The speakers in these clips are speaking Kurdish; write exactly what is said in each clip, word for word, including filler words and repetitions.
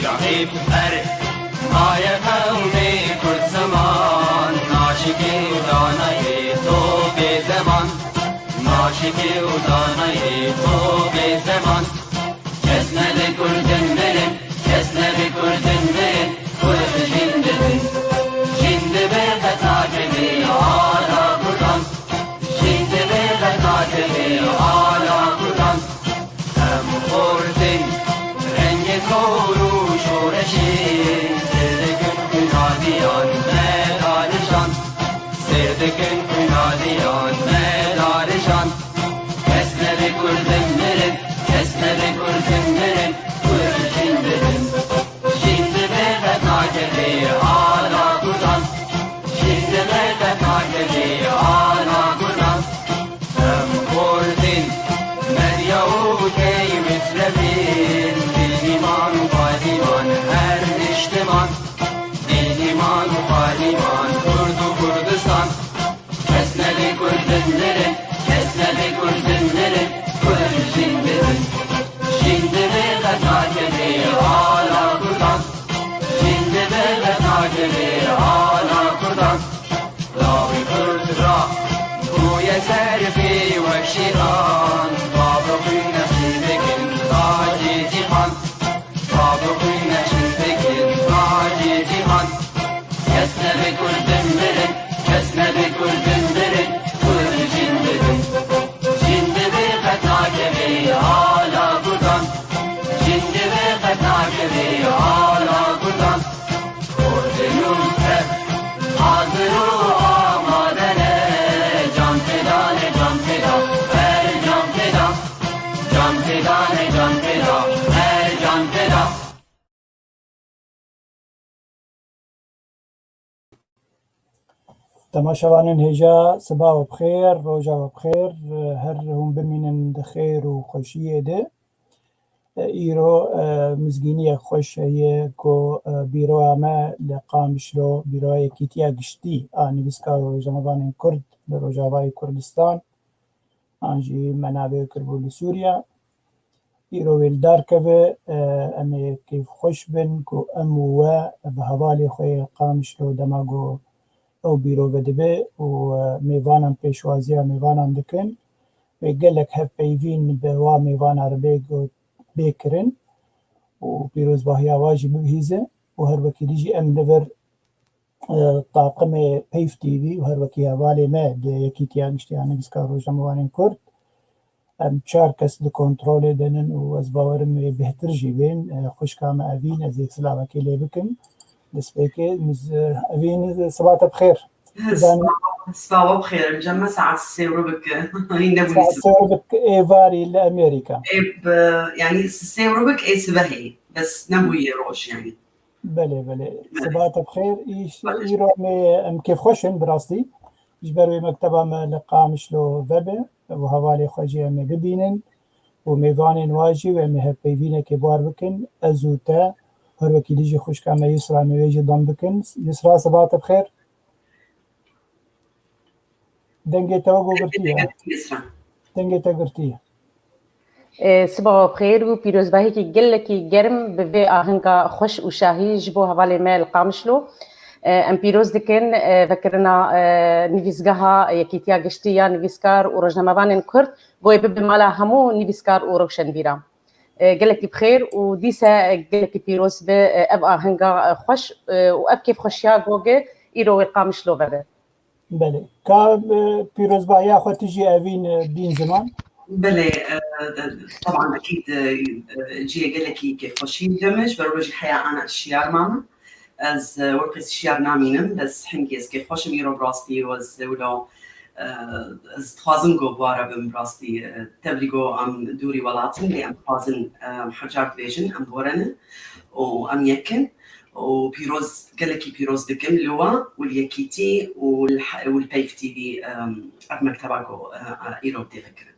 Şahîb her maye qewmê Kurd ziman, naşikî û danayê to bê zeman, naşikî û danayê to bê zeman. Kes nebe Kurdin mirin, kes nebe Kurdin mirin, Kurd jin dibin. Jin dibe qet nakevê ala Kurdan, jin dibe qet nakevê ala Kurdan. Em xortin rengê zor û şoreşê, sêr dikin xwînaliyan me darijan, sêr dikin xwînaliyan me darijan. Kes nebe Kurdin mirin, kes nebe Kurdin mirin, Kurd jin dibin. Jin dibe qet nakevê ala Kurdan, jin dibe qet nakevê ala Kurdan. Em xortin Medya û Key Misrefîn, Dîniman û Padiman her niştiman, Dîniman û Padiman Kurd û Kurdistan. Kes nebe Kurdin mirin, kes nebe Kurdin mirin, Kurd jin dibin. Jin dibe qet nakevê ala Kurdan, jin dibe qet nakevê ala Kurdan. Lawê Kurd ra bûye serfê wek şîran, bavê xwîn nexşî dikin tacê cîhan, bavê xwîn nexşî dikin tacê cîhan. Kes nebe Kurdin mirin, kes nebe Kurdin mirin, Kurd jin dibin. Jin dibe qet nakevê ala Kurdan, jin dibe qet nakevê ala Kurdan. Kurdin û Kurd hazir û amade ne, can feda ne, can feda, her can feda. Can feda ne, can feda, her can feda. Temaşevanên hêja, siba we bi xêr, roja we bi xêr. Her hûn bimînin di xêr û xweşiyê de. Îro, e, mizgîniyek xweş heye ku, e, bîroya me li Qamişlo, bîroya Yekîtiya Giştî a Nivîskar û Rojnamevanên Kurd li Rojavayê Kurdistan, an jî me navê wê kiribû li Sûriye. Îro wê li dar keve, e, em ê kêfxweş bin ku em û we bi hevalê xwe yê Qamişlo dema ku ew bîro vedibe û, e, mêvanan pêşwaziya mêvanan dikin. Wê gelek hevpeyvîn bi wa mêvana re bê got-, bê kirin û pîrozbahiya wa jî bibihîze û her wekî dî jî em li vir, e, taqimê Peyv T V û her wekî hevalê me di Yekîtiya Giştî ya Nivîskar Rojnamevanên Kurd, em çar kes di kontrolê de nin û ez bawerim wê bêhtir jî bên. E, xwişka me Evîn, ez ê silavekê lê bikim. Destpêkê, miz-, Evîn, siba te bi xêr. Zanî- Siba we bi xêr. Cem me saet sê û rubik, hîn nebû Saet sê û rubik êvarî li Amerîka. Ê, bi, yanî sê û rubik ê sibehê. Bes nebûye roj yanî. Belê, belê. Belê. Siba te bi xêr. Îş-, Baş. Îro em ê, em kêfxweş in bi rastî. Ji ber wê mekteba me li Qamişlo vebe û hevalê xwe jî em ê bibînin û mêvanên wa jî wê em ê hevpeyvînekê bi war bikin. Ez û te her wekî dî jî xwişka me Yusra em ê wê jî dem bikin. Yusra, siba te bi xêr. Dengê te wek girtî ye. Dengê te girtî ye. E, siba we bi xêr û pîrozbahiyekî gelekî germ bi vê ahenga xweş û şahî ji bo hevalê me li Qamişlo. E, em pîroz dikin, e, vekirina, e, nivîsgeha Yekîtiya Giştî ya Nivîskar û Rojnamevanên Kurd, ku wê bibe mala hemû nivîskar û rewşenbîran. E, gelekî bi xêr û dîse gelekî pîroz be, e, ev ahenga, e, xweş, e, û ev kêfxweşiya goge îro wê Qamişlo vebe. Belê. Ka, e, pîrozbahiya xwe tu jî Evîn, e, bîn ziman? Belê, e, e, teban ekîd, e, e, cihê gelekî kêfxweşî dime, ji ber wê jî heya ana şiyar mame. Ez, e, weke şiyar namînim, bes hingî ez kêfxweş im îro bi rastî û ez wilo, e, ez dixwazim ku bi we re bim bi rastî, e, tevlî ku em dûrî welat in, lê em dixwazin, e, em hecar dibêjin, em bi we re ne û em yek in. û pîroz, gelekî pîroz dikim li we û li Yekîtî û li he-, û li Peyv T V, em, ev mekteba ku, e, e, îro tê vekirin.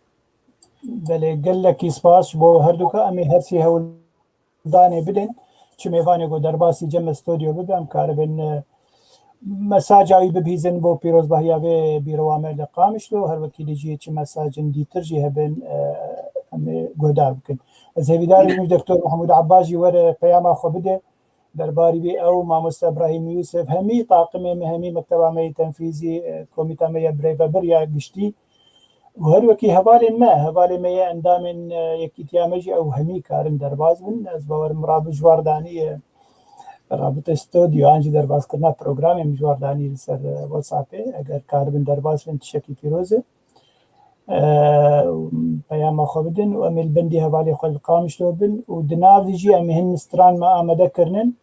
Belê, gelekî spas ji bo herduka. Em ê her sê hewldanê bidin. Çi mêvanê ku derbasî cem me stodyo bibe, em karibin, e, mesaja wî bibihîzin bo pîrozbahiya vê bîrowa me li Qamişlo. Her wekî dî jî çi mesajin dîtir jî hebin, e, em ê guhdar bikin. Ez hêvîdar im ji Doktor Mehmûd Ebbas jî were peyama xwe bide. Derbarî wî ew, mamoste Ibrahîm Yûsif, hemî taqimê me, hemî mekteba me yê tenfîzî, e, komîta me ya birêvebir ya giştî û her wekî hevalên me, hevalên me yê endamên, e, yekîtiya me jî ew hemî karin derbas bin. Ez bawerim Rabî ji war danî, e, rabite stûdyo an jî derbaskirina programê min ji war danî li ser, e, WhatsAppê. Eger karibin derbas bin tiştekî pîroz e. E, peyama xwe bidin û em ê li bendî hevalê xwe li Qamişlo bin û di nav de jî em ê hin stran me amade kirinin.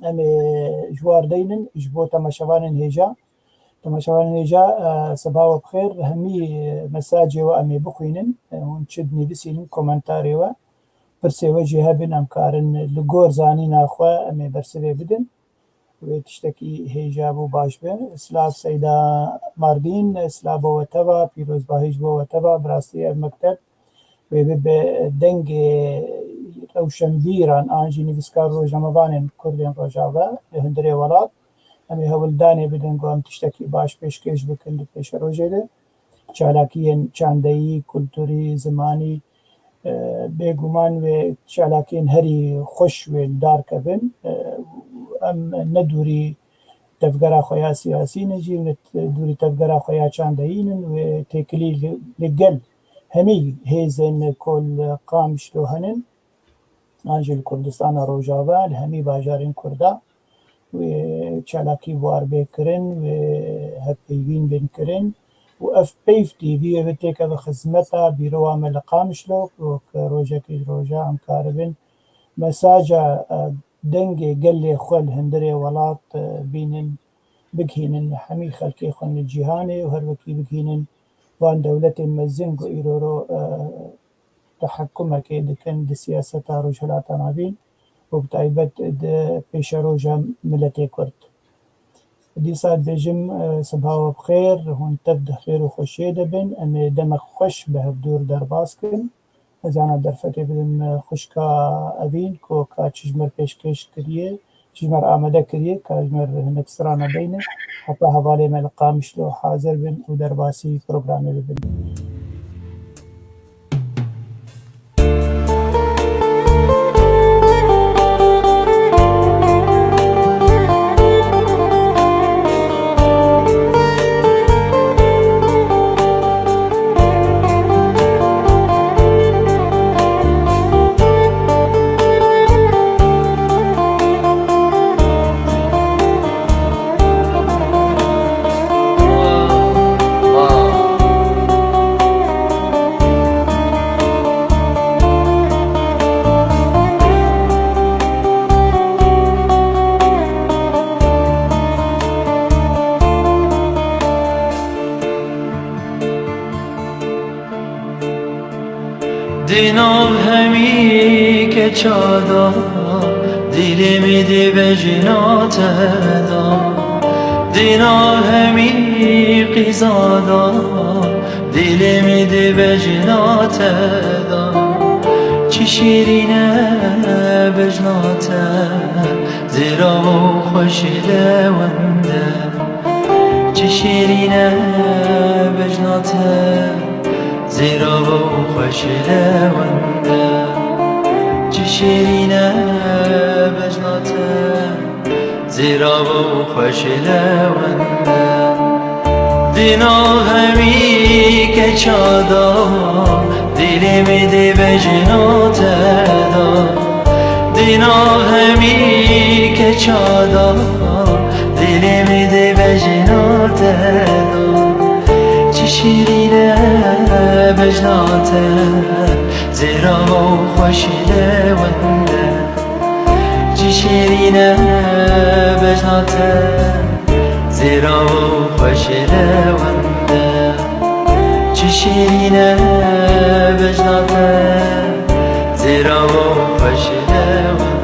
Em ê ji war deynin ji bo temaşevanên hêja. Temaşevanên hêja, e, siba we bi xêr, hemî mesajê we em ê bixwînin. E, hûn çi dinivîsînin komentarê we. Pirsê we jî hebin, em karin li gor zanîna xwe em ê bersivê bidin. Wê tiştekî hêja bû baş be. Silav Seyda Mardîn, silav bo we teva, pîrozbahî ji bo we teva. Bi rastî ev mekteb, wê bibe dengê rewşenbîran an jî nivîskar rojnamevanên Kurdên Rojava li hundirê welat. Em ê hewldanê bidin ku em tiştekî baş pêşkêş bikin di pêşerojê de. Çalakiyên çandeyî, kulturî, zimanî, e, bêguman wê çalakiyên herî xweş wê li dar kevin. E, em ne dûrî tevgera xwe ya siyasî ne jî ne dûrî tevgera xwe ya çandeyî nin, wê têkilî li, li gel hemî hêzên ku li Qamişlo henin, an jî li Kurdistana Rojava, li hemî bajarên Kurda wê çalakî bi war bê kirin, wê hevpeyvîn bên kirin û ev peyv tî vî wê têkeve xizmeta bîrowa me li Qamişlo, ku rojekê ji roja em karibin mesaja, e, dengê gelê xwe li hundirê welat, e, bînin, bigihînin hemî xelkê xwe li cîhanê û her wekî bigihînin van dewletên mezin ku îroro, e, tehekkumekê dikin di siyaseta Rojhilata Navîn û bi taybet di pêşeroja miletê Kurd. Dîsa dibêjim, e, siba we bi xêr, hûn tev di xêr û xweşiyê de bin. Em ê demek xweş bi hevdûr derbas kin. Ez ana derfetê bidim, e, xwişka Evîn ku ka çijmer pêşkêş kiriye, çijmer amade kiriye, ka ji me re hinek strana beyne, heta hevalê me li Qamişlo hazir bin û derbasî programê bibin. Di nav hemî keça de, dilê min dibêjina te de. Di nav hemî qîza de, dilê min dibêjina te de. Çi şîrîn e bejna te, zêra û xweşî lewende. Çi şîrîn e bejna te, zêra û xweşî lewende. Çi şîrîn e bejna te, zêra û xweşî lewende. Di nav hemî keça de, dilê min dibêjina te de. Di nav hemî keça de, dilê min dibêjina te de. Çi şîrîn e bejna te, zêra û xweşî lewende. Çi şîrîn e bejna te, zêra û xweşî lewende. Çi şîrîn e bejna te, zêra û xweşî lewende.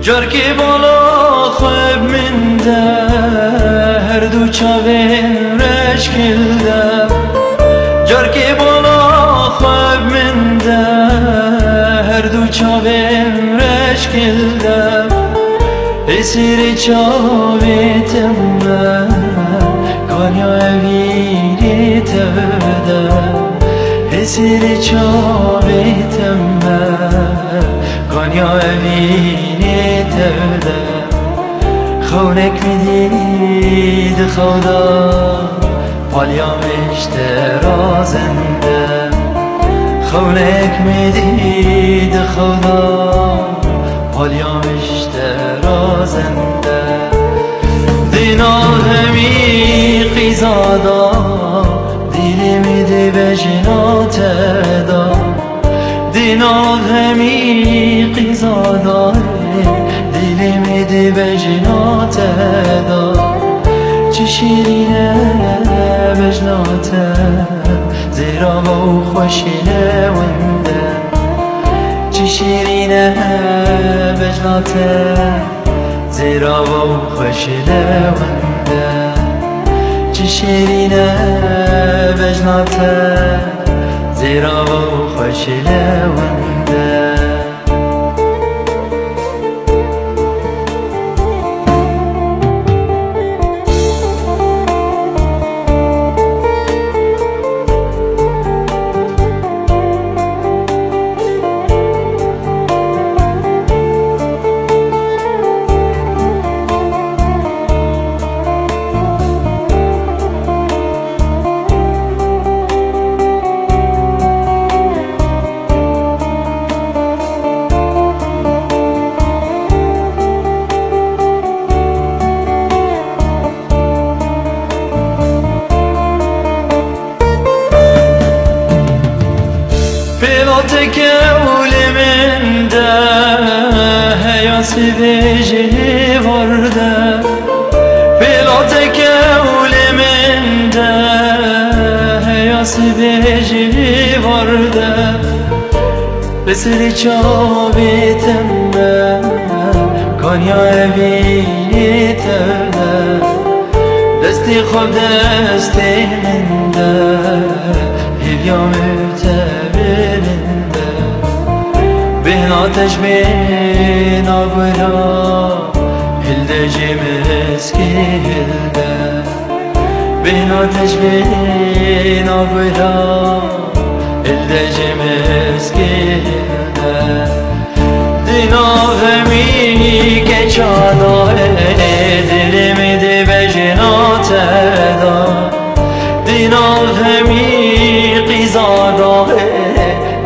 Carkê bala xwe bi min de, her du çavên reşkil de. Carkê bala xwe bi min de, her du çavên reşkil de. Hêsirê çavê te me, kanya evînê te de. Hêsirê çavê te me, kanya evînê te de. Xewnek min dî di xew de, palya min ji te razin de. Xewnek min dî di xew de, palya min ji te razin de. Di nav hemî qîza de, dîlê min dê bejna te de. Di nav hemî qîza de, dîlê min dê bejna te de. Çi şîrîn e bejna te, zêrava û xweşî lewinde. Çi şîrîn e bejna te, zêrava û xweşî lewinde. Çi şîrîn e bejna te, zêrava û xweşî lewinde. Pêlateke û lê min de heya sibê ji hêvar de. Pêlateke û lê min de heya sibê ji hêvar de. Li serê çavê te me, kanya evînê te de. Destê xwe bi destê min de, hêviya min te bilind e. Bêhna te ji bêhna guhra, hilde jê min eskî hilde. Bêhna te ji bêhna guhra, hilde jê min eskî hilde. Di nav hemî keça de, dilê min dê bejna te de. Di nav hemî qîza de,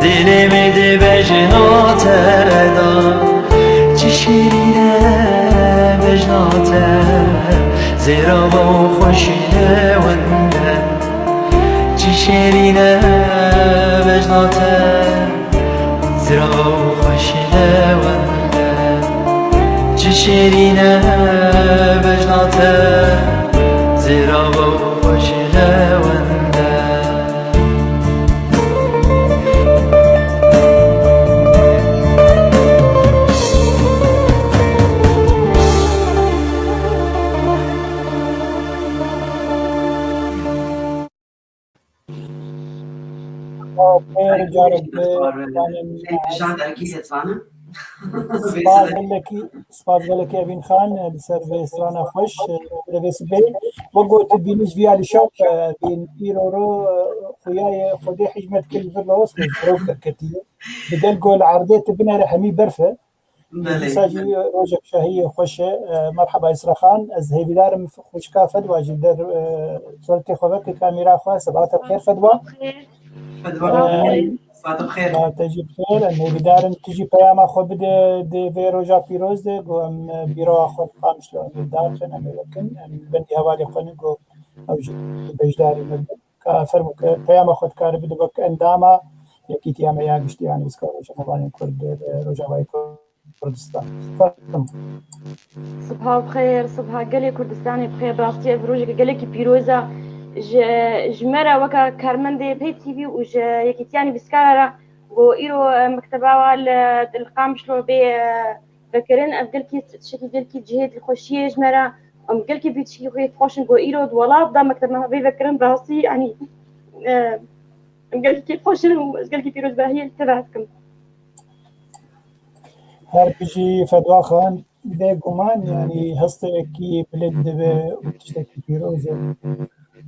dilê min dê bejna te de. Çi şîrîn e bejna te, zêrava û xweşî lewinde. Çi şêrîn e bejna te, zirava û xweşî lewende. Çi şêrîn e bejna te, zirava û xweşî lewende. Xêr, carek din, Xêr, canê min. Spas gelekî, spas gelekî Evîn Xan, li ser vê strana xweş, li vê sibê. Wek got, bînî ji vî alî şap, bîn îro ro, xuya ye Xwedê hîşmet kir li vir lewis, rewk derketiye. Bi gel ku li erdê tu binere hemî berf e. Belê. Dîsa jî rojek şahiyê xweş e. E, merheba Îsra Xan. Ez hêvîdar im xwişka Fedwa jî der, e, suretê xwe veke kamîra xwe. Sebata bi xêr Fedwa. Fedwa, e, sebata bi xêr. Te jî bi xêr. Em hêvîdar in tu jî peyama xwe bide di vê roja pîroz de. Ku em, e, bîroya xwe li Qamişlo em ê daxin, em ê vekin. Em bendî hevalê xwe ne ku ew jî beşdarî me bin. Ka fermo ke peyama xwe dikare bide wek endama Yekîtiya me ya Giştî ya Nivîskar û Rojavanên Kurd, e, Rojavayê Kurdistan. Fermo. Sibaha bi xêr, sibaha gelê Kurdistanê bi xêr. Bi rastî ev rojeke gelekî pîroz e. Ji, ji me re weke karmendê Pey T V û ji Yekîtiya Nivîskara re ku îro, e, mekteba wa li, li Qamişlo bê, e, vekirin, ev gelkî tiştekî gelkî cihê dilxweşiyê ji me re, em gelkî vî tişkî xwe xweş in ku îro di welat de mekteb me vê vekirin, rastî, yanî, e, em gelkî kêfxweş in û ez gelkî pîrozbahiyê li te ve dikim. Her bijî Fedwa Xan, bêguman, yanî hesteyekî bilind dibe û tiştekî pîroz e.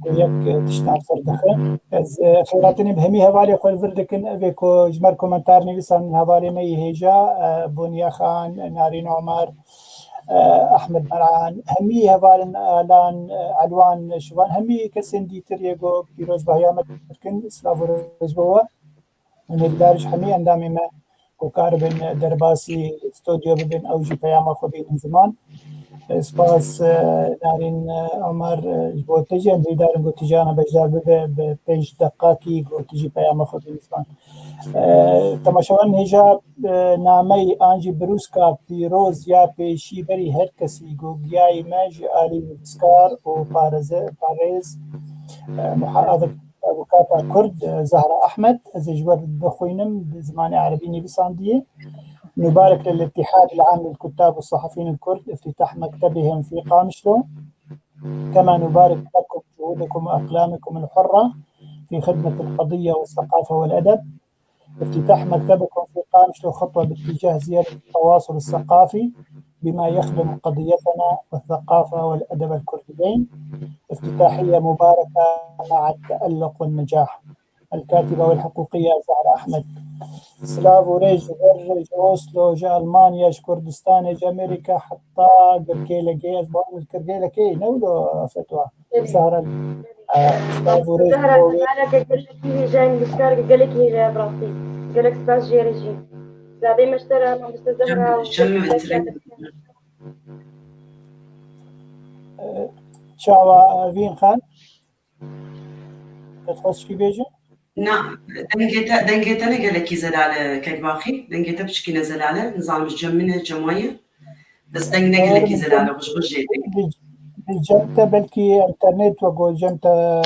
Ku yek tiştan fir dixe. Ez, e, xêratinê bi hemî hevalê xwe li vir dikin, evê ku ji me re komentar nivîsandin, hevalê me yê hêja, e, Boniya Xan, Narîn Omer, e, Ehmed Meran, hemî hevalên Alan, e, Elwan Şivan, hemî kesên dîtir yê ku pîrozbahiya me dikin, silav û rêz bo we. Hûn ê didar ji hemî endamê me ku karibin derbasî stûdyo bibin, ew jî peyama xwe bînin ziman. Spas, e, Narîn, e, Omer, e, ji bo te jî em hêvîdar in ku tu jî ana beşdar bibe, bi pênc deqakî ku tu jî peyama xwe bînin ziman. E, temaşevanên hêja, e, nameyê an jî birûska pîroz ya pêşî berî her kesî ku giyayî me ji alî nivîskar û parêze-, parêz, e, muha-, avukata Kurd, e, Zehra Ahmed, ez ê ji we bixwînim, bi zimanê erebî nivîsandiye. نبارك للاتحاد العام للكتاب والصحفيين الكرد افتتاح مكتبهم في قامشلو، كما نبارك لكم جهودكم وأقلامكم الحرة في خدمة القضية والثقافة والأدب. افتتاح مكتبكم في قامشلو خطوة باتجاه زيادة التواصل الثقافي بما يخدم قضيتنا والثقافة والأدب الكرديين. افتتاحية مباركة مع التألق والنجاح. الكاتبة والحقوقية زهرة أحمد. Silav û rêz ji vir, ji Oslo, ji Almanya, ji Kurdistanê, ji Amerîka heta Girkêlekê, ez bawer im Girkêlekê ne wilo Fetwa. Zehra, e, silav û rêz Zehra, bo wê. Zehra, gelekî hêja, nivîskar gelekî hêja, bi rastî. Gelek spas jê re jî. Zadê me ji te re, mamoste Zehra. Çawa Evîn Xan? Te dixwest çi bêjî? Na, dengê te, dengê te ne gelekî zelal e, Kekbaxî. Dengê te piçikî ne zelal e. Nizanim ji cem min e, cem we ye. Bes deng ne gelekî zelal e, xweş xweş jê deng. Bi, bi cem te belkî internet wego cem te,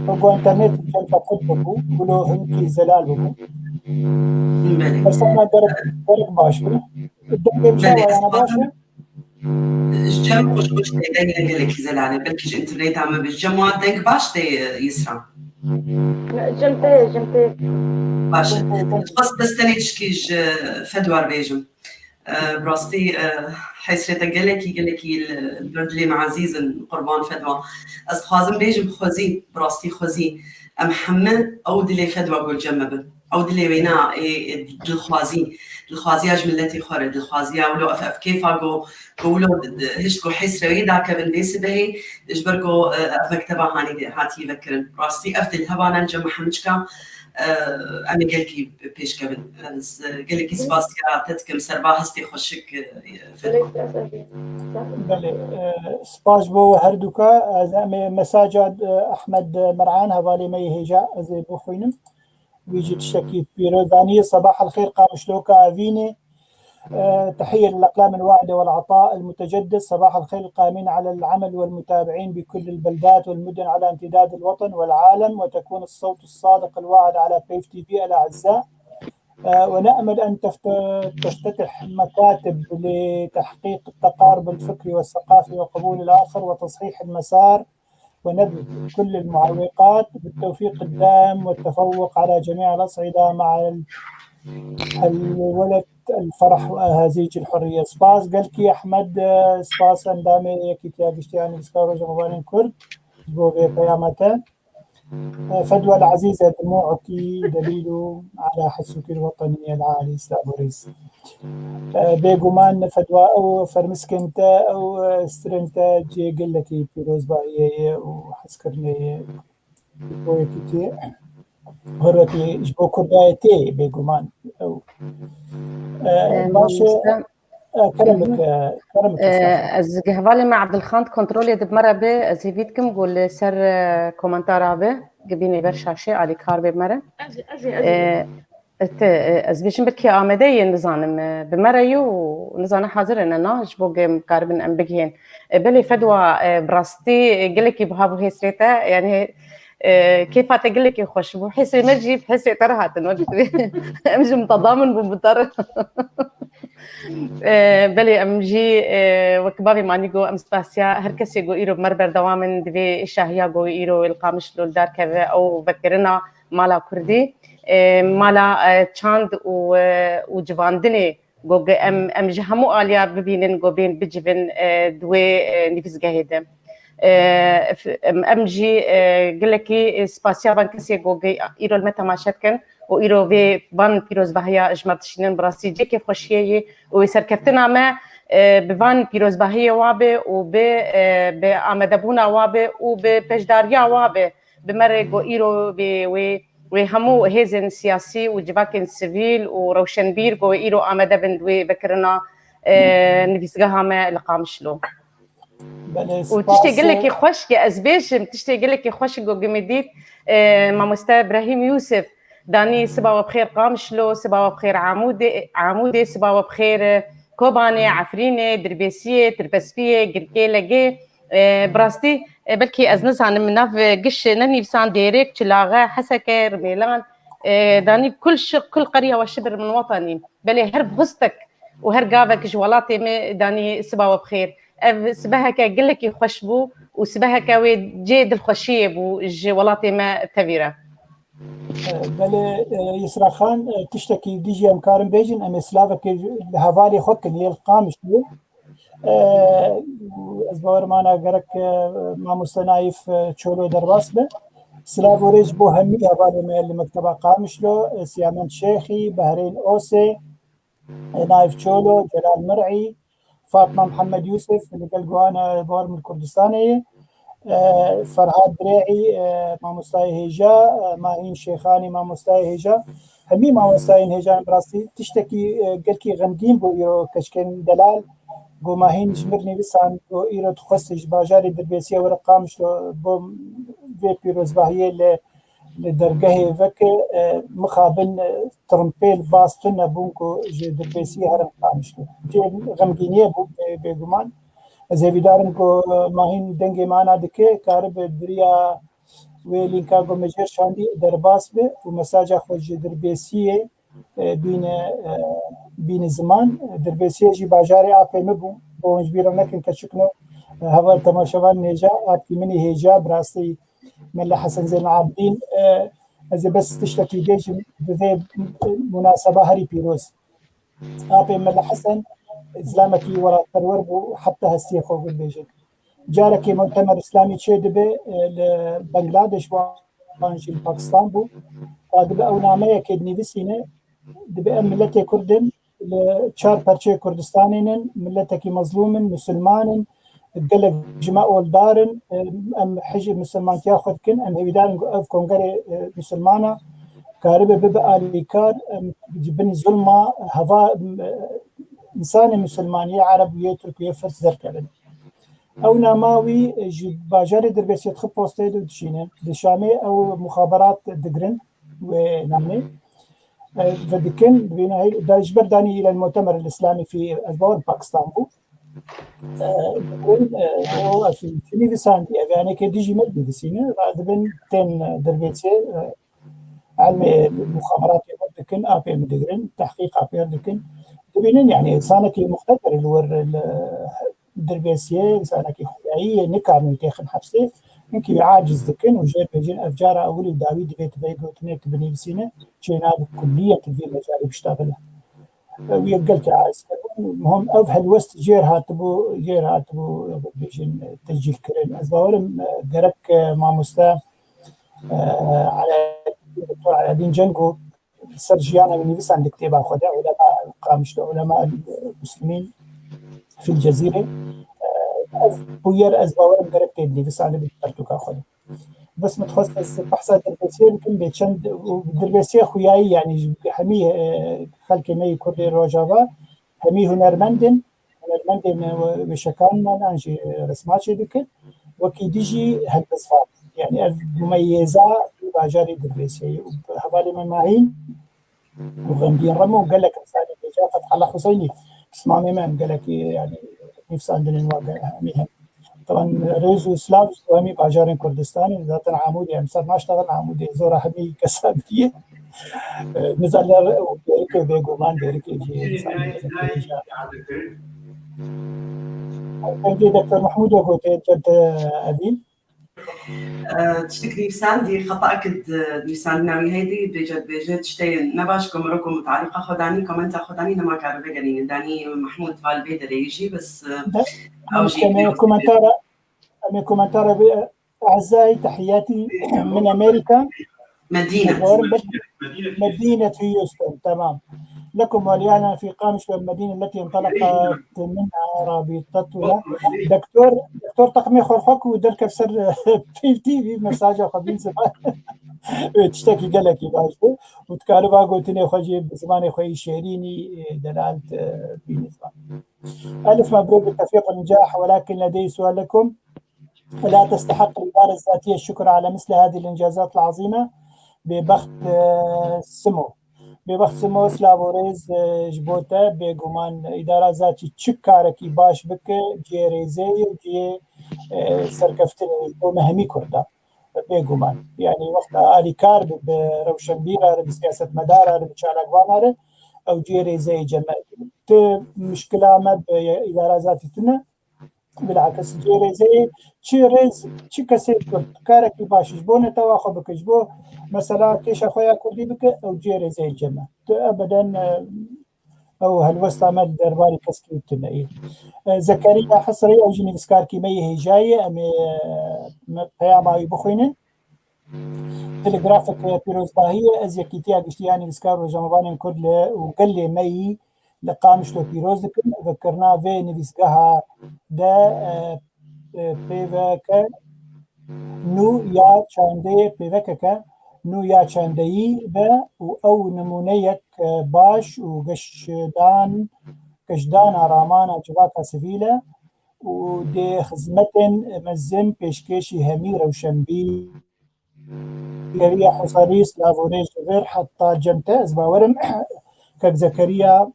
wego internet cem te qut bibû, wilo hinkî zelal bibû. Belê. Bersana gerek, gerek baş bû. Dengê min çawa yana baş e? Ji cem xweş xweş tê, deng ne gelekî zelal e, belkî ji înterneta me be. Ji cem wan deng baş tê, Yisra? Cem te ye, cem te ye. Baş e. Dixwest bes tenê tişkî ji Fedwa re bêjim. E, bi rastî, e, hêsrê te gelekî, gelekî li, li ber dilê me ezîz in, qurban Fedwa. Ez dixwazim bêjim xwezî, bi rastî xwezî. Em heme ew dilê Fedwa ku li cem me bin. Ew dilê wêna ê, ê dilxwazî, dilxwaziya ji miletê xwe re, dilxwaziya wilo ev, ev kêfa ku, ku wilo di, di, hişt ku hêsrê wê dakevin vê sibehê, ji ber ku, e, ev mekteba hanî de hatiye vekirin. Rastî ev dil hebana li cem me hemçika, e, em ê gelkî pêşkevin. Ez, e, gelekî spasiya te dikim, ser va hestê xweşik, e, Fedwa. Belê, e, spas bo herduka. Ez em ê mesaja, e, Ehmed Mer'an, hevalê me yê hêja, ez ê bixwînim. Wî jî tiştekî pîroz danî. صباح الخير قامشلوكا Evînê. آه، تحية للأقلام الواعدة والعطاء المتجدد. صباح الخير القائمين على العمل والمتابعين بكل البلدات والمدن على امتداد الوطن والعالم، وتكون الصوت الصادق الواعد على بيف تي في الأعزاء. آه، ونأمل أن تفت-، تفتتح مكاتب لتحقيق التقارب الفكري والثقافي وقبول الآخر وتصحيح المسار ونبذ كل المعوقات بالتوفيق الدائم والتفوق على جميع الأصعدة مع ال-، الولد الفرح وأهازيج الحرية. سپاس گەلکی ئەحمەد، سپاس ئەندامێ یەکێتیا گشتیانی ئیسکارۆژە مەبانین کورد بۆ vê peyama te. فدوى العزيزة، دموعك دليل على حسك الوطني العالي. سلام و rêz. Bêguman Fedwa ew fermiskên te, ew stirên te cihê gelekî pîrozbahiyê ye û hezkirinê ye. Ji bo yekîtiyê, hurmetê ji bo Kurdayetê bêguman ew. Baş e. Kerem bike, kerem bike. Ez hevalê me Abdulxan kontrolê dib me re be, ez hêvî dikim ku li ser, e, komentara be, gibînê ber şaşê alîkar bê me re. Ez, ez, ez. E, te, e, ez bêjim belkî amade yê, nizanim, e, bi me re yo, nizane hazir e ne na, ji bo em karibin em bigihên. E, belê Fedwa, e, bi rastî, e, gelekî biha bû hêsrê te, yanî, e, kêfa te gelekî xweş bû. Hêsrê me jî bi hêsrê te re hatin, wek tu. Em jî mutadamin bûn bi te re. E, belê, em jî, e, wek bavê Manî got, em spasiya her kesê ku îro bi me re berdewam in, divê şahiya ku îro li Qamişlo li dar keve, ew vekirina mala kurdî, e, mala, e, çand û, e, û civandinê ku em, em ji hemû aliya bibînin ku bên bicivin, e, di wê, e, nivîsgehê de. E, f-, em, em jî, e, gelekî spasiya van kesê ku ge-, îro li me temaşe dikin û îro vê van pîrozbahiya ji me dişînin, bi rastî cihê kêfxweşiyê ye û wê serkeftina me, e, bi van pîrozbahiyê wa be û bi, e, bi amadebûna wa be û bi beşdariya wa be, bi me re ku îro wê, wê, wê hemû hêzên siyasî û civakên sivîl û rewşenbîr ku wê îro amade bin di wê vekirina, e, nivîsgeha me li Qamişlo. Belê, û spas. Tiştê gelekî xweş ke ez bêjim, tiştê gelekî xweş ku gimê dît, e, mamoste Brahîm Yûsif, danî siba we bi xêr Qamişlo, siba we bi xêr Amûdê, Amûdê, siba we bi xêr, e, Kobanê, Efrînê, Dirbêsiyê, Tirbespiyê, Girkê, Legê. E, bi rastî, e, belkî ez nizanim, min nav, e, giş nenivîsan, Dêrêk, Çilaxe, Heseke, Rimêlan, e, danî kul şi-, kul qeriya we şibir min wetanî. Belê her bihustek û her gavek ji welatê me danî siba we bi xêr. Ev sibeheke gelekî xweş bû û sibeheke wê cê dilxweşiyê bû ji welatê me tevî re. Belê, e, Yisra Xan, e, tiştekî dî jî em karin bêjin, em ê silavekê li hevalê xwe kin, yê li Qamişlo. E, ez bawerim ana gerek, e, mamoste Naîf, e, Çolo derbas be. Silav û rêz ji bo hemî hevalê me li Mekteba Qamişlo, e, Siyamend Şêxî, Behrên Osê, e, Naîf Çolo, Celal Mir'î, Fatma Mihemed Yûsif, li gel guhana bawerim li Kurdistanê ye. E, Ferhad Dirê'î, e, mamostayê hêja, e, Mahîn Şêxanî, mamostayê hêja. Hemî mamostayên hêja, bi rastî tiştekî, e, gelkî xemgîn bû îro keçikên delal. Got Mahîn ji mir nivîsand, got îro dixwest ji bajarê Dirbêsiyê were Qamişlo bo vê pîrozbahiyê li, li dergehê veke, e, mixabin, e, tirimpêl bas tune bûn ku ji Dirbêsiyê herin Qamişlo. Cê xemgîniyê bû, bê-, bêguman. Ez hêvîdar im ku, e, Mahîn dengê me ana dike, karibe bi riya wê lînka ku me jêr şandî derbas be û mesaja xwe ji Dirbêsiyê, e, bîne, e, bîne ziman. Dirbêsiyê jî bajarê apê min bû. Bo hûn ji bîr nekin keçikno, e, heval temaşevanên hêja, apkî min î hêja, bi rastî Mela Hesen Zeynabdîn, e, ez ê bes tiştekî bêjim, bi vê munaseba herî pîroz. Apê Mela Hesen zilamekî welatperwer bû, heta hestiyê xwe gul bêjin. Carekê Mutemer Îslamî çê dibe, e, li Bangladeş bû, an jî li Pakistan bû. Ka dibe ew nameyekê dinivîsîne, dibe em miletê Kurd in, li çar perçeyê Kurdistanê nin, miletekî mezlûm in, misilman in, gelek ji me oldar in, em hij-, misilmantiya xwe dikin, em hêvîdar in ku ev kongerê, e, misilmana karibe bibe alîkar, em ji bin zulma heva, e, însanê misilman yê Ereb û yê Tirk û yê Firs derkevin. Ew nama wî ji bajarê Dirbêsiyê dixi posteyê de dişîne. Di Şamê ew muxaberat digirin wê namê. E, ve dikin, dibîne hey, da ji ber danî île Mutemer el Îslamî fî, ez bawer Pakistan bû. E, digirin, e, o, ez çi nivîsandî, ev yanekê dijî me nivîsîne, radibin tên, e, Dirbêsiyê, e, elmê muxaberatê xwe dikin, apê min digirin, tehqîq apê dikin. Dibînin, yani, insanekî muqtedir li wir, li Dirbêsiyê, insanekî xwedayî ye, nikarin wî têxin hepsê. Hinkî wî aciz dikin û jê bêjin, ev cara ewilî û dawî divê tu vê gotinê tu binivîsîne, çênabe kulliyen tu vê mecalê biştavile. Ew yek gelkî aciz kirin. Muhim ev helwest jêr hatibû, jêr hatibû, bêjin, tecîl kirin. Ez bawerim, e, gerek, e, mamoste, e, Alaaddin, Doktor Alaaddin Cengo li ser jiyana wî nivîsand di kitêba xwe de, Ulema Qamişlo, Ulema Muslimîn fil Cezîre. E, ev bûyer ez bawerim gerek tê dinivîsandin bi pertûka xwe de. Bes min dixwest ez behsa Dirbêsiyê bikim, bê çend û Dirbêsiyê xuyayî, yanî ji hemî, e, xelkê me yê Kurdê Rojava, hemî hunermend in, hunermendên, e, wêşekan me an jî resmaçê dikin, wekî dî jî helbestvan. Yanî ev mumeyêza bajarê Dirbêsiyê ye. Û hevalê me Mahîn, û Xemgîn Remo û gelek insanê hêja, Fethallah Huseynî, pismamê me em gelekî, yanî, nivîsandinên wa ge-, hemî hene. Teban rêz û silav ji bo hemî bajarên Kurdistanê, zaten Amûdê em ser naştexin, Amûdê zora hemî kesa biriye. Nizaler û dêrikê bêguman dêrikê jî. Pengê Doktor Mehmûd e gotê cente evîn. Tiştek nivîsandî xeta kid nivîsandina wî heyî dibêje dibêje tiştê ne baş ku mirov ku mutaliqa xwe danî, komenta xwe danî nema kare vegerîne. Danî Mehmûd val vê derê jî bes ew jî komentara. Em ê komentara bê, Ezay, tehiyatî min Amerîka. Medîne. Medîne Houston, tamam. لكم ولأهلنا في قامش والمدينة التي انطلقت منها رابطتنا. دكتور، دكتور تقمي خورخوك ودركب سر بي تي في مساجة خبين زمان. Tiştekî gelekî baş bû. Û dikariba gotinê xwe jî bi zimanê xwe yî şêrînî, e, delal, e, bîne ziman. ألف مبروك بالتوفيق والنجاح، ولكن لدي سؤال لكم. لا تستحق الإدارة الذاتية الشكر على مثل هذه الإنجازات العظيمة؟ Bêbext, e, Simo. Bêbext Simo, silav û rêz, e, ji bo te. Bêguman îdara zatî çi karekî baş bike, cihê rêzê ye û cihê, e, serkeftinê ye ji bo me hemî Kurda. Bêguman. Yanî wexta alîkar bi, bi rewşenbîra re, bi siyasetmedara re, bi çalakvana re, ew cihê rêzê ye cem me. Ti mişkila me bi îdara zatî tune. Bilakis cihê rêzê ye, çi rêz, çi kesê Kurd karekî baş ji bo netewa xwe bike, ji bo mesela kêşa xwe ya Kurdî bike, ew cihê rêzê ye cem me. Tu ebeden, e, ew helwesta me li derbarê keskî tune ye. E, Zekeriya Hisrî, ew jî nivîskarkî me yê hêja ye, em ê, e, me peyama wî bixwînin. Telegrafek, e, pîrozbahî ye, ez yekîtiya giştî ya nivîskar û rojnamevanên Kurd li û gelê me yî li Qamişlo pîroz dikim. Vekirina vê nivîsgeha de, e, e, pêveke nû ya çandeyê, pêvekeke nû ya çandeyî be û ew nimûneyek, e, baş û geşdan, geşdana ramana civaka sivîl e û dê xizmetên mezin pêşkêşî hemî rewşenbîr Zekeriya Husarî, silav û rêz ji vir heta cem te. Ez bawerim kek Zekeriya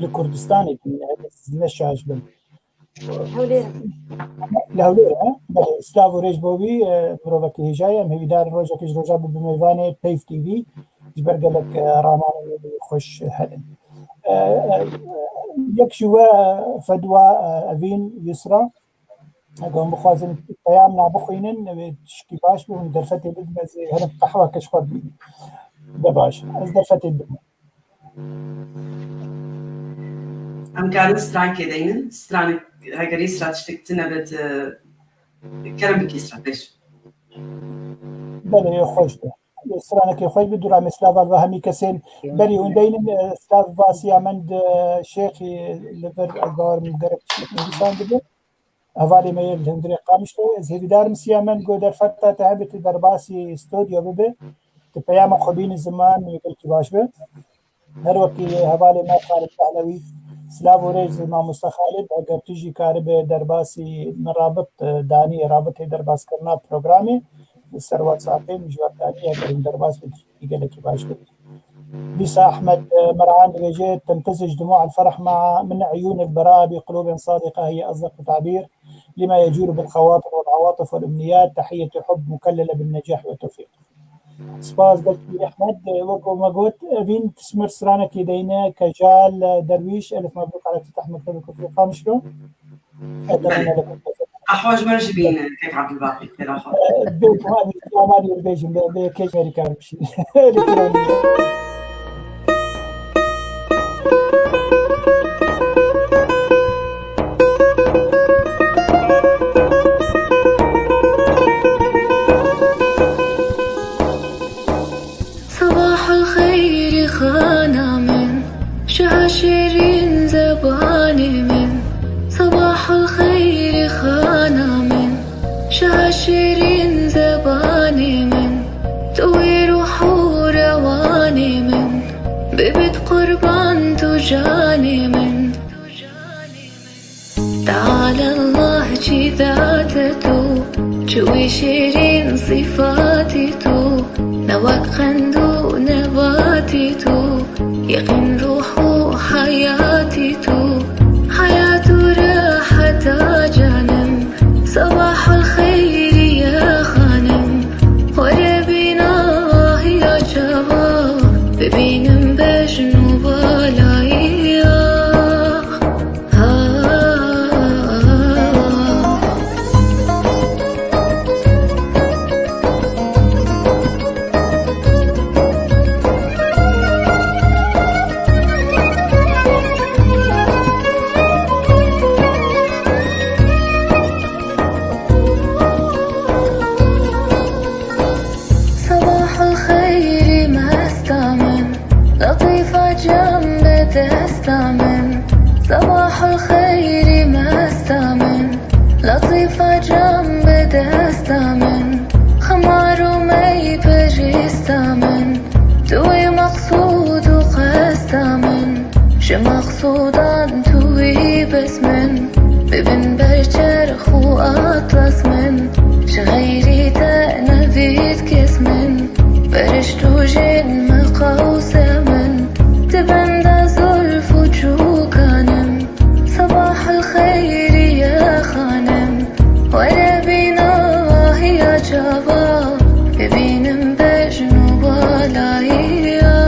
li Kurdistanê dimîne, ez ne şaş bim. Hewlêr. Li Hewlêr e? Belê, silav û rêz bo wî, e, mirovekî hêja ye. Em hêvîdar in rojekê ji rojan bibe mêvanê Peyv T V, ji ber gelek, e, ramanên xweş hene. E, e, yek ji we fedwa, e, evîn Yusra. Eger hûn bixwazin peyamna bixwînin, wê tişkî baş be, hûn derfetê bidin, ez ê herim qehweke ji xwe bînim. De baş, ez derfetê bidim. Em karin strankê deynin, stranek, heger îsra tiştek tune be, tu kerem bikî îsra pêş. Belê, xweş be. Stranekê xweş be, dûra me silav va hemî kesên berî hûn deynin, e, silav va Siyamend, e, Şêxî li vir, ez bawer min gerek tiştek nivîsandibin. Hevalê me yê li hundirê Qamişlo, ez hêvîdar im Siyamend, go derfeta te hebe tu derbasî stodyo bibe, tu peyama xwe bînî ziman, wê gelkî baş be. Her wekî hevalê me Xalid Pehlewî, silav û rêz mamoste Xalid, eger tu jî karibe derbasî min rabit, e, danî, rabitê derbaskirina programê li ser WhatsAppê min ji we danî, eger hûn derbas be, tiştekî gelekî baş be. Dîsa Ahmed, e, Mer'an dibêje: تمتزج دموع الفرح مع، من عيون البراءة بقلوب صادقة، هي أصدق تعبير لما يجول بالخواطر والعواطف والأمنيات، تحية حب مكللة بالنجاح والتوفيق. Spas, gelkî Ehmed. Wek me got, evîn tismir stranekî deyne Kejal Derwîş, elif mebrûk ala fetah mektebê Kurdî Qamişlo. Etmene li Qehwe ji me jî bîne, kek Ebdulbaqî, xêra xwe. Bê ku evîn, aman yê bêjim, bê, bê kej merî karim şî. Elektronik. صباح الخير خانا من، شها شيرين زباني من. صباح الخير خانا من، شها شيرين زباني من. توي روح ورواني من، ببت قربان تجاني من. تعالى الله جي ذاتتو، جوي شيرين صفاتتو، نواك قندو نباتتو، يقين روحو حياتتو، حياتو راحة جانم. صباح الخير يا خانم، وربينا يا شباب. Min, tu wî meqsûd û qesta min, ji meqsûdan tu wî bes min, bibin ber çerx û atlas min, ji xeyrî te nebît kes min, ferişt û jin me qewse min, di benda zulf û çûkan im, Sabah el xeyriye xanim, were bîna wahiya çava, bibînim bejn û balayiya.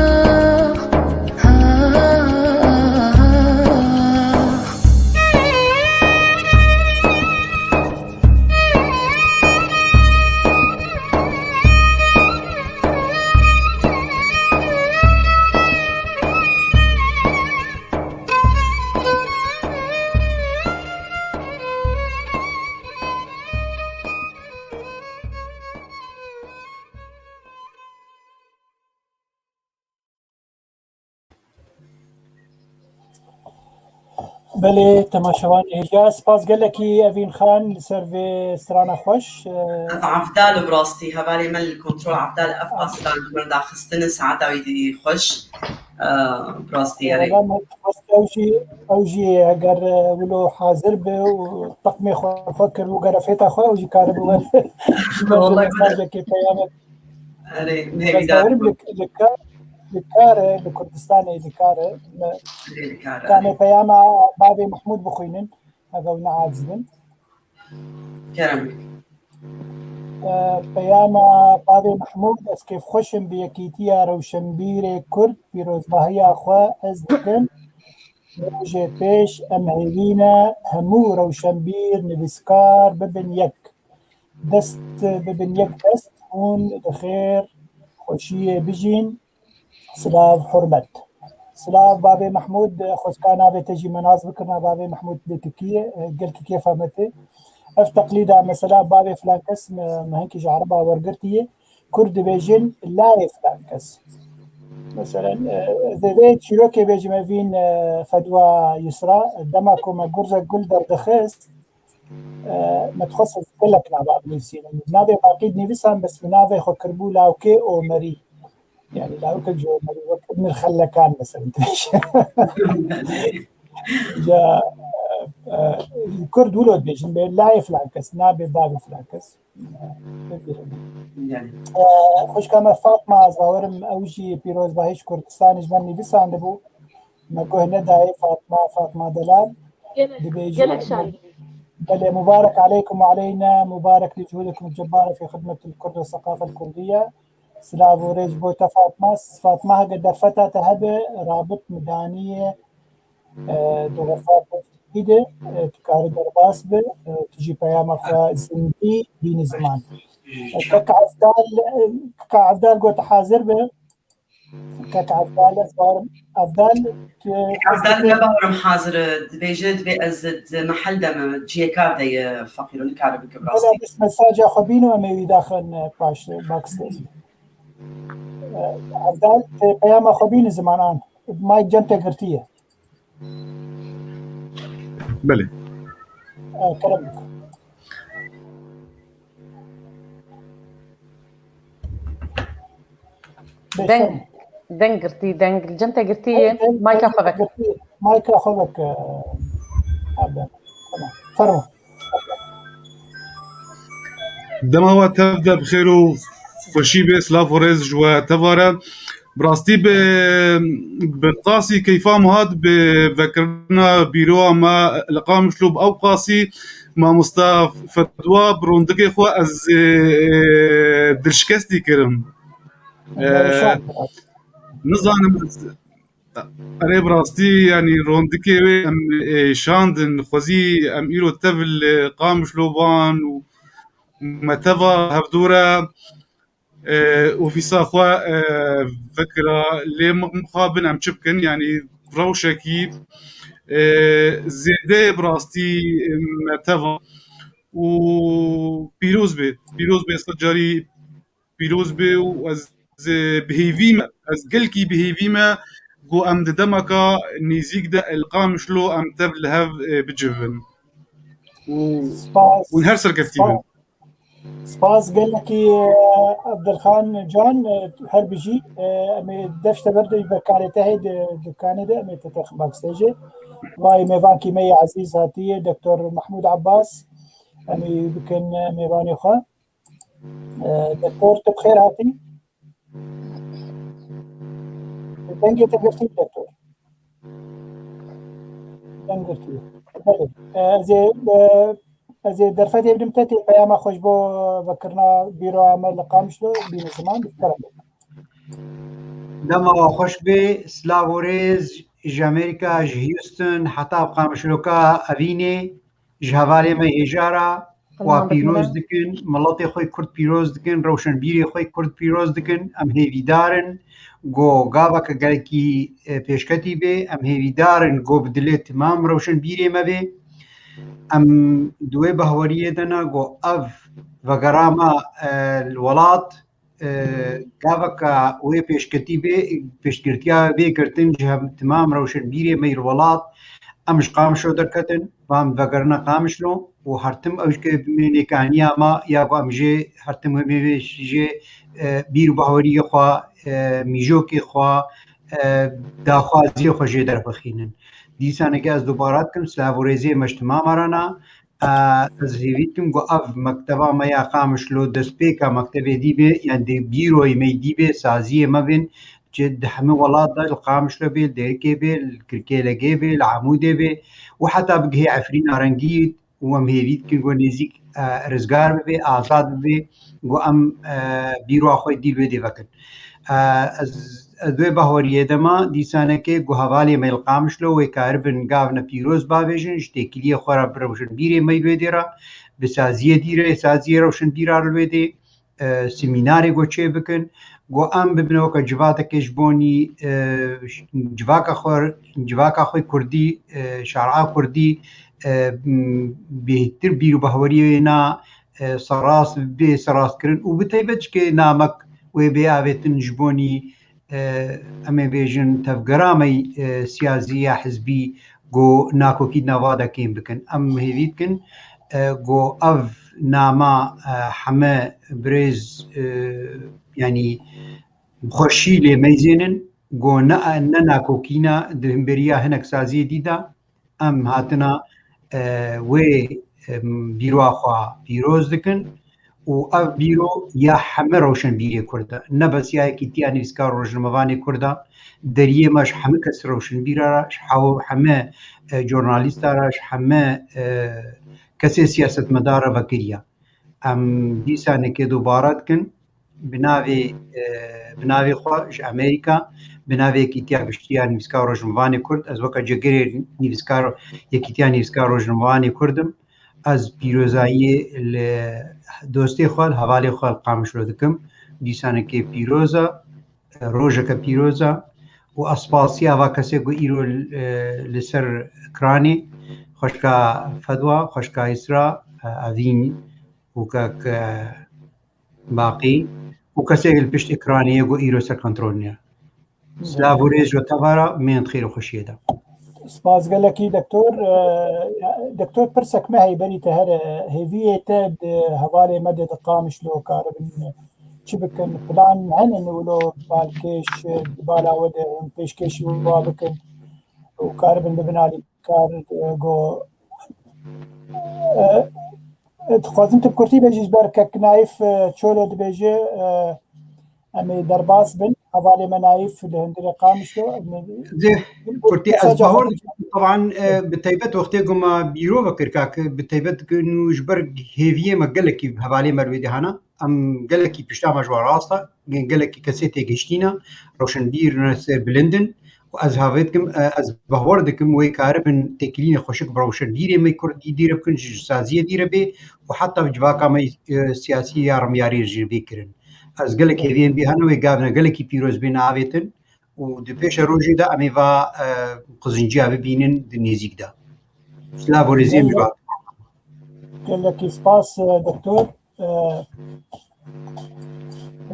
Belê, temaşevan hêja, spas gelekî Evîn Xan li ser vê strana xweş. Ez Evdal, bi rastî hevalê me li kontrol Evdal ev qasî li min daxistine, saeta wî dî xweş. Bi rastî erê. Valla me dixwest ew jî, ew jî eger, e, wilo hazir be û teqmê xwe xwe kir û gerefêta xwe, ew jî karibe wer ji ber mesajekê, peyamek. Erê, hêvîdar bûm. Li, li kar, li kar e, li Kurdistanê li kar e. Me, erê, li kar e, kanê peyama bavê Mehmûd bixwînin, hebe ew neaciz bin. Kerem. E, peyama bavê Mehmûd, ez kêfxweş im bi yekîtiya rewşenbîrê Kurd, pîrozbahiya xwe ez dikim. Rojê pêş em hêvî ne hemû rewşenbîr, nivîskar bibin yek. Dest bibin yek dest, hûn bi xêr, xweşiyê bijîn. Silav, hurmet. Silav bavê Mehmûd, xwezka navê te jî me nas bikirina bavê Mehmûd lê Tirkiyê, gelkî kêfa me tê. Ev teqlîda mesela bavê filan kes me, me hinkî ji Ereba wergirtiye. Kurd dibêjin layê filan kes. Meselen, e, ez ê vê çîrokê bêjim, evîn, e, Fedwa Yusra, dema ku me Gurze Gul derdixist, e, me dixwest ez gelek nava binivîsînim. Navê baqî dinivîsan, bes min navê xwe kiribû Lawkê Omerî. Yani lawkek ji Omerî, wek Ibn Xellekan, meselen, dibêje. Ya, e, e, Kurd wilo dibêjin, bê layê filan kes, nabê bavê filan kes. Yani. Ee, xwişka me Fatma, ez bawerim ew jî pîrozbahî ji Kurdistanê ji me nivîsandibû. Me guh nedayê Fatma, Fatma Delal. Gelek, dibêjî, gelek şanî. Belê, mubarek aleykum ve aleyna, mubarek li cuhudikum cebare fi xidmetil Kurd ve seqafel kurdiye. Silav û rêz bo te Fatma. Fatma, hege derfeta te hebe, rabit midaniye. E, di xefa Covid de, e, tu karî derbas bi, e, tu jî peyama xwe zindî bînî ziman. E, Kek Evdal, e, Kek Evdal got hazir bi. Kek Evdal, ez barim. Evdal, tu Evdal, me barim hazir, dibêje, dibê ez di mehel de me, ciyekar de ye, feqîro, nikare bike bi rastî. Bela bist mesaja xwe bîno, em ê wî daxin, e, paş, e, backstage. E, Evdal, tu peyama xwe bînî zimanan. Mike cem te girtiye. Belê. E, kerem bike. Deng, deng girtî, deng li cem te girtî ye. Mayka xwe veke. Mayka xwe veke. Tamam. Fermo. Dema we tev de bi xêr û xweşî be, silav û rêz ji we tevare. Bi rastî bi, bi qasî keyfa min hat bi vekirina bîroya me li Qamişlo, bi ew qasî mamosta Fedwa bi rondikê xwe ez, e, dilşikestî kirim. E, nizanim ez, erê bi rastî, yanî rondikê wê em, e, şandin, xwezî em îro tev li Qamişlo ban û me teva hevdû re. E, ofîsa xwe, e, vekira, lê mixabin em çi bikin, yanî rewşekî, e, zêde bi rastî, e, me teva û pîroz bê, pîroz bê, sed carî pîroz bê û ez, e, bi hêvî me, ez gelkî bi hêvî me ku em di demeka nêzîk de li Qamişlo em tev li hev, e, bicivin û hûn her serkeftî bin. Spas gelekî, e, Abdulxan Can, e, her bijî, e, em ê dev ji te berdin, ji ber karê te heye di, di kanê de, em ê te texin backstage. Vay mêvankî me yê ezîz hatiye, Doktor Mahmûd Abbas, em ê bikin, e, mêvanê xwe. E, Doktor, tu bi xêr hatî. Dengê te girtî, Doktor. Deng girtî. Belê. E, ez ê, e, ez ê derfetê bidim te, tê peyama xwe ji bo vekirina bîroya me li Qamişlo bîne ziman, bi kerem. Dema we xweş be, silav û rêz ji Amerîka, ji Houston heta Qamişloka Evînê, ji hevalê me hêja re wa pîroz dikin, miletê xwe Kurd pîroz dikin, rewşenbîrê xwe Kurd pîroz dikin. Em hêvîdar in ku gaveke gelekî, e, pêşketî bê. Em hêvîdar in ku bi dilê timam rewşenbîrê me bê. Em di wê bahweriyê de ne ku ev vegera me, e, li welat, e, gaveka wê pêşketî bê, pêşgirtiya vê girtin ji hem timam rewşenbîrê me yê li welat. Em ji Qamişlo derketin, van vegerine Qamişlo û her tim ew jî ke bimîne kaniya me ya ku em jê her tim wê mêvê jê, e, bîr û bahweriyê xwe, e, mîjokê xwe, e, daxwaziyê xwe jê derbixînin. Dîsaneke ez dubara dikim, silav û rêzê me ji timama re ne. E, ez hêvî dikim ku ev mekteba me ya Qamişlo destpêka mektebê dî bê, yan di bîroyê me dî bê, saziyê me bên, ci di hemî welat de, li Qamişlo bê, li Dêrikê bê, li Kirkêlekê bê, li Amûdê bê û heta bigihê Efrîna rengî û em hêvî dikin ku nêzîk, e, rizgar bibe, azad bibe, ku em, e, bîroya xwe dî li wê dê vekin. E, ez, ez wê bahweriyê de me dîsaneke ku hevalê me li Qamişlo wê karibin gavne pîroz bavêjin, ji têkiliyê xwe re bi rewşenbîrê me li wê dê re, bi saziyê dî re, saziyê rewşenbîra li wê dê, e, semînarê ku çê bikin, ku em bibin weke civateke ji bonî, e, civaka xwe, civaka xwe kurdî, e, şara kurdî, e, m, bêhtir bîr û bahweriyê wê na, e, serast, bê serastkirin û bi taybet ji ke namek wê bê avêtin ji bonî, e, em ê bêjin tevgera me, e, siyasî ya hizbî ku nakokî di nava de kêm bikin. Em hêvî dikin, e, ku ev nama, e, heme birêz, e, yanî xweşî lê meyzênin, ku ne, ne nakokîna di hemberiya hinek saziyê dî de, em hatina, e, wê, e, bîroya xwe pîroz dikin û ev bîro ya heme rewşenbîrê Kurd e. Ne bes ya Yekîtiya Nivîskar û Rojnamevanê Kurd e. Deriyê me ji heme kes rewşenbîra re, ji hew-, heme, e, jornalîsta re, ji heme, e, kesê siyasetmedar re vekiriya. Em dîsanekê dubare dikin, bi navê, e, bi navê xwe ji Amerîka, bi navê Yekîtiya Giştî ya Nivîskar û Rojnamevanê Kurd, ez weke cêgirê nivîskar, Yekîtiya Nivîskar û Rojnamevanê Kurd im. Ez pîrozayî li dostê xwe, li hevalê xwe li Qamişlo dikim. Dîsanekê pîroz e, rojeke pîroz e û ez spasiya va kesê ku îro, e, li ser ekranê, xweşka Fedwa, xweşka Îsra, e, Evîn û kek, e, Baqî û kesê li pişt ekranê ye ku îro ser kontrol niye. Silav û rêz ji te ve re, mênd xêr û xweşiyê de. Spas gelekî doktor. E, doktor, pirsek me heyberî te here, hêviyê te di hevalê me de di Qamişlo karibin çi bikin? Plan hene wilo balkêş, e, di bala we de hûn pêşkêşî wa bikin û karibin bibin alîkar, e, go, e, e, dixwazim tu bi kurtî bêjî ji ber kek Naîf, e, Çolo dibêje, e, em ê derbas bin. Hevalê me Naîf li hundirê Qamişlo. Em ê Zê, kurtî ez bahwer dikim. Teban, e, bi taybet wextê ku me bîro vekir, kak, bi taybet ku ji ber hêviyê me gelekî hevalê me li wê dê hana. Em gelekî pişta me ji we rast e. Gelekî kesê têgihiştî ne. Rewşenbîr ne ser bilind in. Û ez havê dikim, e, ez bahwer dikim wê karibin têkilînê xweşik bi rewşenbîrê me kurdî dîre bikin, ji saziyê dîre bê û heta bi civaka me, e, siyasî ya remyarî jî bê kirin. Ez gelek hêviyên bî hene wê gavne gelekî pîroz bên avêtin û di pêşe rojê de em ê va, e, qizinciya bibînin di nêzîk de. Silav û rêzê min. Gelekî spas, e, doktor. E,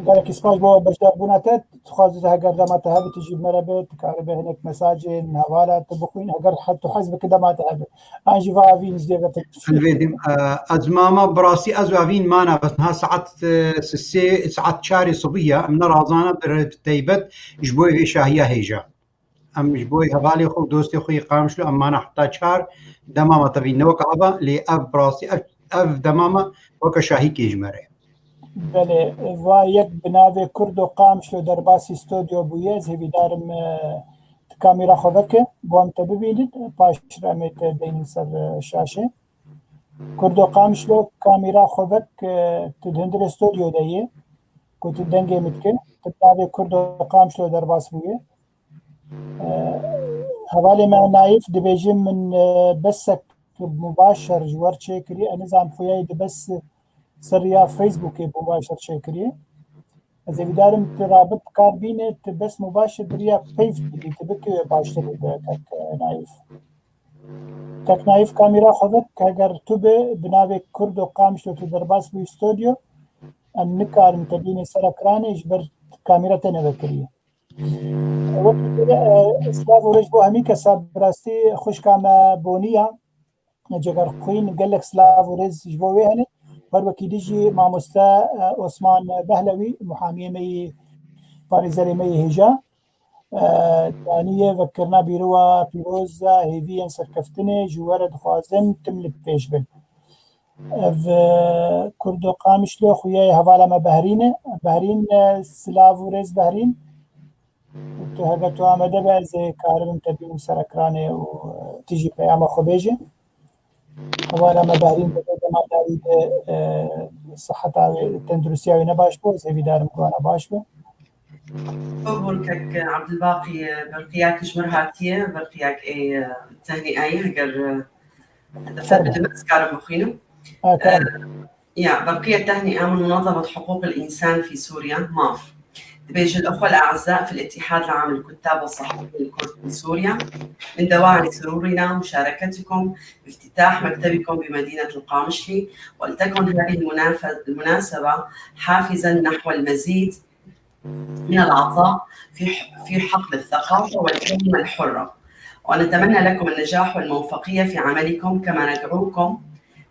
Gelekî spas bo beşdarbûna te. Dixwazim heger dema te hebe tu jî bi me re be, tu karibe hinek mesajên hevala tu bixwîn, heger he-, tu hez bike dema te hebe. An jî va evî nizdê be te. Hilvêdim, e, ez mama bi rastî ez û evîn mana, bes niha saet, e, sê, saet çarê sibî ye, em nerazana bi re-, bi teybet ji bo vê şahiya hêja. Em ji bo hevalê xwe û dostê xwe yê Qamişlo em mana heta çar, dema me tevî ne weke ava, lê ev bi rastî ev, ev dema me weke şahîkê ji me re. Belê, va yek bi navê Kurdo Qamişlo derbasî stodyo bûye, ez hêvîdar im, e, tu kamîra xwe veke, bo em te bibînin, paş re em ê te deynin ser, e, şaşê. Kurdo Qamişlo kamîra xwe vek, e, tu di hundirê stodyo de yê, ku tu dengê min dike, tu bi navê Kurdo Qamişlo derbas bûye. E, hevalê me Naîf dibêje min, e, besek mubaşer ji we re çêkiriye. Ez nizam xuyayê di bes ser ya Facebookê mubaşer çêkiriye. Ez hêvîdar im tu rabit bi kar bîne, tu bes mubaşer bi riya peyv dibî, tu bikê wê baştir be kek, e, Naîf. Kek Naîf kamîra xwe vek, heger tu bi, bi navê Kurdo Qamişlo tu derbas bûyî stodyo, em nikarin te bînê ser ekranê ji ber kamîra te nevekiriye. Wekî tê, e, silav û rêz bo hemî kesa, bi rastî xwişka me Boniya, Cegerxwîn, gelek silav û rêz ji bo wê hene. Her wekî dî jî mamoste, e, Osman Behlewî, muhamiyê me yî, parêzerê me yî hêja, e, danî ye vekirina bîrowa pîroz e, hêviyên serkeftinê ji we re dixwazin tim li pêş bin. Ev, e, Kurdo Qamişlo xuyayê hevala me Behrîn e. Behrîn, e, silav û rêz Behrîn. Tu heger tu amade be, ez ê karim te bînim ser ekranê û, e, tu jî peyama xwe bêje. Hevala me Behrîn bi vê dema dawî de, e, siheta wê, tenduristiya wê ne baş bû, ez hêvîdar im ku ana baş be. Qebûl kek Ebdulbaqî, berqiya ku ji mir hatiye, berqiya ku ê, e, tehnî ayî, heger, e, te fed bidime, ez karim bixwînim. Ha, karim. E, يا برقية، تهنئة من منظمة حقوق الإنسان في سوريا، ماف. دبيج الأخوة الأعزاء في الاتحاد العام للكتاب والصحفيين الكرد في سوريا، من دواعي سرورنا مشاركتكم بافتتاح مكتبكم بمدينة القامشلي، ولتكن هذه المناف-، المناسبة حافزا نحو المزيد من العطاء في ح-، في حقل الثقافة والكلمة الحرة. ونتمنى لكم النجاح والموفقية في عملكم، كما ندعوكم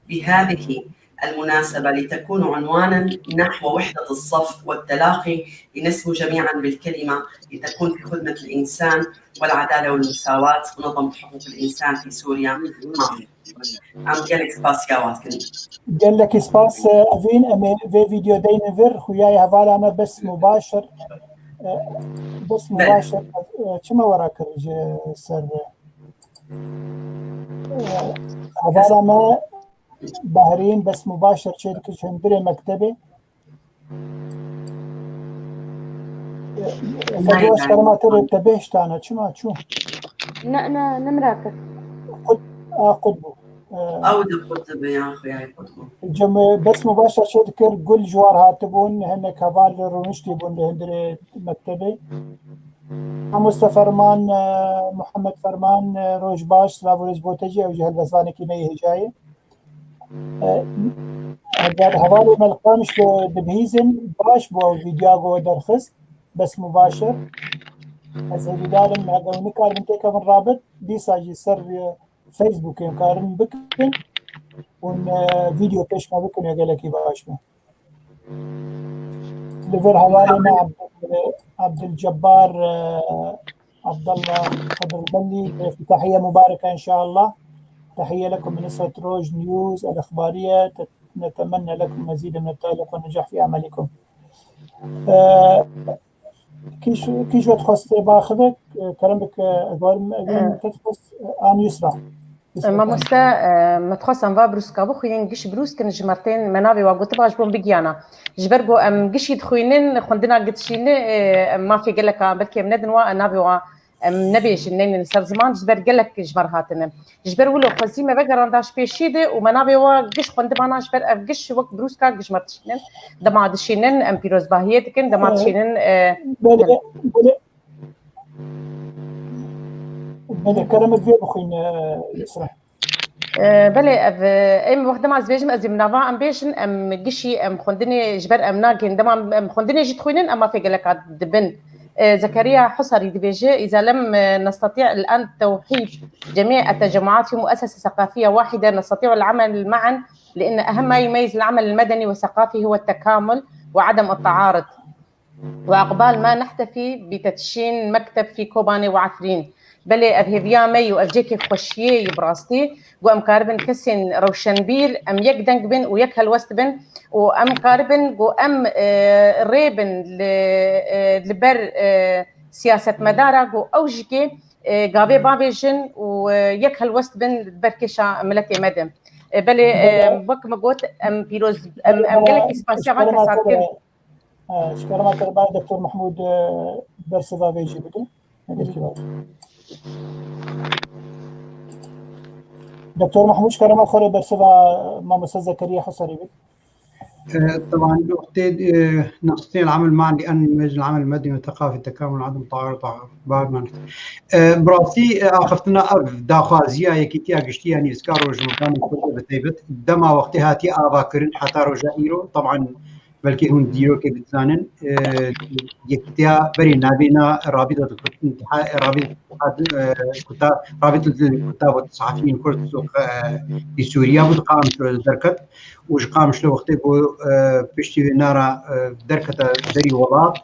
بهذه المناسبة لتكون عنوانا نحو وحدة الصف والتلاقي، لنسمو جميعا بالكلمة، لتكون في خدمة الإنسان والعدالة والمساواة. منظمة حقوق الإنسان في سوريا، ماف. Em gelek spasiya we dikin. Gelekî spas, e, Evîn, em ê vê vîdeo deynin vir, xuyayê hevala me bes mubaşir, e, bes mubaşir, e, çima we rakir ji ser, e, hevala me Behrîn bes mubaşir çêdikir ji hundirê mektebê. Nayê, nayê. Kerema te re te bêhştana, çima çû? Ne, ne, ne min rakir. Qut, a, qut bû. E, ew de qut dibe, ya xwe, ya qut bû. Cem, bes mubaşir çêdikir, Gul ji war hatibûn, hinek heval rûniştî bûn li hundirê mektebê. Mamoste Ferman, e, Muhammed Ferman, e, roj baş, silav û rêz bo te jî, ew jî helbestvanekî me yê hêjayê. E, eger hevalê me li Qamişlo dibihîzin, baş bû ew vîdyoya ku we derxist, bes mubaşir. Ez hêvîdar im, heger nikarbin têkevin rabit, dîsa jî ser, e, Facebookê em karin bikin û, e, vîdyo pêş me bikin, ya gelekî baş be. Li vir hevalê me Abdul-, Abdulcebbar, e, Abdallah Xedir Belî, bi tehîye mubareke inşallah. تحية لكم من أسرة روج نيوز الإخبارية، نتمنى لكم مزيد من التألق والنجاح في أعمالكم. E, kî ji-, kî ji we dixwest tê baxivek, e, kerem bike, e, ez barim, e, Evîn, e, te dixwest, e, an Yusra. Yusra, Mamoste, e, me dixwest em va birûska bixwînin, giş birûskin ji me tên, me navê wa gotiba ji bo em bigiyana. Ji ber ku em gişî dixwînin, xwendina gişî ne, e, em mafê geleka, belkî em nedin wa, e, navê wa em nebêjin, neynin ser ziman, ji ber gelek ji me re hatine. Ji ber wilo xwezî me vegeranda ji pêşî de û me navê wa giş xwendibana, ji ber ev giş wek birûska giş me dişînin. Dema dişînin, em pîrozbahiyê dikin, dema, e, dişînin, e, belê, belê. Belê, kerem, ez vê bixwîn, e, Yusra. E, belê, ev, e, em wexta dema ez bêjim, ez ê bi nava em bêjin, em gişî, em xwendinê ji ber em nagihên, dema em xwendinê jî dixwînin, em mafê geleka dibin. E, Zekeriya Husarî dibêje: إذا لم نستطيع الآن توحيد جميع التجمعات في مؤسسة ثقافية واحدة، نستطيع العمل معا، لأن أهم ما يميز العمل المدني والثقافي هو التكامل وعدم التعارض. وعقبال ما نحتفي بتدشين مكتب في كوباني وعفرين. Belê, ev hêviya me yî û ev cihekê xweşiyê yî bi rastî, ku em karibin kesên rewşenbîr, em yek deng bin û yek helwest bin û em karibin ku em, e, rê bin li, e, li ber, e, siyasetmedara ku ew jî kê, e, gavê bavêjin û, e, yek helwest bin li ber kêşa miletê me de. E, belê, e, wek me got, em pîroz, em, em gelekî spasiya van kesat kirin. Ji kerema te, Doktor Mehmûd, e, bersiva vê jî bide. Eger ki var. Doktor Mehmûd, ji kerema xwe re bersiva mamoste Zekeriya Husarî bide. E, طبعا، وقت، e, نستطيع العمل معا لأن يميز العمل المدني والثقافي التكامل وعدم التعارض بعد ما نحتفي. E, bi rastî, e, axiftina ev daxwaziya Yekîtiya Giştî ya Nivîskar Rojnamevanên Kurd bi taybet dema wextê hatiye avakirin heta roja îro, طبعا، belkî hûn dîrokê bidizanin, e, yekîtiya berê navê na Rabîta Kut-, Rabîta, e, Kuta-, Rabîta Kutab û Sehafiyên Kurd û, e, di Sûriya bû, di Qamişlo derket û ji Qamişlo wextê ku, e, piştî wê nara, e, derkete berî welat,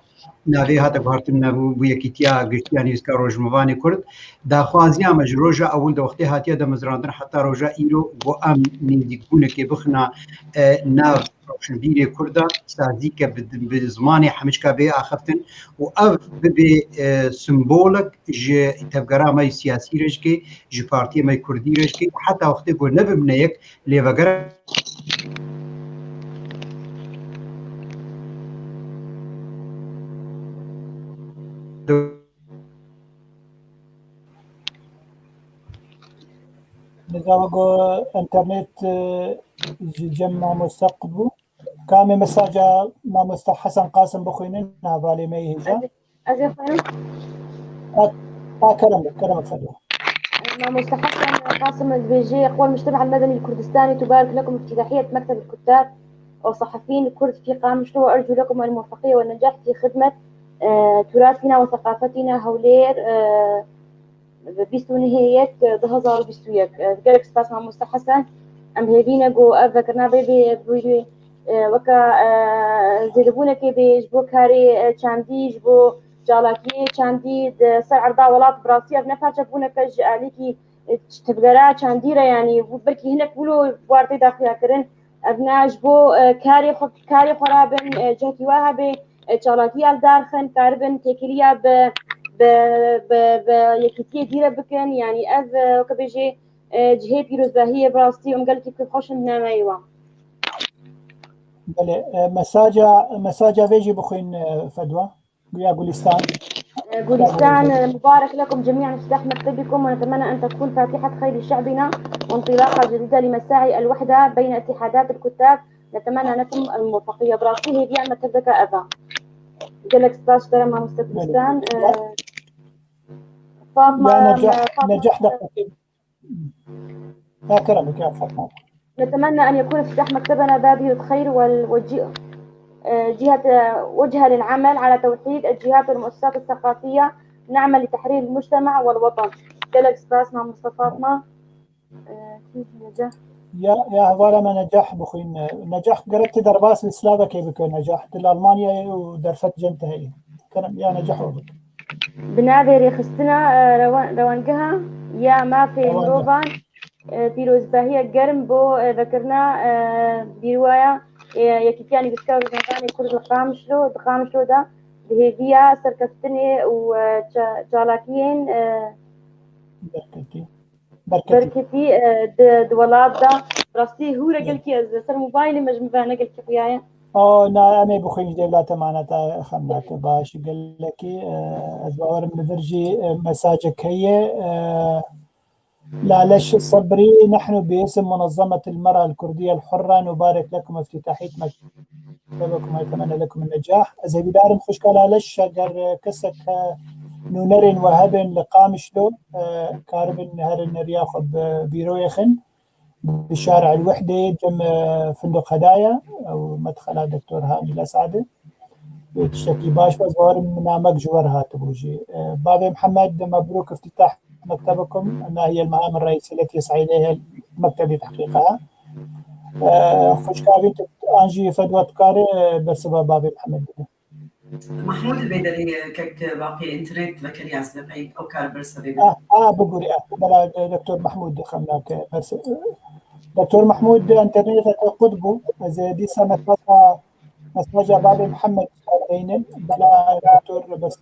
navê hate guhertin, navê bû Yekîtiya Giştî ya Nivîskar Rojnamevanê Kurd. Daxwaziya me ji roja ewil de wextê hatiye demezrandin heta roja îro, ku em nêzîkbûnekê bixina, e, nav rewşenbîrê Kurd e, sazî ke bi, bi zimanê hemiçka bê axiftin û ev bibê, e, simbolek ji tevgera me yê siyasî re jî kê, ji partiyê me yê Kurdî re jî kê, heta wextê ku nebimne yek, lê vegera Nizam go internet, e, ji cem mamoste qut bû. Kamê mesaja mamoste Hesen Qasim bixwînin, hevalê me yê hêja. Ez ê xwînim. Ha, ha, kerem be, kerem be, Fedwa. Mamoste Hesen Qasim dibêje: يقول المجتمع المدني الكردستاني: تبارك لكم افتتاحية مكتب الكتاب والصحفيين الكرد في قامشلو، وأرجو لكم الموفقية والنجاح في خدمة، آه، تراثنا وثقافتنا. هەولێر، آه، bîst û nehê yek du hezar û bîst û yek. Gelek spas mamoste Hesen. Em hêvî ne ku ev vekirina bê bê bûyî, e, weke, e, zêdebûnekê bê ji bo karê, e, çandî, ji bo çalakiyê çandî di ser erda welat. Bi rastî ev ne parçebûneke ji alîkî, e, tevgera çandî re, yanî belkî hinek wilo wartê daxuya kirin. Ev ne ji bo, e, karê xwe, karê xwe rabin, e, cihekî wa hebe, e, çalakî ev darxin, karibin têkiliya bi, bi, bi, bi yekîtiyê dî re bikin. Yanî ev, e, weke bêjê, e, cihê pîrozbahiyê bi rastî em gelkî pir xweş in bi nameyê wan. Belê, e, mesaja, mesaja vê jî bixwîn, e, Fedwa. يا غولستان. غولستان، مبارك لكم جميعا افتتاح مكتبكم، ونتمنى أن تكون فاتحة خير لشعبنا وانطلاقة جديدة لمساعي الوحدة بين اتحادات الكتاب. نتمنى لكم الموفقية. Bi rastî hêviya me tev dike ev e. Gelek spas ji te re mamoste Gulistan. Fatma, Necah, Fatma. Necah, دقيقتين. ذاكرة بك يا فاطمة. نتمنى أن يكون افتتاح مكتبنا بادرة خير وال-، وجه-، آه، جهة، آه، وجهة للعمل على توحيد الجهات والمؤسسات الثقافية. نعمل لتحرير المجتمع والوطن. Gelek spas mamoste Fatma. Ee, kî Necah? Ya, ya hevala me Necah bixwîn. Necah, gerek tu derbas li slavekê bike Necah. Tu li Almanyayê û derfet cem te heye. Kerem, ya Necah, we bike. Bi navê rêxistina, e, rewa-, rewangeha ya mafê mirovan, e, pîrozbahiyek germ bo, e, vekirina, e, bîrwaya, e, Yekîtiya Nivîskar û Rojnamevanê Kurd li Qamişlo, di Qamişlo de bi hêviya serkeftinê û, e, ça-, çalakiyên, e, Berketî. Berketî. Berketî, e, di, di welat de. Rastî hûre gelkî ez li ser mobaylê me ji min ve ne gelkî xuyaye. O, na, em ê bixwîn ji dêvla te mane te xem nake. Baş gelekî, e, ez bawerim li vir jî, e, mesajek heye, e, Laleş Sebrî: نحن باسم منظمة المرأة الكردية الحرة نبارك لكم افتتاحية مكتبكم ونتمنى لكم النجاح. Ez hêvîdar im xwişka Laleş, eger, e, kesek, e, nûnerên we hebin li Qamişlo, e, karibin herin riya xwe bi bîroyê xin. bi Şarî El Wehdê cem, e, Funduq Hedaya û medxela Doktor Hanî Lesadi. Tiştekî baş be, ez bawerim namek ji we re hatibû jî. E, Bavê Mihemed, mebrûk iftîtah mektebikum, nahiyel mehamir reîsiyetê Seîdê hel mektebê tehqîqa. E, xwişka vî tu an jî fedwa dikare, e, bersiva Bavê Mihemed bide. Mahmûd, vê derê kek Baqî înternet vekeriya ez pey ew kar bersiva vê bide. Ah, ah, bigurî, ah, bela, e, Doktor Mahmûd dixemna ke bersi-, Doktor Mahmûd, înternet qut bû. Ez ê dîsa mesaj Mesaja Bavê Mihemed beynin, bela Doktor Bes-,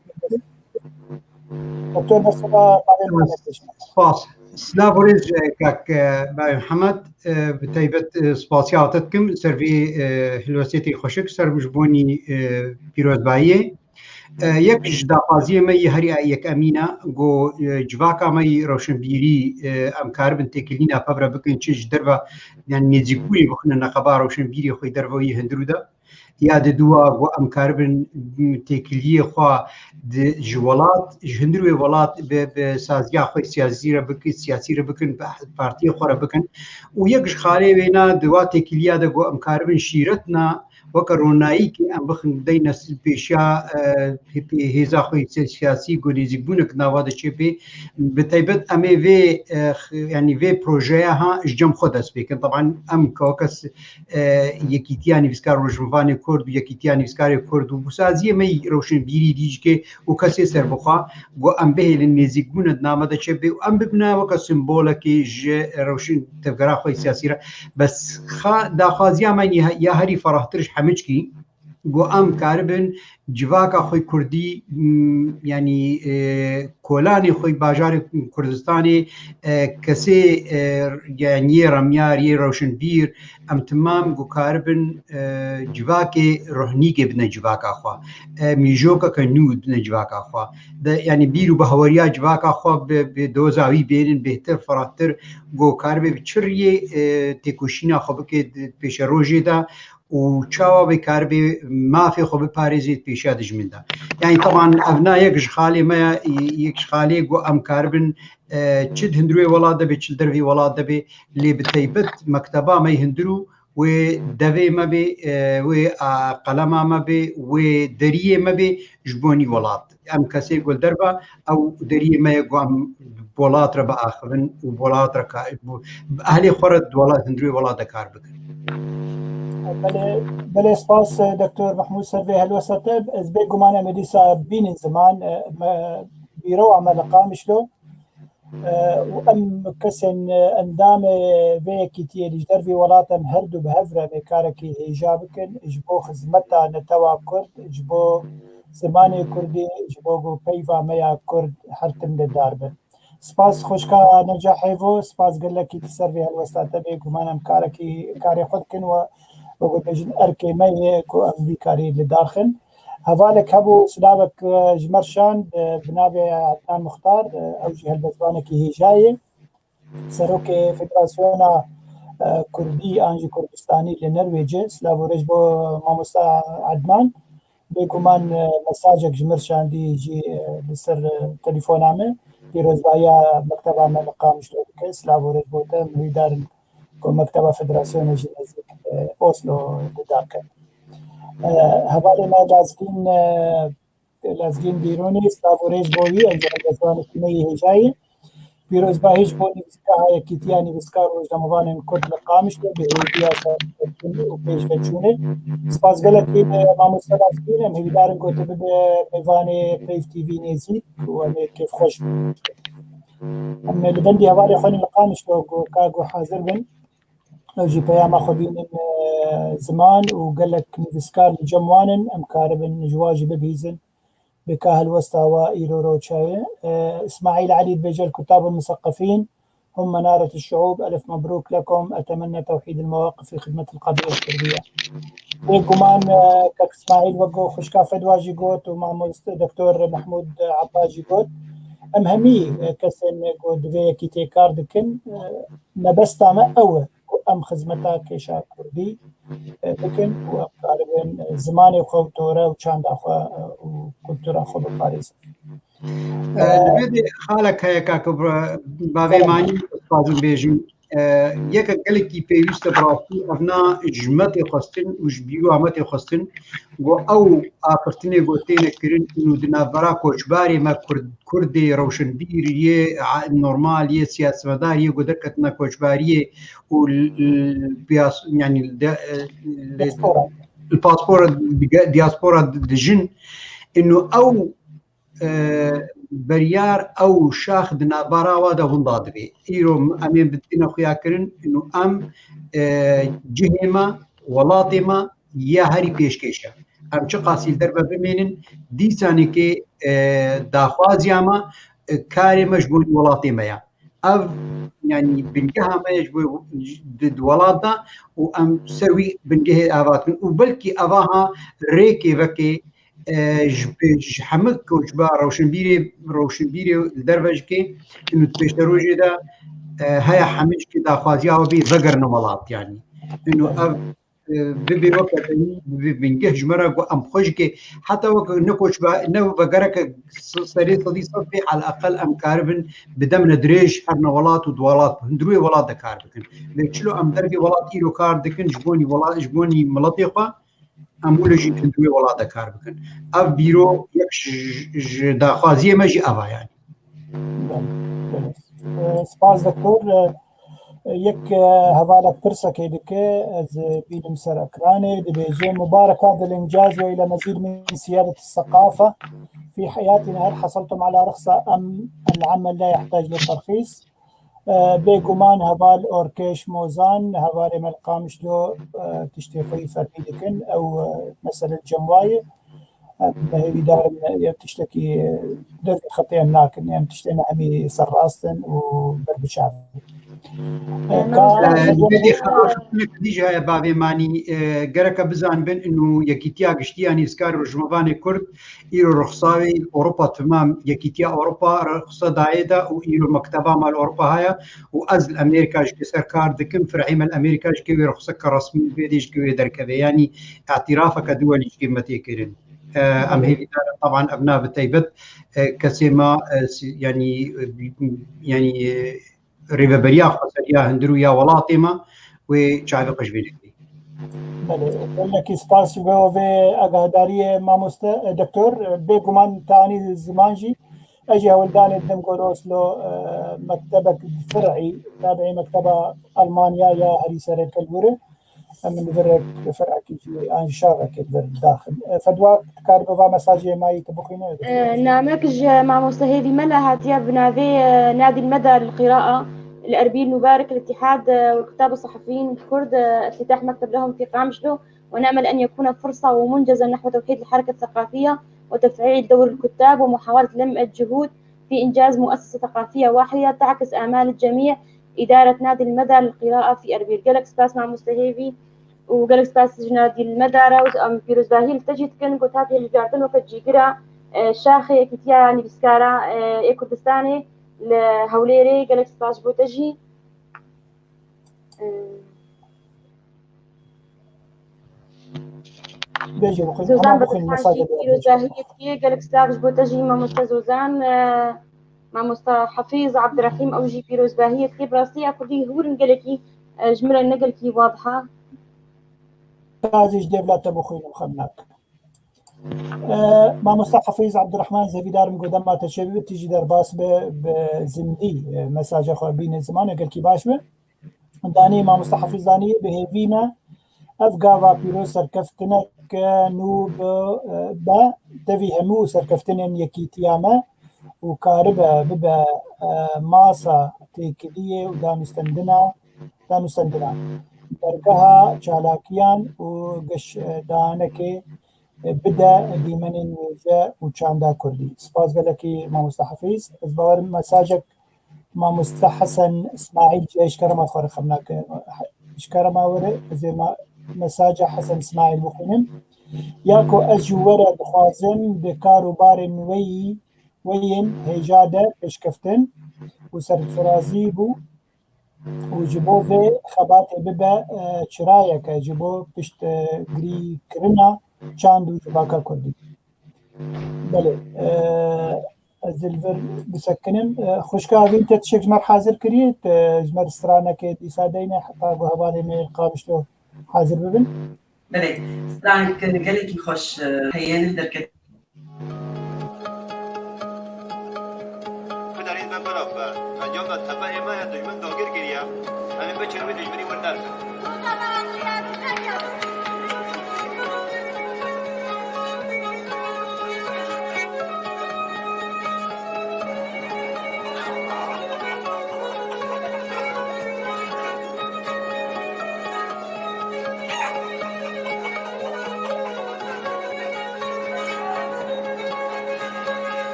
Doktor Besiba Bavê Mihemed bêje. Spas. Silav û rêz ji kak, e, Bavê Mihemed, e, bi taybet, e, spasiya te dikim ser vî, e, helwestê xweşik, ser ji bonî, e, pîrozbayiyê. E, yek ji daxwaziyê me yê herî yekemîn e, ku, e, civaka me yî rewşenbîrî, e, em karibin têkilîna pevre bikin, çi ji derve, yani nêzîkbûnê bixine neqeba rewşenbîrê xwe derve yê hundirû de. Ya di dû wa ku em karibin têkiliyê xwe di, ji welat, ji hundir wê welat bi, bi saziya xwe siyasî re bikin, siyasî re bikin, bi partiyê xwe re bikin. Û yek ji xalê wêna di wa têkiliya de ku em karibin şîretna weke ronayîkê em bixin dey nesil pêşiya, e, hê-, hêza xwe siyasî ku nêzîkbûnek nava de çêpê. Bi taybet em ê vê, e, x-, yanî vê projeya ha ji cem xwe dest pê kin. Teban em ke weke s-, e, Yekîtiya Nivîskar Rojnamevanê Kurd û Yekîtiya Nivîskarê Kurd û saziyê me yî rewşenbîrî dîjikê û kesê serbixwe ku em bihêlin nêzîkbûne di nava de çêbê û em bibine weke simbolekê ji rewşen tevgera xwe siyasî re. Bes xa-, daxwaziya me ya, ya herî ferahtir ji hemû çikî ku em karibin civaka xwe kurdî, m, yanî, e, kolanê xwe bajarê Kurdistanê, e, kesê, e, yanî yê remyar, yê rewşenbîr, em timam ku karibin, e, civakê rohnîkê bidine civaka xwe, e, mîjokeke nû bidine civaka xwe. De, yanî bîr û bahweriya civaka xwe bi, bi doza wî bênin bêhtir, ferahtir, ku karibe bi çi riyê, e, têkoşîna xwe bike di pêşerojê de, û çawa vê karibê mafê xwe biparêzê pêşiya dijmin de. Yani teban ev na yek ji xalê me ye, yek ji xalê ku em karibin, e, çi di hundirê welat de be, çi li dervê welat de be, lê bi taybet mekteba me yê hundirû wê devê me be, e, wê, a, qelema me be, wê deriyê me be ji bonî welat. Em kesê ku li derve ew deriyê me ye ku em bi welat re biaxivin û bi welat re ka-, bi, bi ehlê xwe re di welat, hundirê welat de kar bikin. Belê, belê spas, Doktor Mahmûd, ser vê helwesta te. Ez bêguman em ê dîsa bînin ziman, e, me, bîrowa me li Qamişlo, e, û em kesên, e, endamê vê yekîtiyê li ji dervê welat em her du bi hev re vê karekî hêja bikin ji bo xizmeta netewa Kurd, ji bo zimanê Kurdî, ji bo ku peyva me ya Kurd her tim li dar bin. Spas xwişka Neca Hêvo, spas gelekî li ser vê helwesta te, bêguman em karekî, karê xwe dikin we, we ku bêjin erkê me ye ku em vî karî li dar xin. Hevalek hebû, silavek, e, ji me re şand, e, bi navê Ednan Muxtar, e, ew jî helbestvanekî hêja ye. Serokê Federasyona, e, Kurdî an jî Kurdistanî li Norwêcê, silav û rêz bo mamosta Ednan. Bêguman, e, mesajek ji me re şandî jî, e, li ser, e, telefona me. Pîrozbahiya mekteba me li Qamişlo dike. Silav û rêz bo te. Em hêvîdar in ku mekteba federasyonê jî nêzîk, e, Oslo li dar ket. E, hevalê me Lazgîn, e, Lezgîn Dîronî, silav û rêz bo wî, encamdezvanekî me yê hêjayî. Pîrozbahî ji bo nivîska Yekîtiya Nivîskar û Rojnamevanên Kurd li Qamişlo bi hêviya serkeftin û pêşveçûnê. Spas gelekî, e, mamoste Lezgîn, em hêvîdar in ku tu bibe mêvanê Peyv T V nêzîk û em ê kêfxweş bin. Em li bendî hevalê xwe li Qamişlo ku ka ku hazir bin. Ew jî peyama xwe bînin, e, ziman û gelek nivîskar li cem wan in, em karibin ji wan jî bibihîzin. Bi ka helwesta wa îro roça ye. E, Îsmaîl Elî dibêje, الكتاب المثقفين هم منارة الشعوب، ألف مبروك لكم، أتمنى توحيد المواقف في خدمة القضية الكردية. Bêguman, e, kek Îsmaîl wek xwişka Fedwa jî got û mamoste Doktor Mehmûd Ebba jî got, em hemî, e, kesên ku di vê yekîtiyê kar dikin, e, mebesta me ew e ku em xizmeta kêşa kurdî, e, bikin û em karibin, e, zimanê xwe û tore û çanda xwe, e, û kultura xwe biparêzin. E, li vê de xalek heye ka ku bi, bavê Ferem. Manî dixwazin bêjin. E, yekek gelekî pêwîst e bi rastî, ev na ji me tê xwestin û ji bîroya me tê xwestin, ku ew axiftinê ku têne kirin û di navbera koçbarê me Kurd, Kurdê rewşenbîr yê, a, normal yê, siyasetmedar yê ku derketine koçbariyê û l-, l-, piyas-, yanî de, e, li, li paspora dige-, diaspora di-, dijin, ino ew e, beryar ew şax di navbera wa de winda dibê. Îro em ê bi têne xuyakirin û em, e, cihê me, welatê me ya herî pêşkêş e. Em çiqasî li derve bimênin, dîsanekê, e, daxwaziya me, e, karê me ji bo welatê me ye. Ev, yanî bingeha me ye ji bo di, di welat de û em ser wî bingehê ava dikin û belkî eva ha rêkê vekê e, ji, ji hemik koçba rewşenbîrê, rewşenbîrê li derve jikê, û di pêşerojê de, e, heya hemik jikê daxwaziya we bê vegerine welat, yanî. Û ev, e, bibê weke bingeh ji me re ku em xwe jikê, heta weke ne koçba, ne vegereke s-, serê sedî sed bê, eleqel em karibin bi demine dirêj herine welat û di welat, hundirûyê welat de kar bikin. Lê çilo em dervê welat îro kar dikin, ji bonî welat, ji bonî miletê xwe, em wilo jî di wê welat de kar bikin. Ev bîro yek ji, ji daxwaziyê me jî ev a, yanî. Belê, belê. E, spas doktor. E, yek, e, hevalek pirsekê dike, ez, e, bînim ser ekranê, dibêje: مباركة للإنجاز وإلى مزيد من سيادة الثقافة في حياتنا، هل حصلتم على رخصة أم العمل لا يحتاج للترخيص؟ E, bêguman heval Orkêş Mozan, hevalê me li Qamişlo, e, tiştê xwe yî fermî dikin. Ew, e, mesele li cem wa ye. Em hêvîdar in, e, em tiştekî, e, dest bi xetê em nakin. Em tiştê me hemî serrast in û ber bi çav in. E, ka Em, e, Xawa xetineke dî jî heye bavê manî, e, gereke bizanibin û Yekîtiya Giştî ya Nivîskar û Rojnamevanê Kurd, Îro ruxsawê Ewropa temam, Yekîtiya Ewropa ruxsa dayê de û îro mekteba me li Ewropa heye û ez li Amerîka jî ser kar dikim, fir'ê me li Amerîka jî wê ruxseke resmî bê dê jî wê derkeve. Yanî îtirafeke duwelî jî me tê kirin. E, em hêvîdar in, teban ev na bi taybet, e, kesê me, e, si-, yanî, e, bi-, yanî, e, rêveberiya xweseriya hundir û ya welatê me wê çavê xwe ji vê nekirî. Belê, gelekî spas ji bo vê agahdariyê mamoste, e, doktor. E, bêguman tanî ziman jî, ez jî hewldanê didim ku li Oslo, e, mektebek fer'î, tabi'î mekteba Almanya ya herî sereke li wir e. Em li vir fer'ekî jî an şaxekê li vir daxin. E, Fedwa, dikare bi va mesajê mayî tu bixwîne? E, namek ji mamoste hêvî me le hatiye bi navê, e, نادي المدى للقراءة لأربيل مبارك، الاتحاد، e، والكتاب الصحفيين الكرد، e، افتتاح مكتب لهم في قامشلو، ونأمل أن يكون فرصة ومنجزا نحو توحيد الحركة الثقافية وتفعيل دور الكتاب ومحاولة لم الجهود في إنجاز مؤسسة ثقافية واحدة تعكس آمال الجميع، إدارة نادي المدى للقراءة في أربيل. Gelek spas mamoste hêvî û gelek spas ji Nadî li me dara û em pîrozbahî li te jî dikin ku te hatiye hilbijartin weke cîgira, e, şaxê Yekîtiya Nivîskara, e, ê Kurdistanê li Hewlêrê. Gelek spas ji bo te jî. E, Bêje bixwîn, Zozan hema bixwîn, Bedirhan mesajê jî bêje. Pîrozbahiyê dikê, gelek spas ji bo te jî mamoste Zozan. E, Mamosta Hafîz Abdurrahîm, ew jî pîrozbahiyê dikê. Bi rastî ya kurdî hûr in gelekî, e, ji min re ne gelekî wadiha. Ez jî ji dêvla te bixwînim, xem nak. E, Mamosta Hafîz Abdurrahman, ez hêvîdar im ku dema te çêbî, tu jî derbas be, bi zindî, e, mesaja xwe bîne ziman, gelekî baş be. Danî mamoste Hafîz Danî, bi hêvî me ev gava pîroz serkeftineke nû bi, be tevî hemû serkeftinên yekîtiya me û karibe bibe, e, masa têkiliyê û danûstendina, danûstendina dergeha çalakiyan û geşdanekê bide dîmenên wêje û çanda kurdî. Spas gelekî mamoste Hafîz. Ez bawer im mesajek Mamoste Hesen Îsmaîl jî ji kerema xwe re xem nake. Ji kerema we re ez ê ma-, mesaja Hesen Îsmaîl bixwînim. Ya ku ez ji we re dixwazim di kar û barên we yî, we yên hêja de pêşkeftin û serfirazî bû û ji bo vê xebatê bibe, e, çirayeke ji bo piştgirîkirina çand û civaka kurdî. Belê, e, Ez ê li vir bisekinim. E, xwişka Evîn, te tiştek ji me re hazir kiriye, te ji me re stranekê dîsa deyne heta ku hevalê me Qamişlo hazir bibin. Belê, stranek gelekî xweş, e, heye, ne derket. Bidarîn me belav be. Encama tepe ême ya dijmin dagir kiriye. Em ê biçin wê dijminî wir derxin.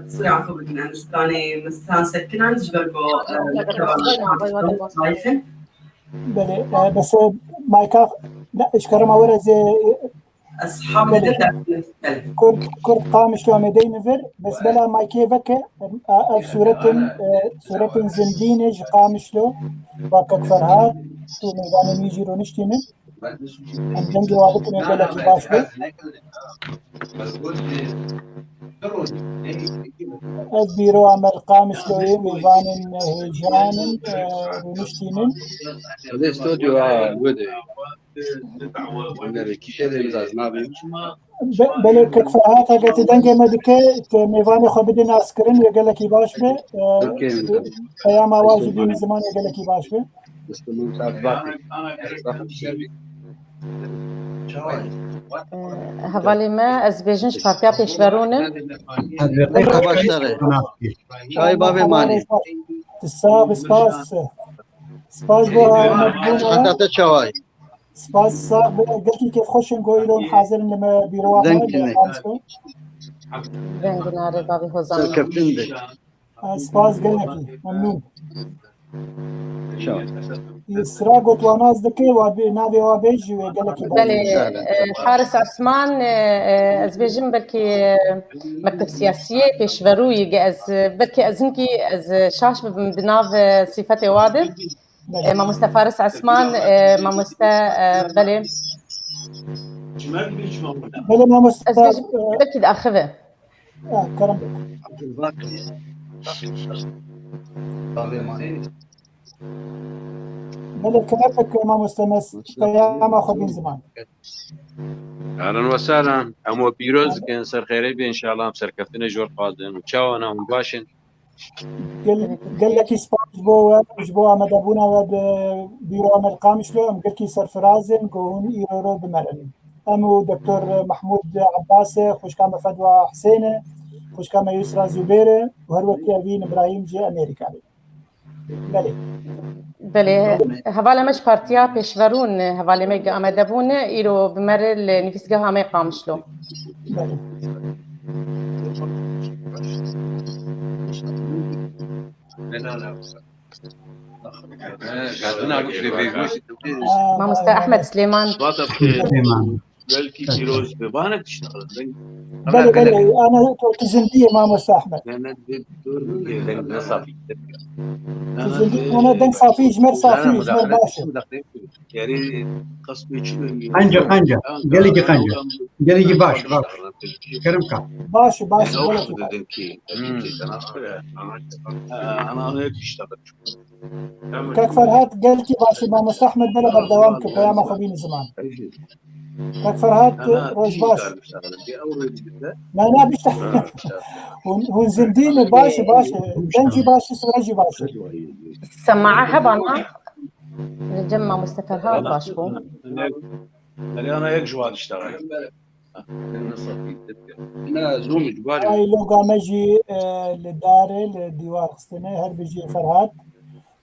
Qisûrê efû bikin, em stranê min stran sekinan ji ber ku, e, mekteba min zayîf in. Belê, e, bes, e, mayka, ne, ji kerema we re ez ê, Ez hemle belê. Din derdim, belê. Kurd, Kurd Qamişlo em ê deyne vir, bes bela maykê veke, e, ev sûretin, e, sûretin zindînê ji Qamişlo, ba kek Ferhat, tu mêvanên wî jî rûniştînin. Em dengê wa bikin, gelekî baş be. Ez bîroya me li Qamişloyê mêvanên hêjan in, e, rûniştînin. Li stûdyo, ha, li wê de. Hunerê kî tê de, ez nabînim. Be-, belê kek Ferhat, heke tu dengê me dike, tu mêvanê xwe bidî naskirin, wê gelekî baş be. E, peyama wa jî bînî ziman, wê gelekî baş be. Hevalê me, ez bêjin ji Partiya Pêşverûn im. Çay bavê malê. Tu sax be, spas. Spas bo me bûne. Heta te çaway. Spas, sax be. Gelkî kêfxweş in ku îro hazir in li me bîroya me. Deng tune. Deng nare bavê Hozan. Serkeftin be. Spas gelekî. Memnûn. Çawa? Îsra gotwana ez dike, wa bê, navê wa bê jî wê gelekî baş. Belê, e, Haris Osman, e, e, ez bêjim belkî, e, mekteb siyasiyê pêşverûyî ge ez, e, belkî ez hinkî ez, e, şaş bibim di nav, e, sîfetê wa de. Belê. E, mamoste Faris Esman, e, mamoste, e, belê. Belê mamoste, ez bêjim, e, belkî diaxive. Ha, kerem. Belê, kerem bike mamoste, me peyama xwe bîn ziman. Ehlen we sehlen. Em we pîroz dikin, ser xêrê bê înşallah, em serkeftinê ji we re dixwazin. Çawa ne, hûn baş in? Gel-, gelekî spas ji bo we, ji bo amadebûna we bi Bîroya me li Qamişlo, em gelkî serfiraz in ku hûn îro ro bi me re ne. Em û Doktor Mehmûd Ebbas e, xwişka me Fedwa Hisên e, xwişka me Yusra Zubêr e û her wekî Evîn Îbrahîm jî Amerîka be. Belê. Belê, hevalê me ji Partiya Pêşverûn, hevalê me ge amadebûn, îro bi me re li nivîsgeha me Qamişlo. Belê. Mamoste Ahmed Silêman. Silêman. Belkî pîroz be. Bana tişta. Belê, belê. Ana tu zindî yê, mamoste Ahmed. Ne, ne, de, dur, de, deng ne safî. Tu zindî, ana deng safî, ji mer safî, ji mer baş e. Yanî, qasdê çi be? Qenca, qenca. Gelekî qenca. Gelekî baş, baş. Kerem ka. Baş, baş, gelekî baş. Ana, ana, ana, tişta. Kak Ferhat, gelkî baş e, mamoste Ahmed, bela berdewam ke, peyama xwe bîne ziman. Kak Ferhat, roj baş. Na, na, bişte. Hûn, hûn zindî ne, baş e, baş e. Deng jî baş e, sure jî baş e. Semae heba na? Li cem mamoste Ferhat baş bû. Belê ana yek ji wan tişta. Ay, loga me jî, e, li dar e, li dîwar xistine, her bijî Ferhat.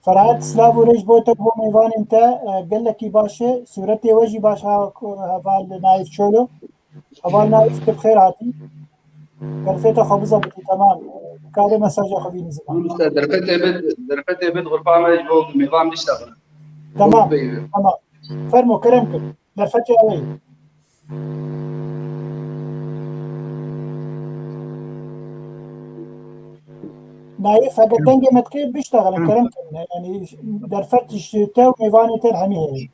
Ferhat, silav û rêz bo te, bo mêvanên te, e, gelekî baş e, sûretê we jî baş ha, heval Naif Çolo. Heval Naif, tu bi xêr hatî. Derfeta xwe bizebitî, temam. Karê mesaja xwe bînî ziman. Mamoste, derfetê bid, derfetê bid, xurpa me ji bo mêvan biştexile. Temam, temam. Fermo, kerem kir. Derfetê ew ê. Naif, eger dengê me dikê, biştexilin, kerem kirin. Yanî derfet ji te û mêvanê te hemî heye.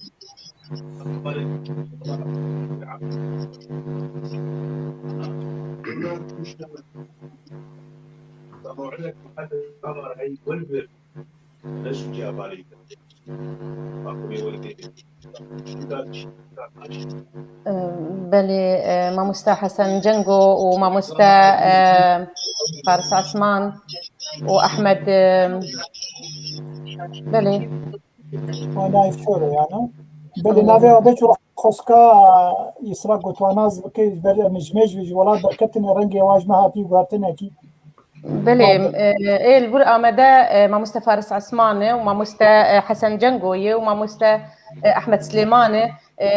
Belê, e, mamoste Hesen Cengo û mamoste, e, Faris Asman û Ahmed, e, belê. Wana şoro yani. Belê, navê Abeç û Xoska Îsra gotwana zibike, ji ber em ji me ji welat derketine, rengê wa ji me hatî guhertinekî. Belê, e, ê li vir amede, e, mamoste Faris Esman e û mamoste, e, Hesen Cengo ye û mamoste, e, Ehmed Silêman e. E,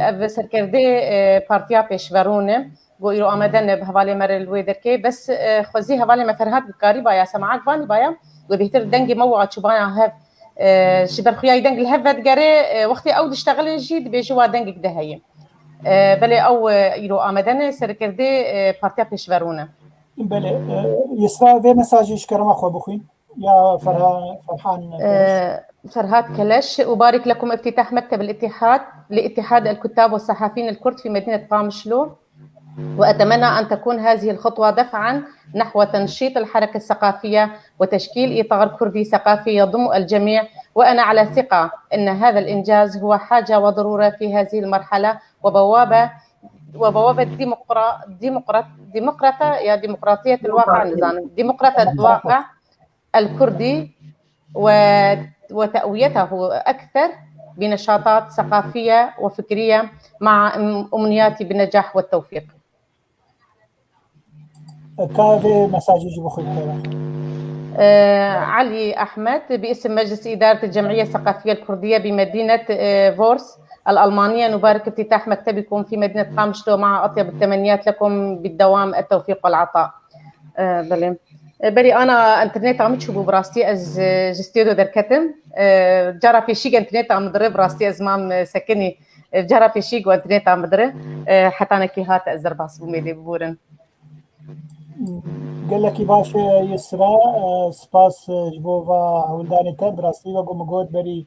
ev serkerdê, e, Partiya Pêşverûn e. Ku îro amede ne bi hevalê me re li wê derkê. Bes, e, xwezî hevalê me Ferhat bikarîbaya, semaek vanîbaya, wê bêhtir dengê me û açûbaya hev, e, ji ber xuyayî deng li hev vedigere, e, wextê ew diştexilin jî dibêje wa dengek de heye. E, belê ew, e, îro amede ne, serkirdê, e, Partiya Pêşverûn e. Belê, e, Yisra vê mesajê ji kerema xwe bixwîn. Ya Ferha-, Ferhan, e, Ferhat Keleş, أبارك لكم افتتاح مكتب الاتحاد لاتحاد الكتاب والصحفيين الكرد في مدينة قامشلو، وأتمنى أن تكون هذه الخطوة دفعا نحو تنشيط الحركة الثقافية وتشكيل إطار كردي ثقافي يضم الجميع، وأنا على ثقة أن هذا الإنجاز هو حاجة وضرورة في هذه المرحلة وبوابة، وبوابة ديمقرا-، ديمقراط-، ديمقراطة يا ديمقراطية الواقع، نظام ديمقراطة الواقع الكردي و-، وتقويته أكثر بنشاطات ثقافية وفكرية مع أم-، أمنياتي بالنجاح والتوفيق. Ka vê mesajê jî bixwîn kere. آه، علي أحمد، باسم مجلس إدارة الجمعية الثقافية الكردية بمدينة، آه، فورس الألمانية، نبارك افتتاح مكتبكم في مدينة قامشلو مع أطيب التمنيات لكم بالدوام، التوفيق والعطاء. آه، بلي. آه، بلي، أنا انترنت عم تشوفوا براستي، أز، آه، جستيدو دركتم. آه، جارا بيشيك انترنت عم ضرب براستي، أز مام سكني. آه، جارا بيشيك وانترنت عم ضرب. آه، حتى أنا كي هات أز درباس بوميدي ببورن. Gelekî baş e Yisra, e, spas, e, ji bo va hewldanê te. Bi rastî wek ku min got berî,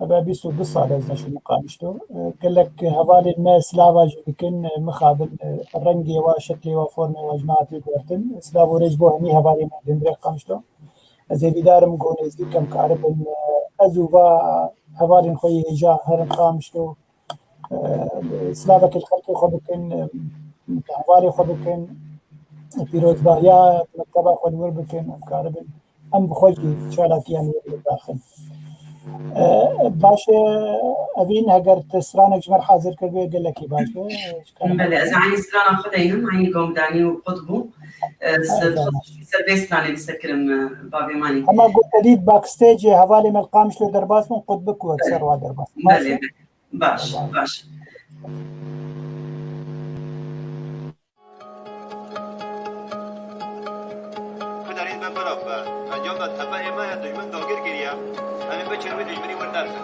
ebe bîst û du sal ez neçûme Qamişlo. E, gelek hevalên me silava jî dikin, e, mixabin, e, rengê wa, şeklê wa, formê wa ji me hatiye guhertin. Silav û rêz bo hemî hevalên me di hundirê Qamişlo. Ez hêvîdar im ku nêzîk em karibin, e, ez û va hevalên xwe yê hêja herin Qamişlo. E, silavekê li xelkê xwe bikin, e, hevalê xwe bikin, pîrozbahiya mekteba xwe li wir bikin, em karibin, em bi xwe jî çalakiyan li wir bidaxin. E, baş e, Evîn, heger tu stranek ji me re hazir kiribe, gelekî baş be. Belê, ez eynî strana xwe deynim, eynî gomdanî û qut bû. E, ser, ser vê stranê bisekirim, e, bavê manî. Hema got te dît backstage-ê hevalê me li Qamişlo derbas bûn, qut bi ku wek ser wa derbas. Baş e? Belê, belê. Baş, baş. Gudarên me belav be. Encama tepeê me ye, dijmin dagir kiriye. Em ê biçin wê dijminî wir derxin.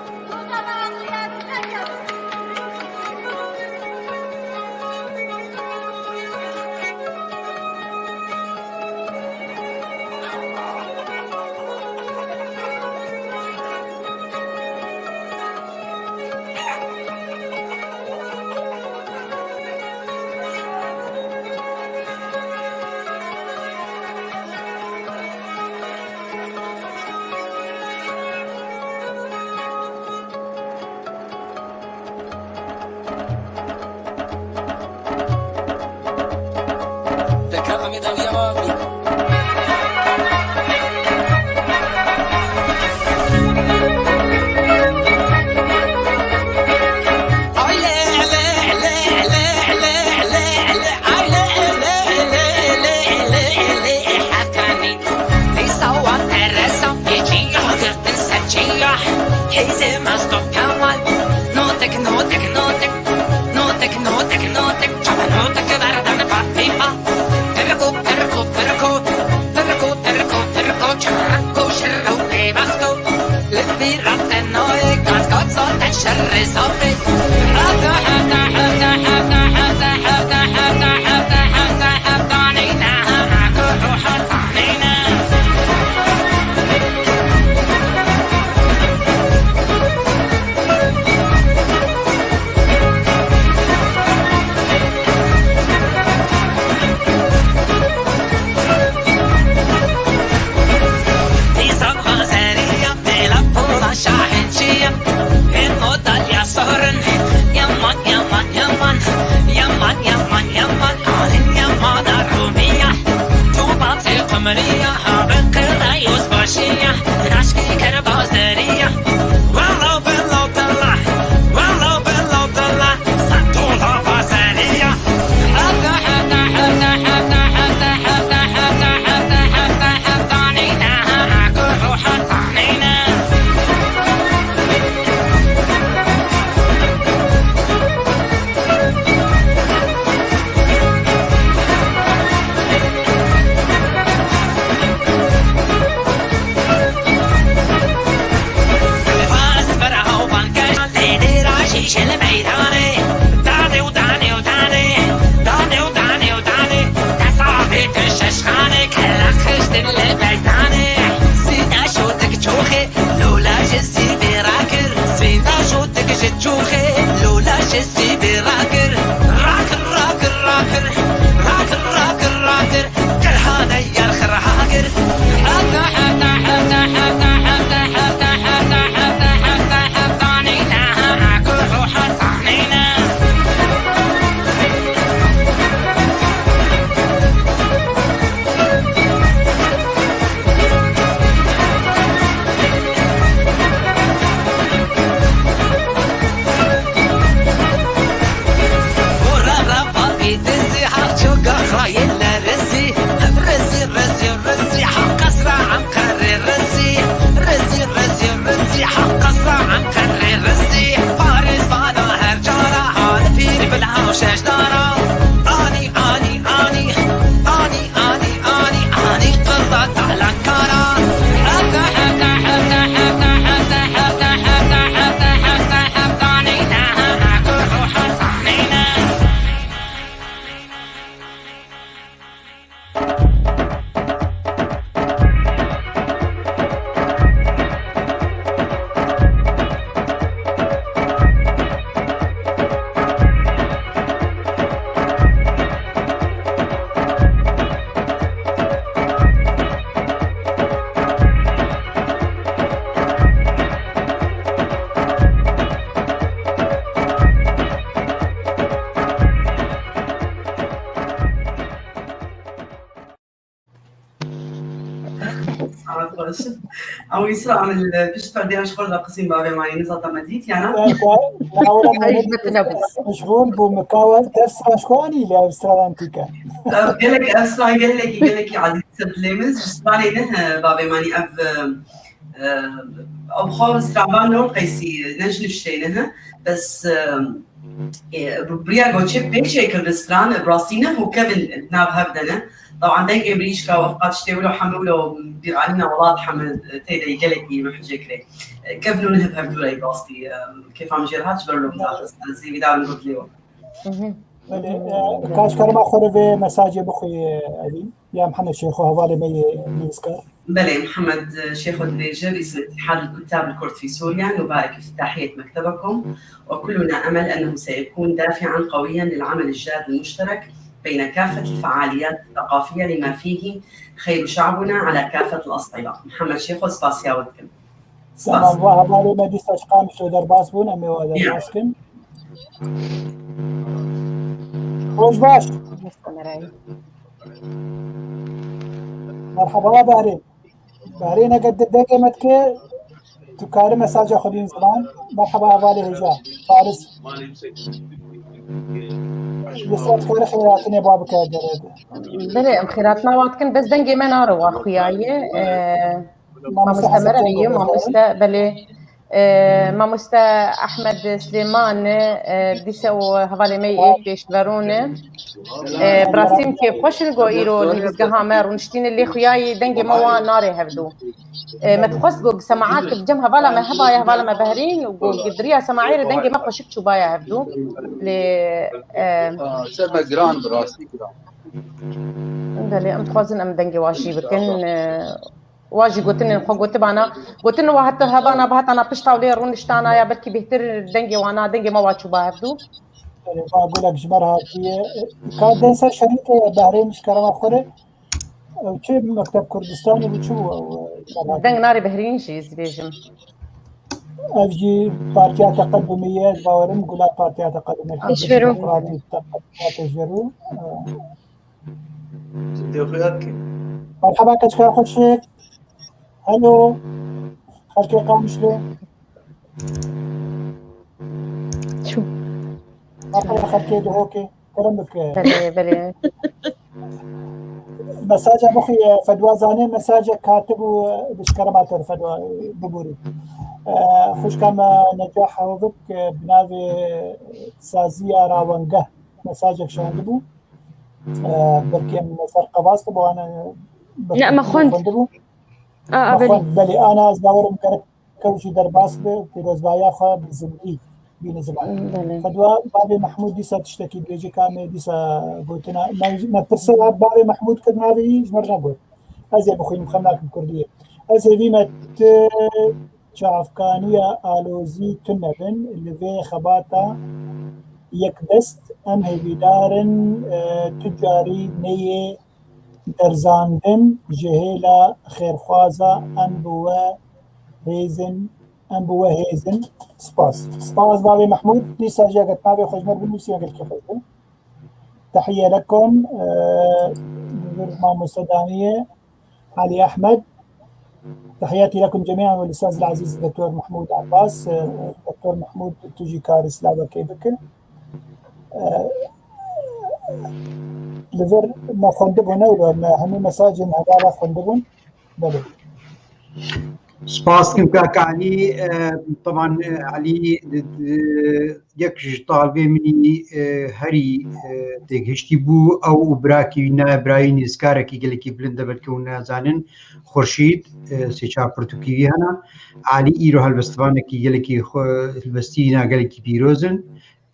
Saet xweş. Ew Îsra, em li pişt perdeyan ji xwe re qisîn bavê Manî, nizata me dît, yana? Ev ka-, navra Ay, Manî ji min tune bû. Ji bûn bû mikawer ters stranşkwanî lê ev stran antîke. Ev gelek, ev stran gelekî, gelekî ezîz dilê min, ji stranê ne, he, bavê Manî ev, e, e, ew xwe stranvan ne û qeysî, ne ji nifşeyê ne, he. Bes, e, Ê, bi, bi ya goçê pêşê kirdistan, bi rastî ne hû kevin nav hev de ne. Taban dengê mirîşka û ev qat tiştê wilo hemû wilo bîranîna welat hemû tê de gelekî min hicê kirê. Kevin û nehev hevdû re bi rastî, e, kêfa min jê re hat ji ber wilo min daxist. Ez hêvîdar im got lê we. Belê, e, ka ji kerema xwe re vê mesajê bixwî, e, Evîn. Ya Mihemed Şêxo, hevalê me yê nivîskar. بلى، محمد شيخو دبيجة باسم اتحاد الكتاب الكرد في سوريا نبارك افتتاحية مكتبكم، وكلنا أمل أنه سيكون دافعا قويا للعمل الجاد المشترك بين كافة الفعاليات الثقافية لما فيه خير شعبنا على كافة الأصعدة. محمد شيخو، سباس يا ودكم. سباس. Tamam, va hevalê me dîsa ji Qamişlo derbas bûn, em ê wa derbas kin. Roj baş. Merhaba Behrê. Behrê, neke di dengê me dike, tu kari mesaja xwe bîn ziman. Merhaba hevalê hêja. Faris. Li ser tarixê hatinê ba bike gere. Belê, em xêratina wa dikin, bes dengê me nare wa xuyaye. Ee, Mamoste Hasan Merem Cengo ye, bexerin. Mamoste, belê. Ee, Mamoste Ahmed Silêman, ee, dîse û hevalê me yê pêşverûn e. Ee, bi rastî min kêfxweş in go îro li dizgeha me rûniştîne lê xuyayî dengê me wa nare hevdû. Ee, me dixwest go semaat bi cem hevala me hebaye, hevala me Behrîn û go gidiriya semaê re dengê me xweşik çûbaye hevdû. Lê, ee, Aa, ser me giran bi rastî giran. Belê, em dixwazin em dengê wa jî bikin. Ee, Wa jî gotinên xwe gotibana, gotin wa heta hebana bi hetana pişta wê rûniştana ya belkî bêhtir dengê wana, dengê me wa çûba hevdû. Erê, va gulek ji me re hatiye. Ka den ser şerîke ye, Behrê min ji kerema xwe re. Ew çi mekteb Kurdistanê bû, çi bû ew, e, Deng narê Behrîn jî ez dibêjim. Ev jî Partiya Teqedumê ye, ez bawerim gula Partiya Teqedumê. Hişvero. Demokratîk Teqedumê, Hişvero. Merhaba keçika xweşik. Hello. Xelkê Qamişlê. Çû. Merhaba xelkê Duhokê. Kerem bike. Belê, belê. Mesaja bixuye, Fedwa Zanê mesaja katib û, e, bi şkerema te Fedwa, e, bibûrî. E, xwişka me Necah Hewvik, e, bi navê Saziya Rawengeh mesajek şandibû. E, belkî em ser qebaz dibû, an, e, belkî Ne, me xwend. Xwendibû. A, a, Me belê. Xwend, belê, ana ez bawerim gerek ew jî derbas bi, pîrozbahiya xwe bi zindî bîne ziman. Belê. Fedwa bavê Mehmûd dîsa tiştekî dibêje ka me dîsa gotina, me, me pirsa bavê Mehmûd kir navê wî ji me re negot. Ez ê bixwînim, xem nakim kurdiyê. Ez hêvî me ti çavkaniya alozî tune bin, li vê xebata yekdest em hêvîdar in, e, tu carî neyê derzandin ji hêla xêrxwaza em bi we hêzin, em bi we hêzin. Spas. Spas bavê Mehmûd. Dîsa jî eger navê xwe ji me re binivîsî, gelkî xweş be. Tehiye lekum, e, li vir mamoste Daniye, Elî Ehmed. Tehiyatî lekum cemîan û lîsaz el-ezîz Doktor Mehmûd Abbas. E, Doktor Mehmûd, tu jî karî silavekê bike. E, li vir me xwendibû, ne wilo, me hemû mesajên hevala xwendibûn. Belê. Spas dikim kak Elî. E, teban, e, Elî, e, yek ji talibê min î, e, herî, e, têgihiştî bû. Ew û birakî wî, nayê birayî nîskarekî gelekî bilind e, belkî hûn nazanin. Xurşîd, e, sê çar pirtûkî wî hene. Elî îro helbestvanekî gelekî xwe, helbestîna gelekî pîroz in.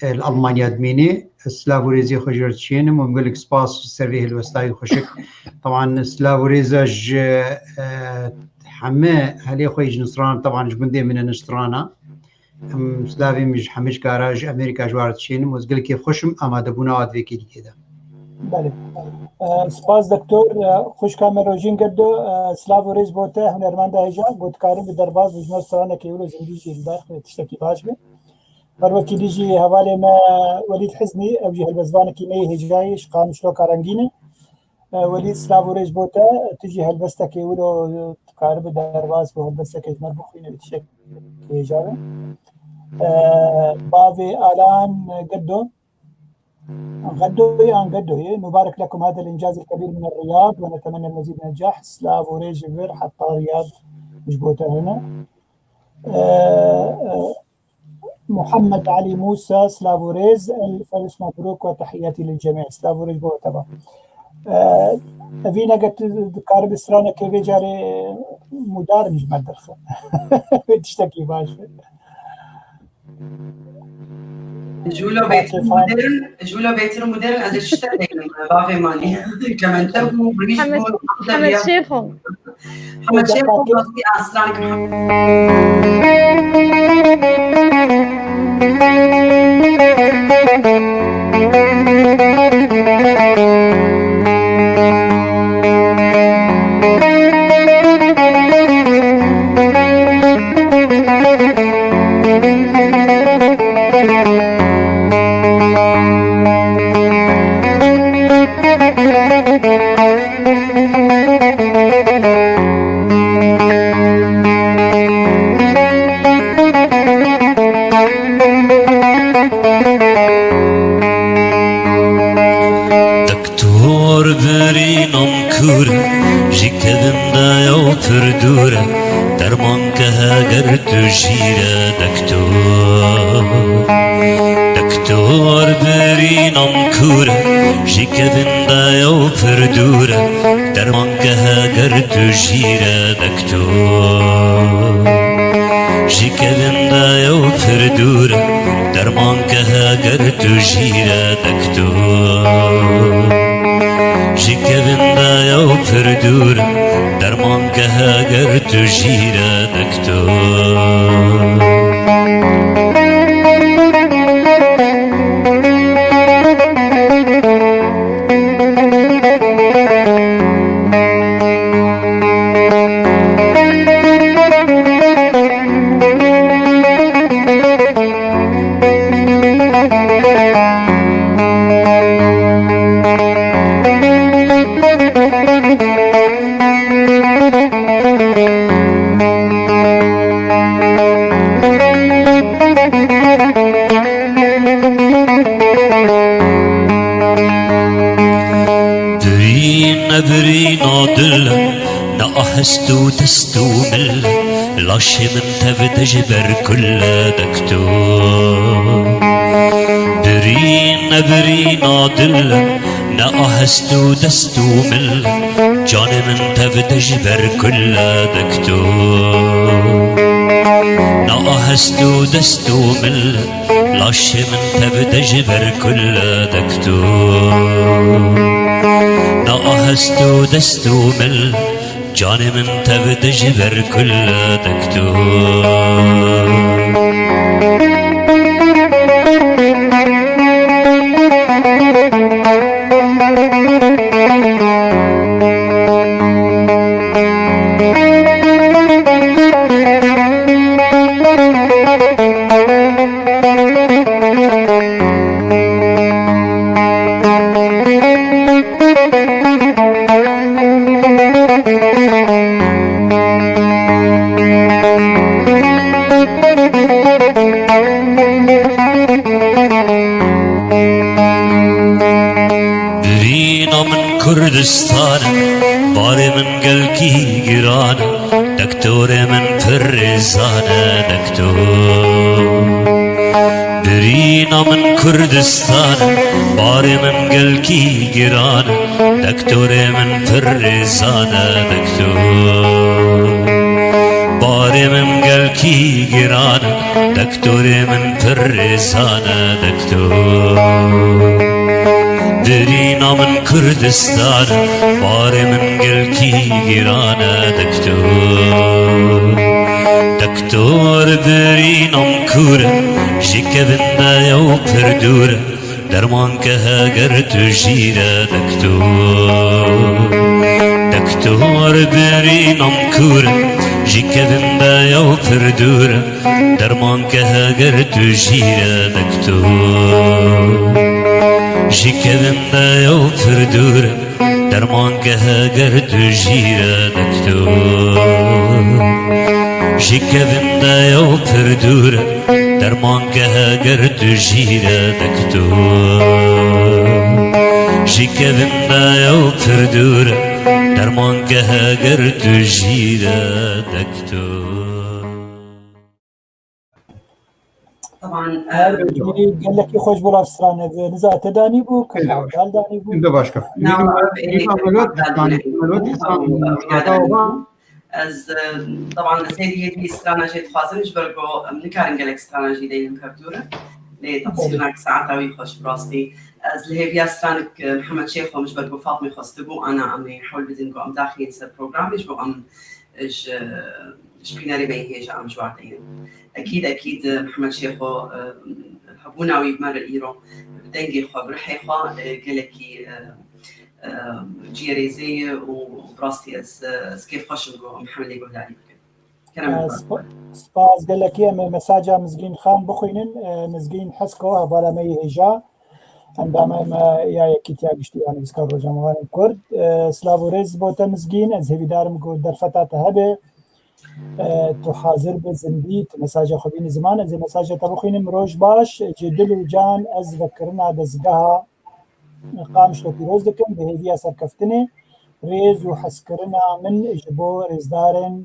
E, li Almanya dimîne. Ez silav û rêzê xwe ji we re dişênim û gelek spas ji ser vê helwestayî xweşik. Teban silav û rêza ji, e, heme helê xwe yî ji Nisran, teban ji gundê min e Nisrana. Em silavê min ji hemî ji kara ji Amerîka ji we re dişênim û ez gelek kêfxweş im amadebûna we di vê kêlîkê de. Belê. E, spas Doktor, e, xwişka me Rojîn Geddo, e, silav û rêz bo te, hunermenda hêja, ku dikarin bi derbas bi ji me stranekê wilo zindî jî li ber tiştekî baş be. Her wekî dî jî hevalê me Welîd Hiznî, ew jî helbestvanekî me yê hêjayî ji Qamişloka Rengîn e. E, Welîd, silav û rêz bo te, tu jî helbestekê wilo tu karibe derbas bi helbestekê ji me re bixwîne, bi tiştekî hêja be. E, bavê Alan Geddo, Geddo ye an Geddo ye. Mubarek lekum hadel incaz el kebîr min el Riyad ve netemenne el mezîd min el necah. Silav û rêz ji vir heta Riyad ji bo te hene. E, e, Muhammed Elî Mûsa, silav û rêz, elf elf mebrûk ve tehiyatî lil cemî. Silav û rêz bo te ba. E, evîn eger tu dikaribî stranekê vê carê mûdarî ji me derxe. Vê tiştekî baş be. Ji wilo bêtir modern, ji wilo bêtir modern ez ê tiştek bênim, bavê Malî. Kemençe bû, rîş bû, Hemed, Hemed Şêxo. Hemed Şêxo, rastî aslan. Ji kevin de ew pir dûr e, dermanke heger tu jî re dektor. Dektor birîna min kûr e, ji kevin de ew pir dûr e, dermanke heger tu jî re dektor. Ji kevin de ew pir dûr e, dermanke heger tu jî re dektor. Ji kevin de ew pir dûr e, dermanke heger tu jî re dektor. Birîn, ne birîna dil, ne ahest û dest û mil, laşê min tev de ji ber kul dektor. Birîn, ne birîna dil, ne ahest û dest û mil, canê min tev de ji ber kul dektor. Ne ahest û dest û mil, laşê min tev de ji ber kul dektor. Ne ahest û dest û mil, canê min tev de ji ber kul dektor. Birîna min Kurdistan e, barê min gelkî giran e, dektorê min pir rêzan e, dektor. Birîna min Kurdistan e, barê min gelkî giran e, dektorê min pir rêzan e, dektor. Barê min gelkî giran e, dektorê min pir rêzan e, dektor. Birîna min Kurdistan e, barê min gelkî giran e, dektor. Dektor, birîna min kûr e, ji kevin de ew pir dûr e, dermanke heger tu jî re dektor. Dektor, birîna min kûr e, ji kevin de ew pir dûr e, dermanke heger tu jî re dektor. Ji kevin de ew pir dûr e, dermanke heger tu jî re dektor. Ji kevin de ew pir dûr e, dermanke heger tu jî re dektor. Ji kevin de ew pir dûr e, dermanke heger tu jî re dektor. Teban, Her e, bî gelekî xweş bû, rastran ev niza te danî bû, Ê, kaka dal danî bû. Ê, başka. Na, Nîza, ev ê, Nîza Melot, Nîza Melot, Hasan Mustafa Oba. Ez, e, teban, ez hêvî, hêvî strana jê dixwazim, ji ber ku em nikarin gelek strana jî deynin pevdûre. Lê teqsîrnak saeta wî xweş bi rastî. Ez li hêviya stranik, e, Mihemed Şêxo, ji ber ku Fatmê xwestibû, ana em ê hewl bidin ku em daxînin ser programê, ji bo em, e, ji, ji bînerê me yê hêja em ji wan deynin. Ekîd, ekîd, e, Mihemed Şêxo, e, hebûna wî bi me re îro, bi dengê xwe, bi rihê xwe, e, gelekî, e, e, ciyê rêzê ye û bi rastî ez, e, ez kêfxweş im ku Mihemedê guhdarî bikim. Kerem. E, spa-, spas gelekî. Em ê mesaja Mizgîn Xan bixwînin. E, Mizgîn Hesko, hevala me yê hêja, endama me ya Yekîtiya Giştî ya Nivîskar Rojnamevanên Kurd. E, silav û rêz bo te Mizgîn. Ez hêvîdar im ku derfeta te hebe. E, tu hazir bi zindî, tu mesaja xwe bînî ziman. Ez ê mesaja te bixwînim. Roj baş, ji dil û can ez vekirina dezgeha Qamişlo pîroz dikim, bi hêviya serkeftinê. rêz û hezkirina min ji bo rêzdarên,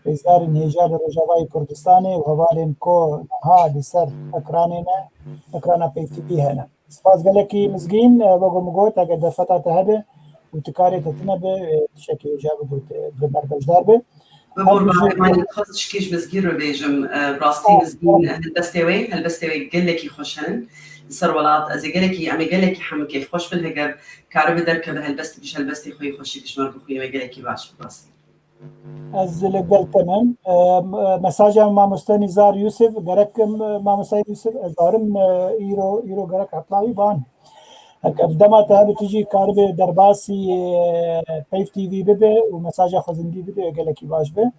rêzdarên hêja li Rojavayê Kurdistanê û hevalên ku niha li ser ekranê ne, ekrana Pey T V hene. Spas gelekî Mizgîn, e, wek min got, eger derfeta te hebe û tu karê te tune be, e, tiştekî hêja bigotî, e, bi me re beşdar be. Bi Her qurbanê bijî- me, dixwest tişkî ji Mizgîn re bêjim. E, bi rastî Ha, Mizgîn, ha. helbestê wê, helbestê wê gelekî xweş in. Li ser welat, ez ê gelekî, em ê gelekî hemû kêfxweş bin heger karibe derkeve helbestê, bi ji helbestê xwe yê xweşik ji me re bixwîne, wê gelekî baş bi rastî. Ez li gel te me. E, m-, mesaja mamoste Nizar Yusuf, gerek, e, mamoste Yusuf, ez zarim, e, îro, îro gerek hetlawî ban. Eger dema te hebe tu jî karibê derbasî, e, Peyv T V bibe û mesaja xwe zindî bibe, gelekî baş be.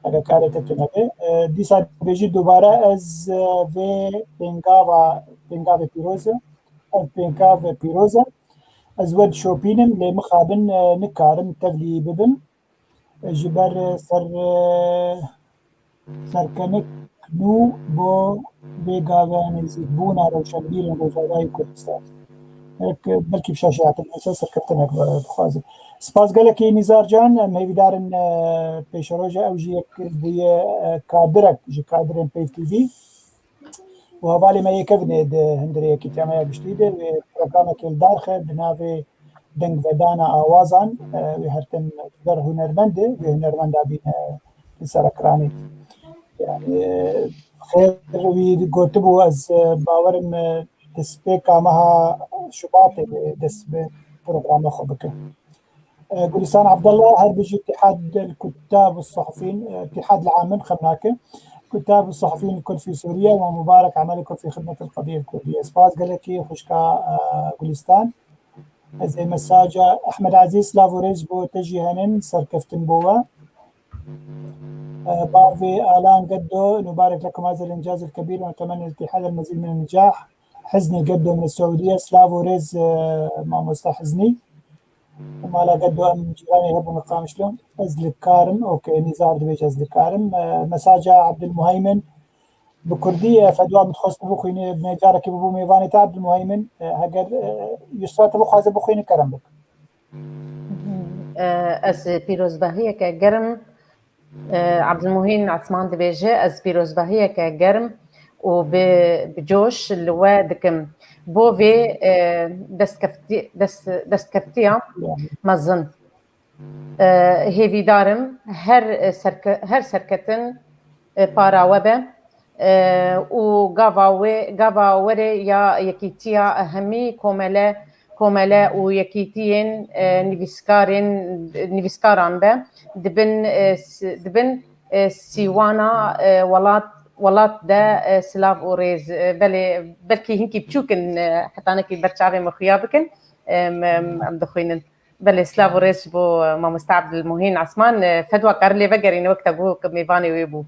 Eger karê te tune be. E, dîsa bêjî dubare ez, e, vê pêngava, pêngavê pîroz e. Ev pêngav pîroz e. Ez we dişopînim, lê mixabin, e, nikarim tevlî bibim. Ji ber ser, serkenik nû bo vê gave nêzîkbûna rewşenbîrên Rojavayê Kurdistanê. Belkî, belkî bi şaşeyatin neyse serkeftinek dixwazim. Spas gelekî Nîzar Can, em hêvîdar in, e, pêşeroja ew jî yek bûye, e, kadirek ji kadirên Peyv T V. Û hevalê me yê kevnê di hundirê Yekîtiya me ya Giştî de wê programekê li dar xe bi navê Dengvedana Awazan, e, wê her tim ji ber hunermend e, wê hunermenda bîne li ser ekranê. Yani, e, xêr wî gotibû, ez, e, bawerim, e, destpêka meha Şubatê wê dest bi programa xwe bike. E, Gulistan Abdallah, her bijî Îtîhad el Kuttab û Suhufîn, e, Îtîhad el Amin xem nake. Kuttab û Suhufîn Kurd fî Sûriye ve Mubarek Emel Kurd fî Xidmet el Qedîye el Kurdîye. Spas gelekî xwişka, e, Gulistan. Ez ê mesaja Ehmed Ezîz, silav û rêz bo te jî henin, serkeftin bo we. E, bavê Alan Geddo, Mubarek lekum hazel incaz el kebîr ve netemenna el Îtîhad el mezîd min el nicah. Hiznî Geddo min Suudiye, silav û rêz, e, mamosta Hiznî. Mala Geddo em cîranê hebûn li Qamişlo. Ez li kar im, okey, Nîzar dibêje ez li kar im. E, mesaja Abdulmuheymin bi kurdî, e, fedwa min dixwest tu bixwînî, me carekê bibû mêvanê te Abdulmuheymin. E, heger, e, Yusra tu bixwaze bixwînî kerem bik. E, ez pîrozbahiyeke germ, e, Abdulmuhîn Esman dibêje, ez pîrozbahiyeke germ û bi, bi coş li we dikim. Bo vê, e, destkeftî-, dest-, destkeftiya mezin. E, hêvîdar im her, e, serke-, her serketin, e, para we be, e, û gava wê, gava werê ya yekîtiya hemî komele, komele û yekîtiyên, e, nivîskarên, nivîskaran be, dibin, e, s-, dibin, e, sîwana, e, welat, welat de, e, silav û rêz. E, belê, belkî hinkî biçûk in, e, hetanekî ber çavê min xuya bikin, e, em, em, em dixwînin. Belê, silav û rêz ji bo, e, mamoste Abdulmuhîn Esman, e, fedwa kar lê vegerîne wek te got ku mêvanê wê bû.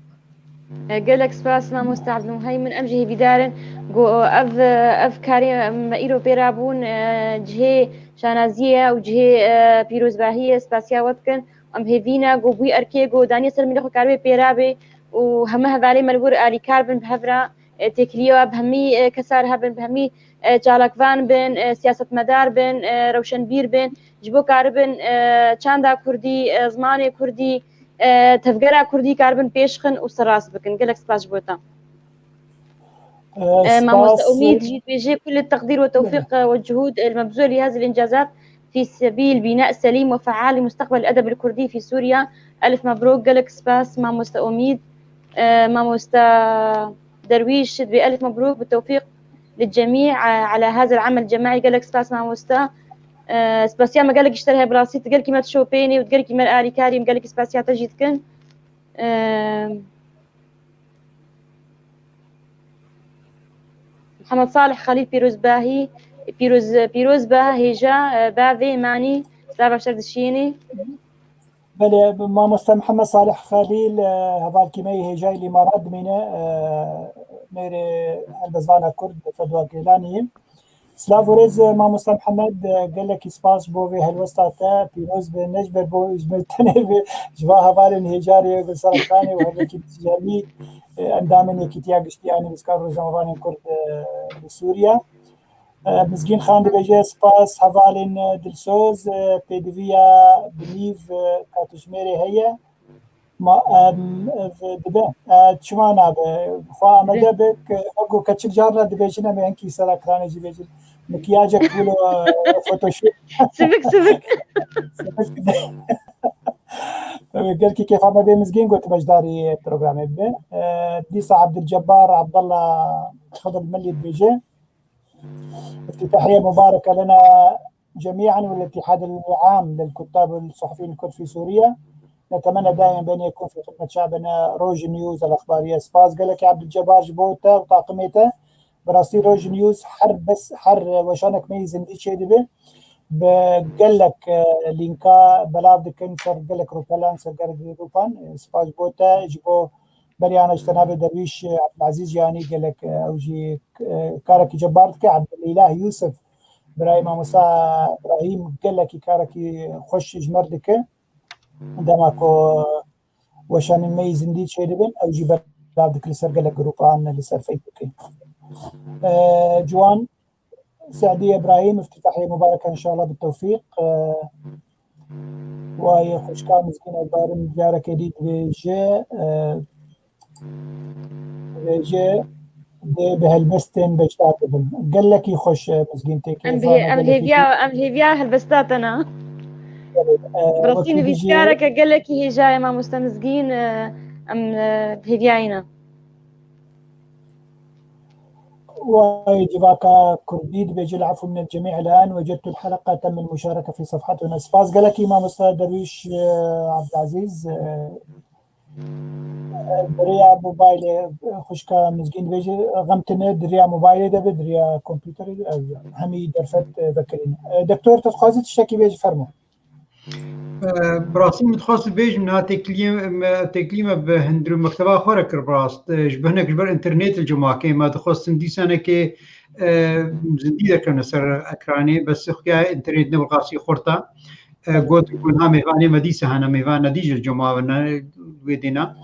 E, gelek spas mamoste Abdulmuheymin. Em jî hêvîdar in ku ev, ev karê me îro pê rabûn, e, cihê şanaziyê ye û cihê, e, pîrozbahiyê ye. Spasiya we dikin. Em hêvî ne ku bûyî erkê ku daniye ser mîlê xwe karibê pê rabê û hemû hevalê me li wir alîkar bin bi hev re, e, têkiliyê we bi hemî, e, kesa re hebin, bi hemî, e, çalakvan bin, e, siyasetmedar bin, e, rewşenbîr bin, ji bo karibin, e, çanda kurdî, e, zimanê kurdî, e, tevgera kurdî karibin pêş xin û serrast bikin. Gelek spas ji bo te. E, E, mamoste spas. Omîd jî dibêje: كل التقدير والتوفيق والجهود المبذول لهذه الإنجازات في سبيل بناء سليم وفعال لمستقبل الأدب الكردي في سوريا. ألف مبروك. Gelek spas mamoste Omîd. E, mamoste Derwîş dibê: ألف مبروك بالتوفيق للجميع على هذا العمل الجماعي. Gelek spas mamoste. E, spasiya me gelek ji te re heye, bi rastî tu gelkî me dişopênî û tu gelkî me alîkarî, em gelekî spasiya te jî dikin. E, Mihemed Salih Xelîl, pîrozbahî, pîroz, pîroz be hêja, e, bavê manî, silav, baş dişînî. Belê, mamoste Mihemed Salih Xelîl, e, hevalkî me yê hêjayî li Îmarat dimîne, e, mêrê helbestvana Kurd Fedwa Gêlanî ye. Silav û rêz, e, mamoste Mihemed, e, gelekî spas ji bo vê helwesta te, pîroz be, ne ji ber bo, ji ber tenê vê, ji va hevalên hêjarê bi ser ekranê û her yekî ji hemî, e, endamên Yekîtiya Giştî ya Nivîskar û Rojnamevanên Kurd, e, li Sûriye. Mizgîn Xan dibêje, spas hevalên dilsoz, pêdiviya bi nîv katijmêrê heye. Ma, em, ev dibe. E, çima nabe? Xwe amade be ke, wek ku keçik carna dibêjin, em ê hinkî ser ekranê jî bêjin. Mikyajek wilo, e, Photoshop. Sivik, sivik. Sivik. Gelkî kêfa me bê Mizgîn got beşdarî programê bibe. E, dîsa Abdulcebbar Abdallah Xidr Milî dibêje. افتتاحية مباركة لنا جميعًا وللاتحاد العام للكتاب والصحفيين الكرد في سوريا. نتمنى دائمًا بأن يكون في خدمة شعبنا روج نيوز الأخبارية. Spas gelek Abdulcebbar ji bo te û taqimê te. Bi rastî Roj News her bes, her weşanek me yî zindî çêdibe. Bi gelek, e, lînka belav dikin ser gelek rûpelan, ser gelek grûpan. E, spas ji bo te, ji bo Berî ana ji te navê Derwîş, e, Ebdilezîz jî anî gelek, e, ew jî, e, karekî cebar dike. Ebdilîlah Yûsif, birayê mamosta Îbrahîm gelekî karekî xweş ji me re dike. Dema ku weşanên me yî zindî çêdibin, ew jî belav dike li ser gelek grûpan, li ser Facebookê. E, Ciwan, Se'dî Îbrahîm, افتتاحية مباركة إن شاء الله بالتوفيق. E, Wayê xwişka Mizgîn Ekbarim carekê dî dibêje, e, dibêje dê bi helbestên beşdar bibin. Gelekî xweş, e, Mizgîn têkê. Em bi hê-, em hêviya, em hêviya helbesta te ne. E, Bi rastî wekî dibêje nivîskareke gelekî hêja ye mamoste Mizgîn, e, em, e, bi hêviyayî ne. Wayê civaka Kurdî dibêje, العفو من الجميع، الآن وجدت الحلقة تم المشاركة في صفحتنا. Spas gelekî mamosta Derwîş, e, Abdilezîz, e, e, di rêya mobaylê, e, xwişka Mizgîn dibêje, xem tine di rêya mobaylê de be, di rêya kompûterê de, e, hemî derfet, e, vekirîne. E, Doktor, tu dixwazî tiştekî bêjî, fermo. E, bi rastî min dixwest bêjim, niha têkiliyê me, têkilî me bi hundir û mekteba xwe re kir, bi rast. E, ji bo hinek ji ber înternêt li cem wake me dixwestin dîsanekê, e, zindî derkevne ser ekranê, bes xuya înternêt ne bi rastî xurt e. E, got ku niha mêvanê me dîsa hene, mêvan ne dî jî li cem we ne, wê dêna.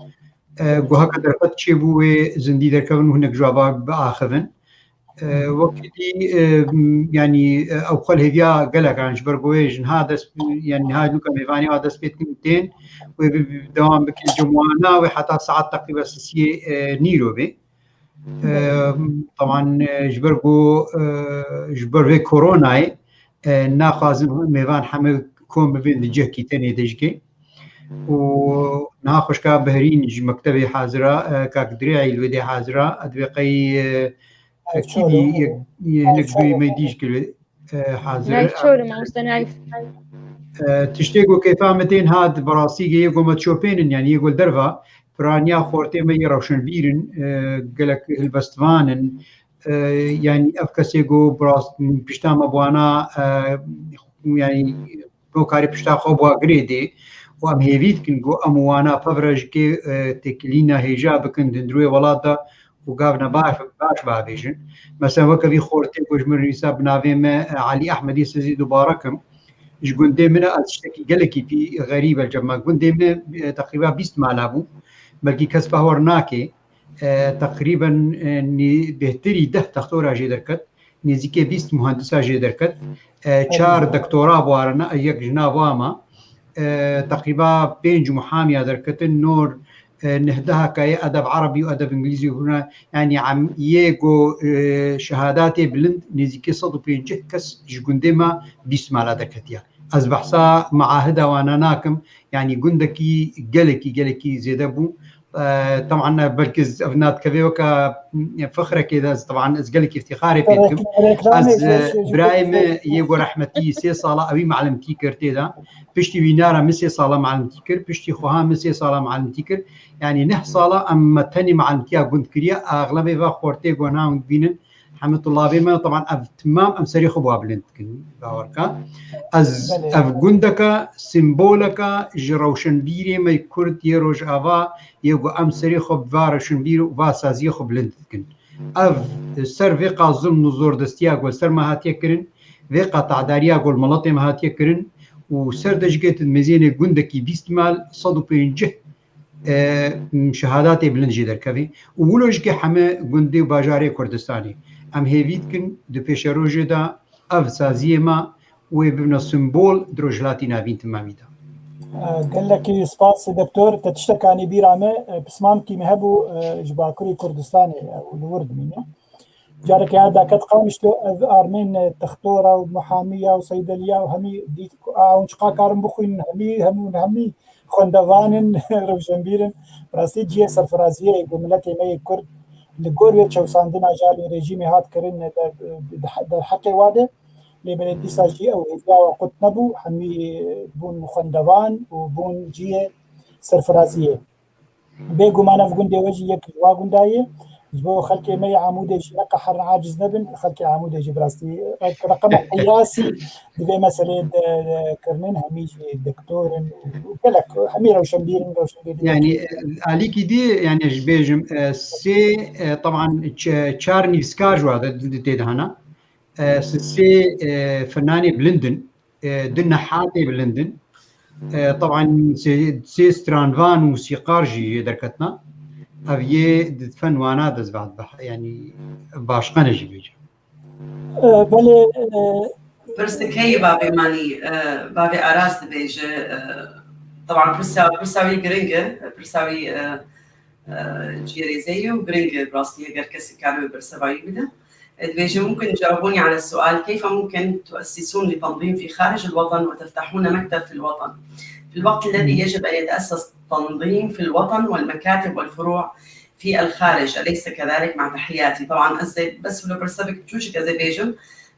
E, ku heke derfet çêbû wê zindî derkevin û hinek ji we biaxivin. E, wekî dî, e, yanî, e, ew xwe li hêviya gelek an ji ber ku wê ji niha dest, yanî niha nûka mêvanê wa dest pê dikin tên, wê bi, bi, dewam bikin cem wana wê heta saet teqrîben sisiyê, e, nîro bê. E, teban, e, ji ber ku, e, ji ber vê koronayê, e, naxwazin mêvan heme kom bibin di cihekî tenê de jî. Û niha xwişka Behrîn ji mektebê hazir e, e, kak Dirêyî li wê dê hazir e, ez dibê qey, e, Ev kî çor dî e. Yek, yek duy me dî jî kir, e, hazir e. Naif çor e, mamoste Naif. E, tiştê ku kêfa me tên hat, bi rastî yê ku me çopênin, yanî yê ku li derva piraniya xortê me yê rewşenbîr in, e, gelek hilbestvan in. E, yanî ev kesê ku bi rast pişta me bi wana, e, yanî no karê pişta xwe bi wa girê dê û em hêvî dikin ku em wana pevre ji kê, e, têkilîna hêja bikin di hundirê welat de û gavna baş, baş bavêjin. Mesela weke vî xortê ku ji min nivîsa bi navê me, e, Elî Ehmedî Sezî Dubarekim. Ji gundê min e, ez tiştekî gelekî pî xerîb e li cem me. Gundê min, e, teqrîba bîst mala bû. Belkî kes bawer nake. E, teqrîben, e, nê-, bêhtirî deh textora jê derket. Nêzîkê bîst muhendisa jê derket. E, çar doktora bi wan re ne, yek ji nav wan me. E, teqrîba pênc muhamiya derketin, nor, e, nehdeha ka yê edeb erebî û edeb îngilîzî û hûna, yanî em yê ku, e, şehadatê bilind nêzîkê sed û pêncî kes ji gundê me bîst mala derketiye. Ez behsa meahida wana nakim, yanî gundekî gelekî, gelekî zêde bû. E, teban e, belkî ez, ev nadikeve weke, e, fixrekê de ez, teban ez gelekî îftîxarê pê dikim. Rek-, reklamê Ez, ji, e, ji, ji birayê min yê ku rehmetî sê sala ewî mealimtî kir tê de. Piştî wî nara min sê sala mealimtî kir, piştî xweha min sê sala mealimtî kir. Yanî neh sala em me tenê mealimtiya gund kiriye, axlebê ve xortê ku niha hûn dibînin, hemî tulabê me, teban ev timam em serê xwe bi wa bilind dikin, bawer ke. Ez Belê. Ev gundeke, simboleke ji rewşenbîrê me Kurd yê Rojava, yê ku em serê xwe bi va rewşenbîr û va saziyê xwe bilind dikin. Ev ser vê qas zilm û zordestiya ku li ser me hatiye kirin, vê qas tadariya ku li miletê me hatiye kirin û ser de ji gê tu mêzênê gundekî bîst mal, sed û pêncî e, şehadatê bilind jê derkevê û wilo jî ke heme gundê û bajarê Kurdistanê. Em hêvî dikin di pêşerojê de ev saziyê me wê bibine simbol di Rojhilatî Navîn timamî de. Gelekî spas doktor, te tiştekanî bîra me, pismamkî me hebû ji Bakurê Kurdistanê û li wir dimîne. Carekê her daket Qamişlo ev armên textora û muhamiya û seydeliya û hemî dît a hûn çiqa karin bixwînin, hemî hemû hemî xwendevan in, rewşenbîr in. Bi rastî cihê serfiraziyê ku miletê me yê Kurd li gor wê çewsandina ji alî rejîmê hat kirin derheqê wa de. Lê belê dîsa jî ew hêviya wa qut nebû, hemî bûn xwendevan û bûn cihê serfiraziyê. Bêguman ev gundê we jî yek ji wa gunda ye. Ji bo xelkê me yê Amûdê jî ne qeherin aciz nebin, xelkê Amûdê jî bi rastî reqema qiyasî di vê meseleyê de kirinin, hemî jî doktor in û gelek hemî rewşenbîr in, rewşenbîr. Yanî alîkî dî, yanî ji bêjim sê, teban çar nivîskar ji wa de tê de hene. Sê fenanê bilind in, du nehatê bilind in. Teban sê stranvan û sîqar jî yê derketina. Ev yê di fen wana de zvat, yanî başqene jî bêje. Belê. Pirsik heye bavê Manî, bavê Aras dibêje, teban pirsa, pirsa wî giring e, pirsa wî cihê rêzê ye û giring e, bi rastî heger kesî karibe bersiva wî bide. دبيجي ممكن تجاوبوني على السؤال، كيف ممكن تؤسسون لتنظيم في خارج الوطن وتفتحون مكتب في الوطن؟ في الوقت الذي يجب أن يتأسس تنظيم في الوطن والمكاتب والفروع في الخارج، أليس كذلك؟ مع تحياتي. طبعا أزي بس لو برسبك بتوشك أزي بيجم،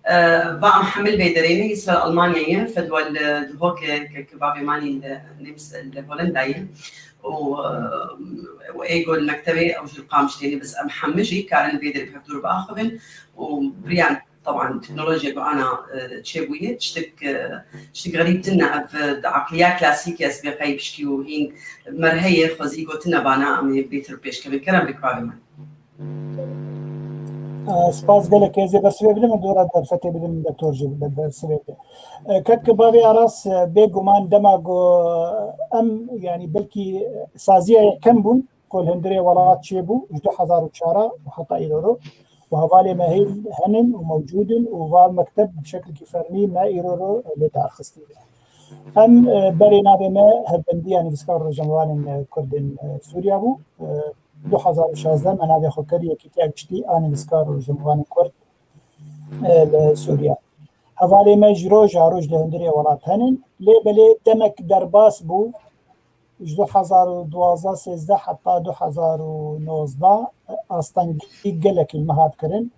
آه، va em hemil vê derê ne, Îsraîl Almanyayê fedwa li Duhokê ke bavê Manî li Nîms li Holendayê û û ê go li mektebê ew jî li Qamişlê ne, bes em hemî jî karin vê derê bi hevdûr biaxivin û biriyan teban teknolojiya go ana çêbûye, tiştik tiştik xerîb tine ev di eqliya klasîkê ez bê qey piştî û hîn merheyê xwezî gotine bana em ê bêtir pêşkevin. Kerem bik bavê min. Spas gelek, ez ê bersivê bidim, dora derfetê bidim doktor jî bersivê bide. Kek bavê Aras, bêguman dema ku em, yanî belkî saziya yekem bûn ku li hundirê welat çêbû ji du hezar û çar û heta îro û hevalê me hê henin û mewcûd in û va mekteb bi şeklekî fermî me îro li dar xistî. Em berê navê me Hevbendiya Nivîskar Rojnamevanên Kurd ên Sûriya bû. Du hezar û şazdeh me navê xwe kir Yekîtiya Giştî a Nivîskar û Rojnamevanên Kurd li Sûriya. Hevalê me ji roja roj li hundirê welat henin, lê belê demek derbas bû, ji du hezar û duwazdeh sêzdeh heta du hezar û nozdeh astengî gelekî li me hat kirin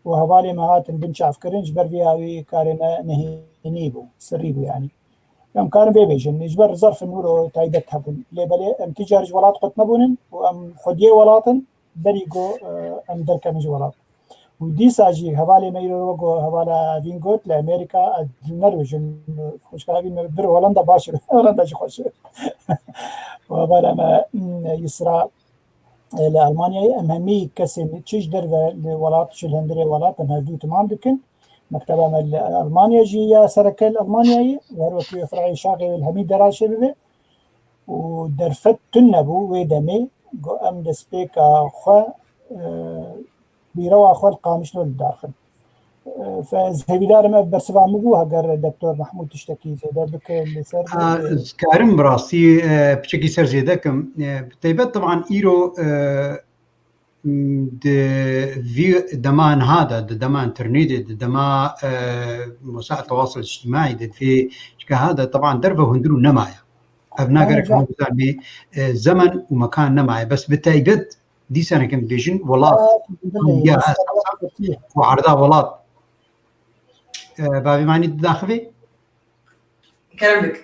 û hevalê me hatin binçavkirin, ji ber vê awî karê me nehênî bû, sirrî bû yanî. Em karin vê bêjin, ji ber zerfên wiro taybet hebûn. Lê belê em ti car ji welat qut nebûnin û em xwediyê welat in, berî ku em derkevin ji welat. Û dîsa jî hevalê me îro wek ku hevala Evîn got, li Amerîka, ez neribêjim, xwişka Evîn me bir Holanda baş e, Holanda jî xweş e. Û hevala me Yisra li Almanyayê, em hemî kesên çi ji derve li welat, çi li hundirê welat, em hevdû timam dikin. Mekteba me li Almanya jî ya sereke li Almanyayê, her wekî firayê şaxê wê li hemî deraşê bibe. Û derfet tune bû wê demê, got em destpêka xwe, e, bîrewa xwe li Qamişlo li dar xin. E, fe-, ez hêvîdar im ev bersiva min bû, heger Doktor Mehmûd tiştekî zêde bike li ser. A, ez karim bi rastî, e, piçekî ser zêde kim. E, bi taybet, teban îro, e, di vî dema niha de, di dema înternetê de, di dema, e, wesaîl tewasul îctîmaî de, di vê cîgeha de, teban derve hundir û nemaye. Ev nagerek hemû bizanê, e, zemen û mekan nemaye. Bes bi taybet dîsanek em dibêjin welat, ya esasa û erda welat. E, bavê Manî didaxivê? Kerem bik.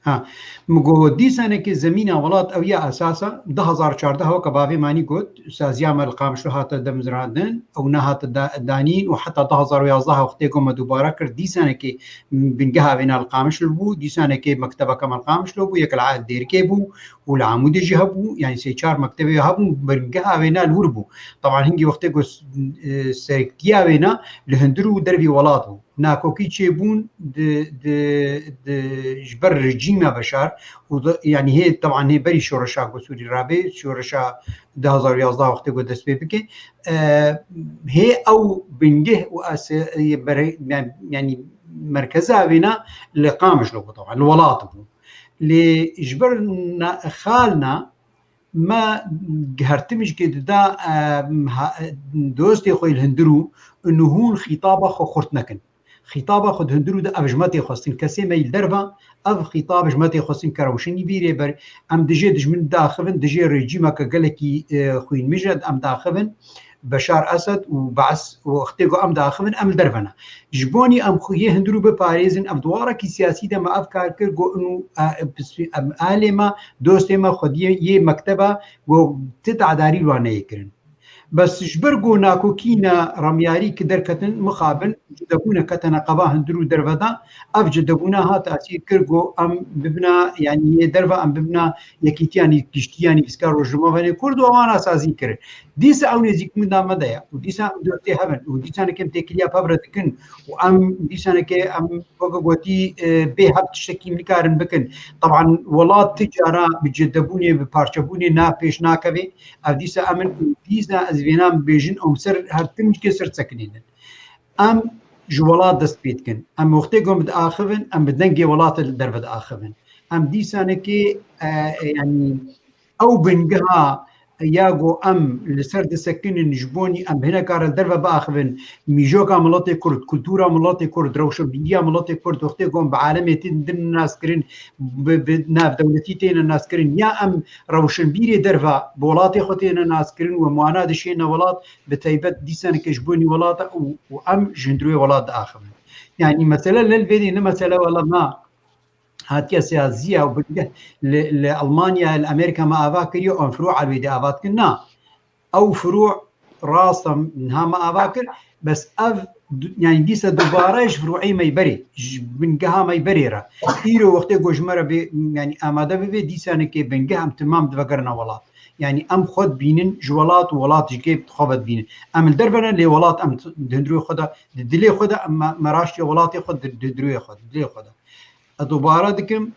Ha, min got, dîsanekê zemîna welat ew ya esas e. Du hezar û çardeh weke bavê Manî got, saziya me li Qamişlo hate demizrandin, ew nehate da-, danîn û heta du hezar û yazdeh wextê ku me dubare kir, dîsanekê bingeha wêna li Qamişlo bû, dîsanekê mektebeke me li Qamişlo bû, yek li Dêrikê bû û li Amûdê jî hebû, yanî sê çar mektebê hebûn, bingeha wêna li wir bû. Teban hingî wextê ku s-, e, serktiya wêna li hundir û dervî welat bû. nakokî çêbûn di, di, di, ji ber rejîma Beşar û di, yanî hê, teban hê berî şoreşa ku Sûrî rabê, şoreşa du hazar û yazdeh wextê ku dest pê bike, e, hê ew bingeh û ase-, e, bere-, yan-, yanî merkeza vêna li Qamişlo bû, teban li welat bû. Lê ji ber na-, xalna me her tim jikê dida, e, ha-, dostê xwe li hundir û û hûn xîtaba xwe xurt nekin. Xîtaba xwe di hundir û de ev ji me tê xwestin. Kesê me yî li derve ev xîtab ji me tê xwestin ke rewşenbîrê ber em dijê dijmin daxivin, dijê rejîmeke gelekî, e, xwînmij e em daxivin. Beşar Esed û Be'es û wextê ku em daxivin, em li derve ne. Ji bonî em xwe yê hundir û biparêzin, ev di warekî siyasî de me ev kar kir, got, û, e, em alê me, dostê me, xwediyê yê mekteba, got, ti tedarî wan neyê kirin. Bes ji ber ku nakokîna remyarî ki derketin, mixabin, cudebûne ketene qeba hundir û derve de, ev cudebûne hat asîr kir ku em bibina, yanî yê derve em bibina yekîtiya nî-, giştî ya nivîskar rojnamevanê Kurd û ewana sazî kirin. Dîsa ew nêzîkbûna me de ye û dîsa em dostê hev in û dîsaneke em têkiliya pev re dikin û em dîsaneke em weke gotî, e, bê hev tiştekî em nikarin bikin. Teban welat ti cara bi cudebûnê, bi parçebûnê na pêş nakeve. Ev dîsa em in û dîsa ez vêna em bêjin, em ser her tim jikê ser sekinînin. Em ji welat dest pê dikin. Em wextê ku em diaxivin, em bi dengê welatê li derve diaxivin. Em dîsanekê, e, e, yanî ew bingeha ya ku em li ser disekinin ji bonî em hineka re li derve biaxivin, mîjoka miletê Kurd, kultura miletê Kurd, rewşenbîriya miletê Kurd, wextê ku em bi alemê tên din naskirin, bi, bi navdewletî têne naskirin, ya em rewşenbîrê derve bi welatê xwe têne naskirin û em wana dişêne welat, bi taybet dîsaneke ji bonî welata û, û em ji hundirê welat diaxivin. Yanî mesele ne li vê dê, ne mesele wela ma hatiye siyasiya û bingeh li, li Almanya, li Amerîka me ava kiriye, em firû elwê dê ava dikin. Na. Ew firû rast e, niha me ava kir, bes ev du-, yanî dîsa dubare ji firûê me yî berê, ji bingeha me yî berê re. Îro wextê ku ji me re bê, yanî amade bibe, dîsanekê bingeh em timam divegerine welat. Yanî em xwe dibînin ji welat û welat ji kê xwe vedibînin. Em li derve ne, lê welat em t-, di hundirê xwe de, di dilê xwe de em me, me raştiya welatê xwe di, di hundirê xwe, di dilê xwe de. Ez dubare dikim,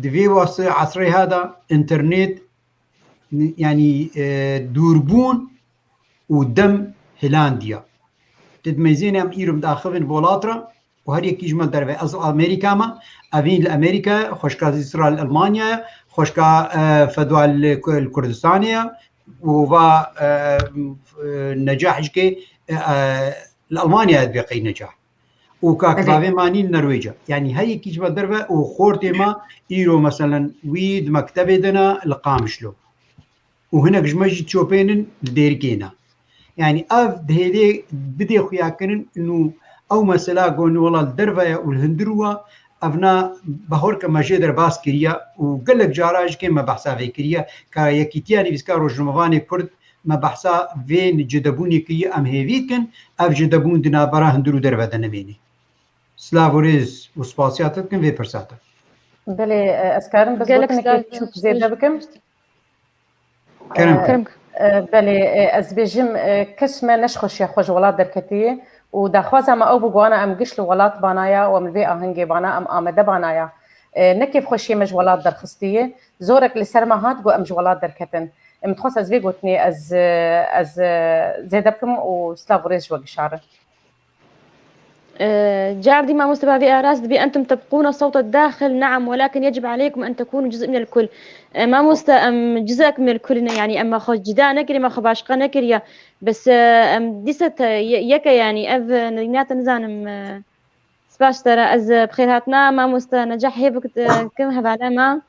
di vê wase esrê ha de înternet, yanî, e, dûrbûn û dem hilandiya. Tu dimeyzêne em îro diaxivin bi welat re û her yekî ji me derve. Ez Amerîka me, evîn li Amerîka ye, xweşka Zîsra li Almanya ye, xweşka, e, Fedwa li Ku-, li Kurdistanê ye û va, e, e, Necah jikê, e, e, li Almanya ye dibê qey Necah. Û kak Belê. Bavê ma nîn Norwêca. Yanî her yekî ji me derve û xortê me îro meselen wî di mektebê de ne li Qamişlo. Û hinek ji me jî çopên in li Dêrikê ne. Yanî ev dihêlê bidê xuyakirin û ew mesela gonî wela li derve ye û li hundir wa ev na bahorke me jê derbas kiriye û gelek cara jikê me behsa vê kiriye ka Yekîtiya Nivîskar Rojnamevanê Kurd me behsa vê cidebûnê kiriye, em hêvî dikin ev cidebûn di navbera hundir û derve de nemêne. Silav û rêz û spasiya te dikim vê pirsa te. Belê, e, ez karim bes Gelek gotinekê spas, çûk zêde bikim? Kerem. E, Kerem. E, belê, e, ez bêjim, e, kes me ne ji xweşiya xwe ji welat derketiye û daxwaza me ew bû, guana em giş li welat banaya û em li vê ahengê bana, em amede banaya. E, ne kêfxweşiyê me ji welat derxistiye. Zorek li ser me hat, got em ji welat derketin. Em dixwest ez vê gotinê ez, e, ez, e, zêde bikim û silav û rêz ji we gişarin. Ee, cardî mamoste bavê Aras dibê entum tebqûna sewta daxil, neam, welakin yecib aleykum en tekûnû cuz'î minel kul. Ee, mamoste, em cuz'ek minel kul ne, yanî em xwe cida nekiriye, me xwe başqa nekiriye. Bes, e, em dîsa te-, ye-, yeke, yanî ev, e, nerîna te nizanim, e, spas te re. Ez, e, bi xêrhatina mamoste Necah hê bik-, e, kim hevala me.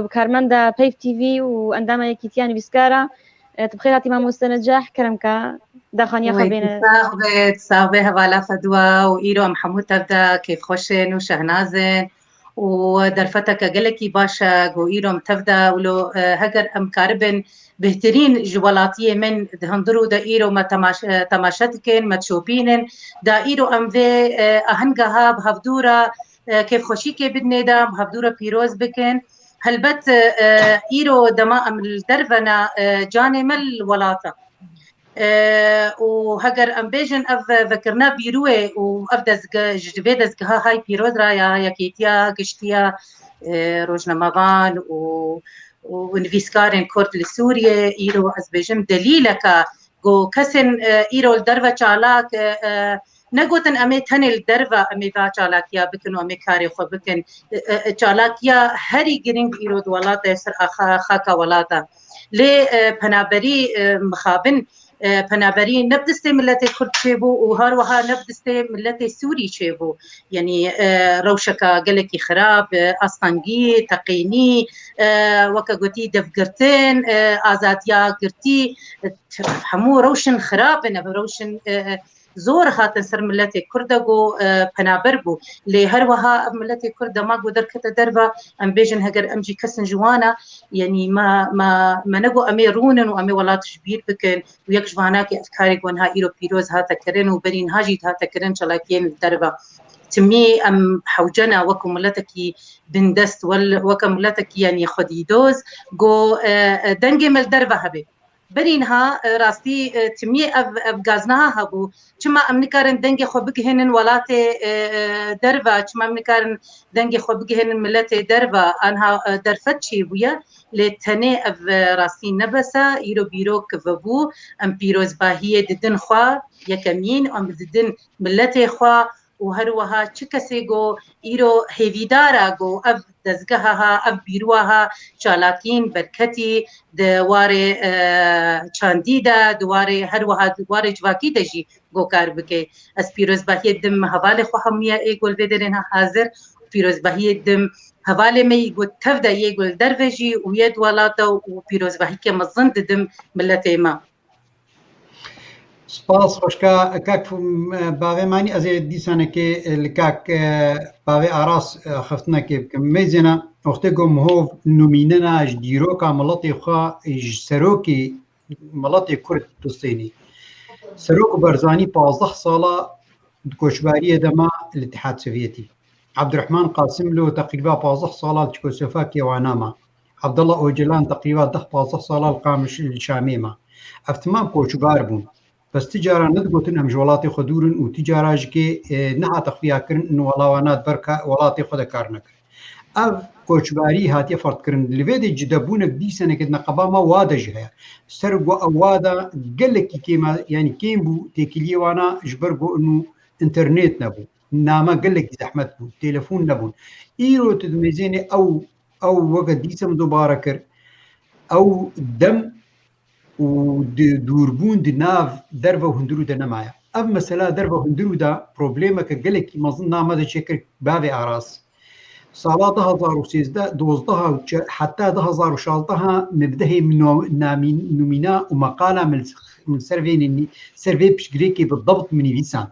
Bi karmenda Peyv T V û endama Yekîtiya Nivîskara, e, tu bi xêr hatî mamoste Necah, kerem ka daxaniya xwe Wê, bêne. Sax be, sax be hevala Fedwa û îro em hemû tev de kêfxweş in û şehnaz in û derfeteke gelekî baş e ku îro em tev de wilo, e, heger em karibin bêhtirîn ji welatiyê min di hundir û de îro me temaş-, e, temaşe dikin, me çopînin, da îro em vê, e, ahengeha bi hevdû re, e, kêfxweşîkê bidinê de, bi hevdû re pîroz bikin. Helbet, e, îro dema em li derve ne, e, canê me li welat e. E, û heger em bêjin ev vekirina bîrûyê û ev dezge-, ji vê dezgeha hay pîroz ra ya Yekêtiya Giştiya, e, rojnamevan û, û nivîskarên Kurd li Sûriyê, îro ez bêjim delîleka ku kesên, e, îro li derve çalak, e, e, negotin em ê tenê li derve em ê va çalakiya bikin û em ê karê xwe bikin. E, e, e, çalakiya herî girîng îro di welata ser axa-, xaka welata. Lê, e, penaberî, e, mixabin, e, penaberî ne bi destê miletê Kurd çêbû û har wiha ne bi destê miletê Sûrî çêbû. Yanî, e, rewşeka gelekî xirab, e, astengî, teqînî, e, weke gotî devgirtin, e, azadiya girtî, e, hemû rewşin xirab in, ev rewşin, e, zor hatin ser miletê Kurd de ku, e, penaber bû. Lê her wiha ev miletê Kurd dema ku derkete derve, em bêjin heger em jî kesin ji wan e, yanî me, me, me ne ku em ê rûnin û em ê welat ji bîr bikin û yek ji vanakê ev karê ku niha îro pîroz hate kirin û berî niha jî dihate kirin çalakiyên li derve. Timî em hewce ne wekû miletekî bindest, wel-, weke miletekî yanî xwedîdoz, ku, e, e, dengê me li derve hebe. Berî niha, e, rastî, e, timiyê ev, ev gaznaha hebû. Çima em nikarin dengê xwe bigihînin welatê, e, e, derve? Çima em nikarin dengê xwe bigihînin miletê derve? Anha, e, derfet çêbûye. Lê tenê ev, e, rastî ne bes e. Îro bîrok vebû. Em pîrozbahiyê didin xwe yekemîn, em didin miletê xwe û her wiha çi kesê ku îro hêvîdar e ku ev dezgeha ha, ev bîrûa ha çalakîn, berketî di warê, e, çandî de, di warê her wiha di warê civakî de jî ku kar bike. Ez pîrozbahiyê didim hevalê xwe hemûye ê ku li vê derê ne hazir, pîrozbahiyê didim hevalê me yî ku tev de yê ku li derve jî û yê di welata û pîrozbahîkê mezin didim miletê me. Spas xweşka kak, bavê manî, ez ê dîsanekê li kak, e, bavê Aras, e, xeftinekê bikim. Mêzêna wextê ku mihov numînena ji dîroka miletê xwe, ji serokê miletê Kurd distênî. Serok Barzanî pazdeh sala di koçbariyê de ma li Îtihad Sovyetî. Abdurrahman Qasim lo teqrîba pazdeh sala li Çekoslovakiya wana ma. Abdullah Ocalan teqrîba deh pazdeh sala li Qamiş li Şamê ma. Ev timam koçbar bûn. Bes ti cara nedigotin em ji welatê xwe dûr in û ti cara jikê, e, nehate xuyakirin in welawana di ber ka-, welatê xwe de kar nekin. Ev koçbarî hatiye ferdkirin. Li vê de cidebûnek dîseneke di neqeba me wa de jî heye. Ser ku ew wa de gelekî kêm e, yanî kêm bû têkiliyê wana ji ber ku inu înternet nebû. Name gelekî zehmet bû. Telefon nebûn. Îro tu di mêzênê ew, ew weke dîse min dubare kir. Ew dem û di dûrbûn di nav derve û hundirû de nemaye. Ev mesela derve û hundirû de problemeke gelekî mezin name de çêkir bavê Aras. Sala du hazar û sêzdeh, dozdeh û çe-, heta du hazar û şazdeh min bi dehê min no-, namîn-, numîna û meqala min li, min ser vê nî-, ser vê piştgirêkê bi debt min nivîsan.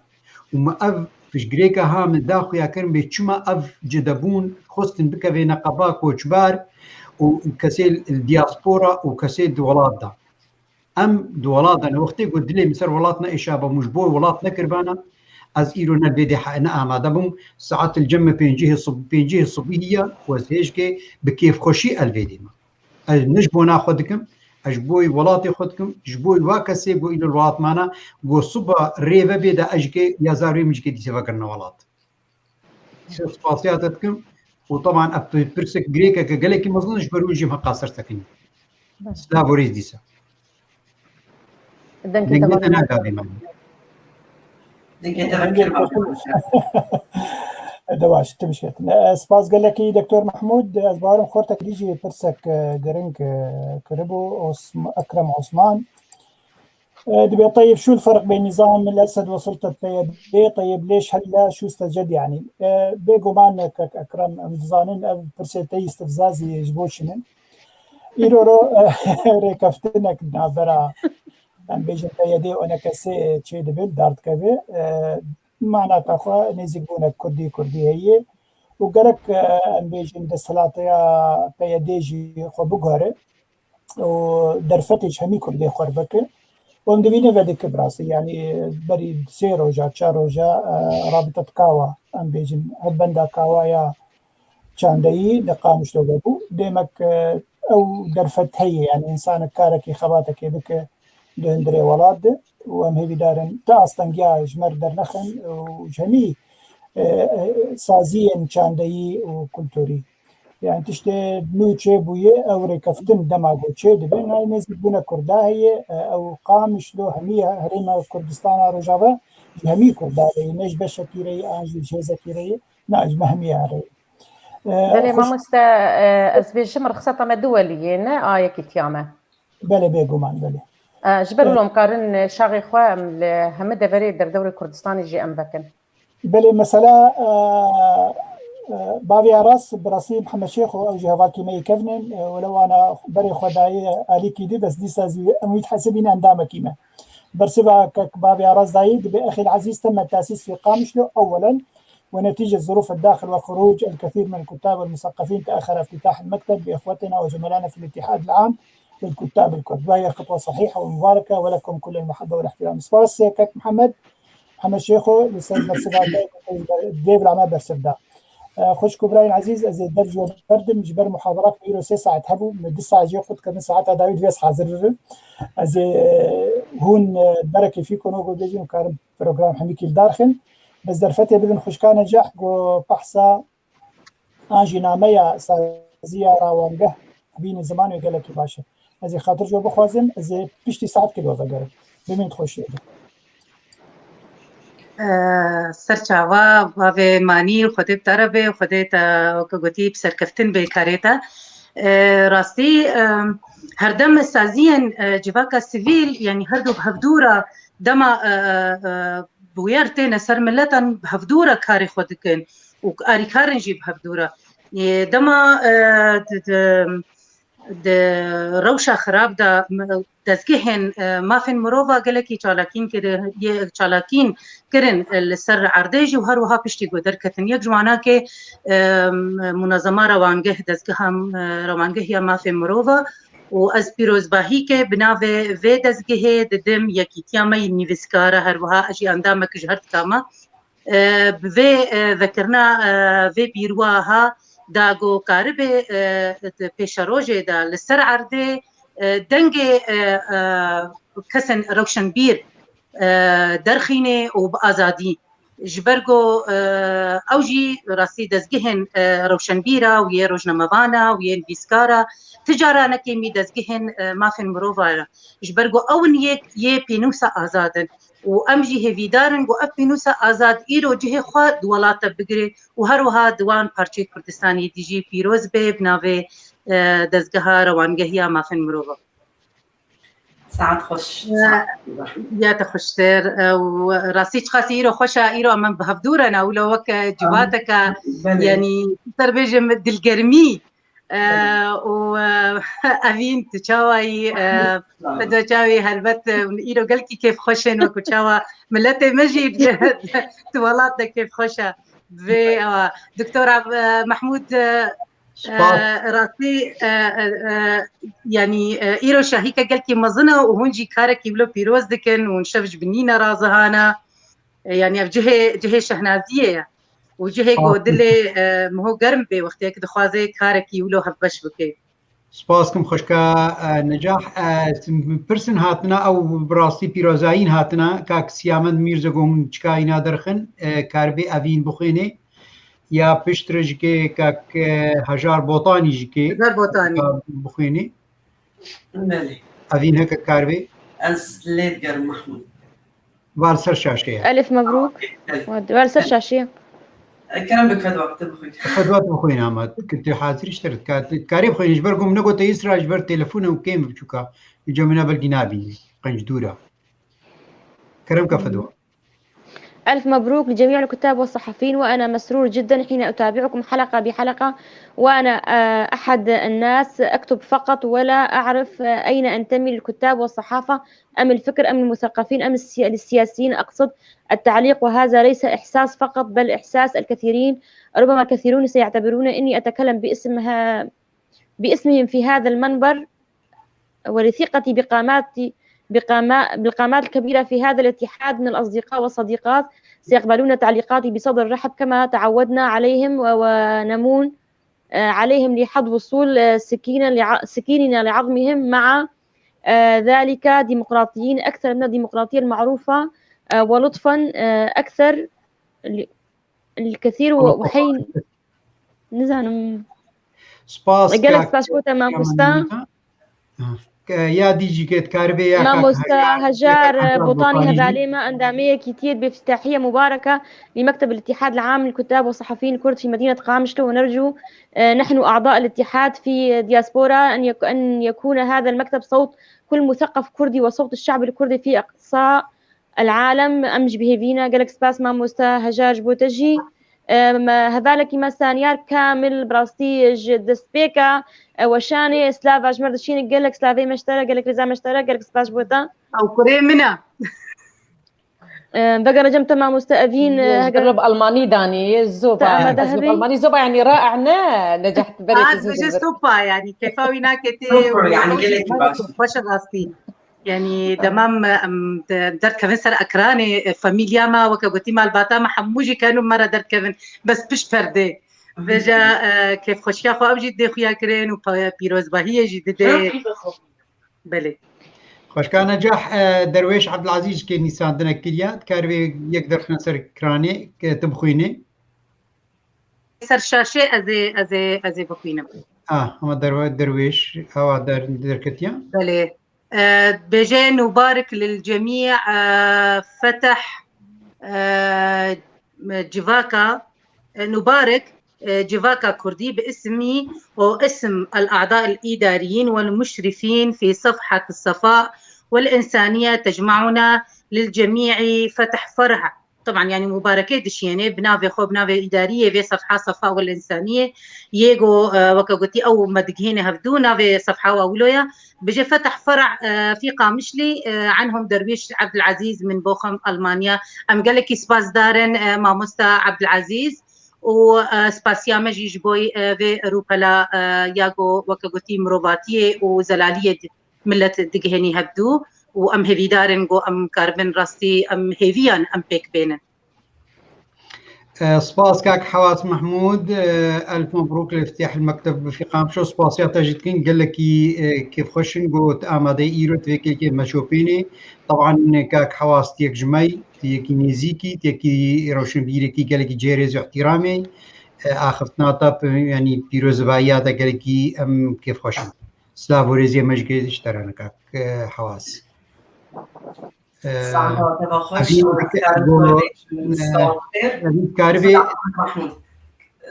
Û me ev piştgirêka ha min da xuyakirin bê çima ev cidebûn xwestin bikeve neqeba koçbar û kesê li diaspora û kesê di welat de. Em di welat de ne wextê ku dilê min ser welat ne êşa bûm û ji bo welat nekiribana, ez îro ne vê dê he-, ne amade bûm. Saet li cem me pêncihê sib-, pêncihê sibihî ye û ez hêjkê bi kêfxweşî el vê dê me. Ez ne ji bona xwe dikim, ez ji bo welatê xwe dikim, ji bo wa kesê ku îno li welat mane, ku siba rê vebê de ez jikê ya zarê min jikê dîse vekirine welat. Dîse spasiya te dikim û teban ev pi-, pirsek girêkeke gelekî mezin ji ber wî jî heqa ser sekinî. Silav û rêz dîse. Dengê te nagavî min. Dengê te vetkir bavê xweşe. De baş, tu bişketin. E, spas gelekî Doktor Mahmûd. Ez bawerim xortek dî jî pirsek, e, giring, e, kiribû. Osm-, Ekrem Osman. E, dibê Tayyip şu الفرق بين نظام الأسد وسلطة PYD؟ طيب ليش هلا شو استجد يعني؟ E, bêguman kek Ekrem, em dizanin ev pirsê te îstifzazî ji bo çi ne. Îro ro, e, rêkeftinek navbera, em bêjin, PYD û ENKSê çê dibe, dar dikeve. E, manaka xwe nêzîkbûnek kurdî kurdî heye û gerek, e, em bêjin, desthilatiya PYD jî xwe biguhere û derfetê ji hemî kurdê xwe bike. Û em divînin vedike bi rastî, yanî berî sê roja, çar roja, e, rabite dikawa, em bêjin, hevbenda kawa ya çandeyî li Qamişlo vebû. Demek, e, ew derfet heye, yanî însanek karekî, xebatekê bike, di hundirê welat de û em hêvîdar in ti astengiya ji me re dernexin û ji hemî, e, e, saziyên çandeyî û kulturî. Yani tiştê nû çêbûye, ew rêkeftin dema ku çêdibe, nayê nêzîkbûna Kurda heye, e, ew Qamişlo hemî herêma Kurdistana Rojava ji hemî Kurda re ye, ne ji beşekî re ye, an jî ji hêzekî re ye, na ji me hemiyan re ye. E, Belê, xweş- mamoste, e, ez bêjim rixseta me du welî ye, ne a yekîtiya me. Belê, bêguman, belê. E, ji ber wilo em karin, e, şaxê xwe em li hemî deverê derdewrê Kurdistanê jî em vekin. Belê, mesela, e, e, bavê Aras, bi rastî Mihemed Şêxo, ew jî hevalkî me yê kevn in, e, welew ana berê xwe dayê alîkî dî, bes dîsa zî em wî dihesibîn endamekî me. Bersiva kek bavê Aras dayî, dibê exîl ezîz temme tesîs fî Qamişlo ewwelen, ونتيجة ظروف الداخل والخروج الكثير من الكتاب والمثقفين تأخر افتتاح المكتب بإخوتنا وزملائنا في الاتحاد العام للكتاب الكرد، وهي خطوة صحيحة ومباركة، ولكم كل المحبة والاحترام. Spas kek Mihemed. Mihemed Şêxo, li ser bersiva te, dê bila me bersiv da. E, xwişk û birayên ezîz, ez ê dev ji we berdim, ji ber muhadara ku îro sê saet hebû, min du saet jê qut kirin, saeta dawî divê ez hazir bibim. Ez ê, e, hûn, e, berekê fî kono ku bêjin û karim program hemîkî li dar xin. Bes derfetê bidin xwişka Necah ku behsa an jî nameya saziya rawangeh bînin ziman wê gelekî baş e. Ez ê xatir ji we bixwazim, ez ê piştî saetkê li we vegerim. Bimînin di xweşiyê de. Ee, Ser çava, bavê Manî, Xwedê bi te re be, Xwedê te, weke gotî, bi serkeftin bê karê te. Ee, rastî, em, herdem saziyên, e, civaka sivîl, yanî her du bi hevdû re dema, e, e, e, bûyer têne ser miletan, bi hevdû re karê xwe dikin û alîkar in jî bi hevdû re. Ê, dema, e, di, di, di rewşa xirab de, m-, dezgehên, e, mafên mirova gelekî çalakîn kiri-, yê çalakîn kirin, e, li ser erdê jî û her wiha piştî ku derketin. Yek ji wana ke, e, m-, munazema rewangeh, dezgeha, e, rewangehiya mafên mirova û ez pîrozbahî ke bi navê vê dezgehê didim, yekîtiya me yî nivîskara, her wiha ez jî endamek ji her dika me. E, bi vê, e, vekirina, e, vê bîrwaha da ku karibe, e, di pêşerojê de li ser erdê, e, dengê, e, e, kesên rewşenbîr, e, derxîne û bi azadî. Ji ber ku, e, ew jî rastî dezgehên, e, rewşenbîra û yê rojnamevana û yê nivîskara, ti cara nekêmî dezgehên, e, mafên mirova re. Ji ber ku ew in yê, yê pênûsa azad in. Û em jî hêvîdar in ku ev pênûsa azad îro cihê xwe di welat de bigire û her wiha di wan parçeyê Kurdistanê dî jî pîroz be bi navê, e, dezgeha rewangehiya mafên mirova. Saet xweş. Ya, saet xweş. Ya te xweştir. E, û rastî çiqasî îro xweş e, îro em bi hevdû re ne, wilo wek, e, civateke, belê, yanî, ser bêjim dilgermî. E, û, e, Evîn, tu çawa yî? E, Fedwa çawa yî? Helbet, e, îro gelkî kêfxweş in, wekû çawa miletê me jî tu welat de kêfxweş e. Vê, ewa, Doktor Ab-, e, Mehmûd, e, Spas. E, rastî, e, e, e, yanî, e, îro şahîke gelkî mezin e û hûn jî karekî wilo pîroz dikin, hûn şev ji binî ne razihane. E, yanî ev cihê, cihê şehnaziyê ye. Û cihê ku dilê, e, miho germ bê wextê ku dixwaze karekî wilo hevbeş bike. Spas kim xweşka, e, Necah. E, sim-, pirsin hatina ew bi rastî pîrozayîn hatina. Kak Siyamend Mîrze ku hûn çika îna derxin, e, karibê Evîn bixwînê. Ya piştre jikê kak, e, Hejar Botanî jikê. Hejar Botanî. Bixwînê. Belê. Evîn heke karibê. Ez lê digerim Mehmûd. Val ser şaşê ye. Elif mebrûk. Belê. Val ser şaşê ye. Kerem bik Fedwa, tu bixwîn. Fedwa tu bixwîn ama. Ki tu hazir işte ka-, karê bixwîn. Ji ber ku min negote îsra ji ber telefon û kêm biçûka. Îca min belkî nabî. Qenc dûra. Kerem ke Fedwa. ألف مبروك لجميع الكتاب والصحفيين، وأنا مسرور جدًا حين أتابعكم حلقة بحلقة، وأنا، آه، أحد الناس أكتب فقط ولا أعرف، آه، أين أنتمي للكتاب والصحافة أم الفكر أم المثقفين أم السيا-، للسياسيين أقصد التعليق، وهذا ليس إحساس فقط بل إحساس الكثيرين، ربما الكثيرون سيعتبرون إني أتكلم باسم ها-، باسمهم في هذا المنبر. ولثقتي بقامات، بقاما-، بالقامات الكبيرة في هذا الاتحاد من الأصدقاء والصديقات سيقبلون تعليقاتي بصدر رحب كما تعودنا عليهم و-، ونمون، آه، عليهم لحد وصول، آه، سكينا لع-، سكيننا لعظمهم مع، آه، ذلك ديمقراطيين أكثر من الديمقراطية المعروفة، آه، ولطفا، آه، أكثر ال-، الكثير و-، وحين نزانم. سپاس، gelek kak spas bo te mamosta. Mamosta. Ha. Ke-, ya dî jî ke dikaribê ya kak Mamosta Hejar, Hejar, Hejar Botanî, Botanî jî. Hevalê me, endamê yekîtiyê bi îftitahiyê mubareke li Mekteb al-Ittihad al-Am lil Kuttab ve Sehafiyyin Kurd fi Medînet Qamişlo ve nercu, e, nehnu a'da al-Ittihad fi diaspora en yek-, en yekûne hada al-mekteb sewt kul museqef kurdî ve sewt al-şe'b al-kurdî fi eqsa al-alem. Em jî bi hêvî ne. Gelek spas mamosta Hejar ji bo te jî. Em, hevalekî me Saniyar Kamil, bi rastî ji destpêka, e, weşanê, slava ji me re dişîne, gelek slavê me ji te re, gelek rêza me ji te re, gelek spas ji bo te. Ew kurê min e. Em, vegere cem te mamoste Evîn, e, heger Bi Almanî danî, zoba. Te amade Ez bi hebî? Almanî zoba, yanî rae ne, Necaht, berê Aa, tu zû dibêje dibir. Sopa, yanî kêfa wî nake tê. Sopa, yanî gelekî baş. Xweş e rastî. Yanî dema em, em de-, derdikevin ser ekranê, e, famîlya me, weke gotî malbata me, hemû jî ken û me re derdikevin, bes pişt perdê. Vêca, e, kêfxweşiya xwe ew jî didê xuya kirin û pa-, pîrozbahiyê jî didê. Belê. Xweşka Necah, e, Derwêş Ebdilazîz jî kê nîsandinek kiriye, dikaribê yek derxine ser ekranê, ke tu bixwînê. Ser şaşê ez ê, ez ê, ez ê bixwînim. Ah, ama Derwe-, Derwêş, ewa der-, derketiye. Belê. E, bêje nubarik lil cemî, e, feteh, e, civaka, e, nubarik, e, civaka kurdî bi ismî û ism al-a'da al-îdariyîn wal-muşrifîn fî sefhat as-sefa wal-însaniye tecmauna lil cemî'î feteh ferh. Teban, yanî mubarekê dişiyênê bi navê xwe, bi navê îdariyê vê sefha, Sefa wel Însaniyê yê ku, e, weke gotî ew me digihêne hevdû, navê sefha wa wilo ye. Bêje Feteh Ferh, e, fî Qamişlî, e, anhum Derwîş Ebdilezîz min boxem Almanya. Em gelekî spasdar in, e, mamosta Ebdilezîz û, e, spasiya me jî ji bo, e, vê rûpela, e, ya ku weke gotî mirovatiyê û zelaliyê di-, milet digihênî hevdû û em hêvîdar in ku em karibin rastî em hêviyan em pêk bênin. E, spas kak Hewas Mehmûd, e, elf mebrûk li iftîtah el-mekteb fî Qamişlo, spasiya te jî dikin, gelekî, e, kêfxweş in ku tu amadeyî îro tu vê kêkê meşopînî. Teban kak Hewas tu yek ji me yî, tu yekî nêzîkî, tu yekî rewşenbîrekî gelekî cihê rêz û ihtiramê, e, axiftina te, yanî pîrozivahiya te gelekî em kêfxweş in. Silav û rêzê me ji kê ji te re ne kak, e, Hewas. E, Saeta te ve xweş, Evîn, bo, e, Evîn karibê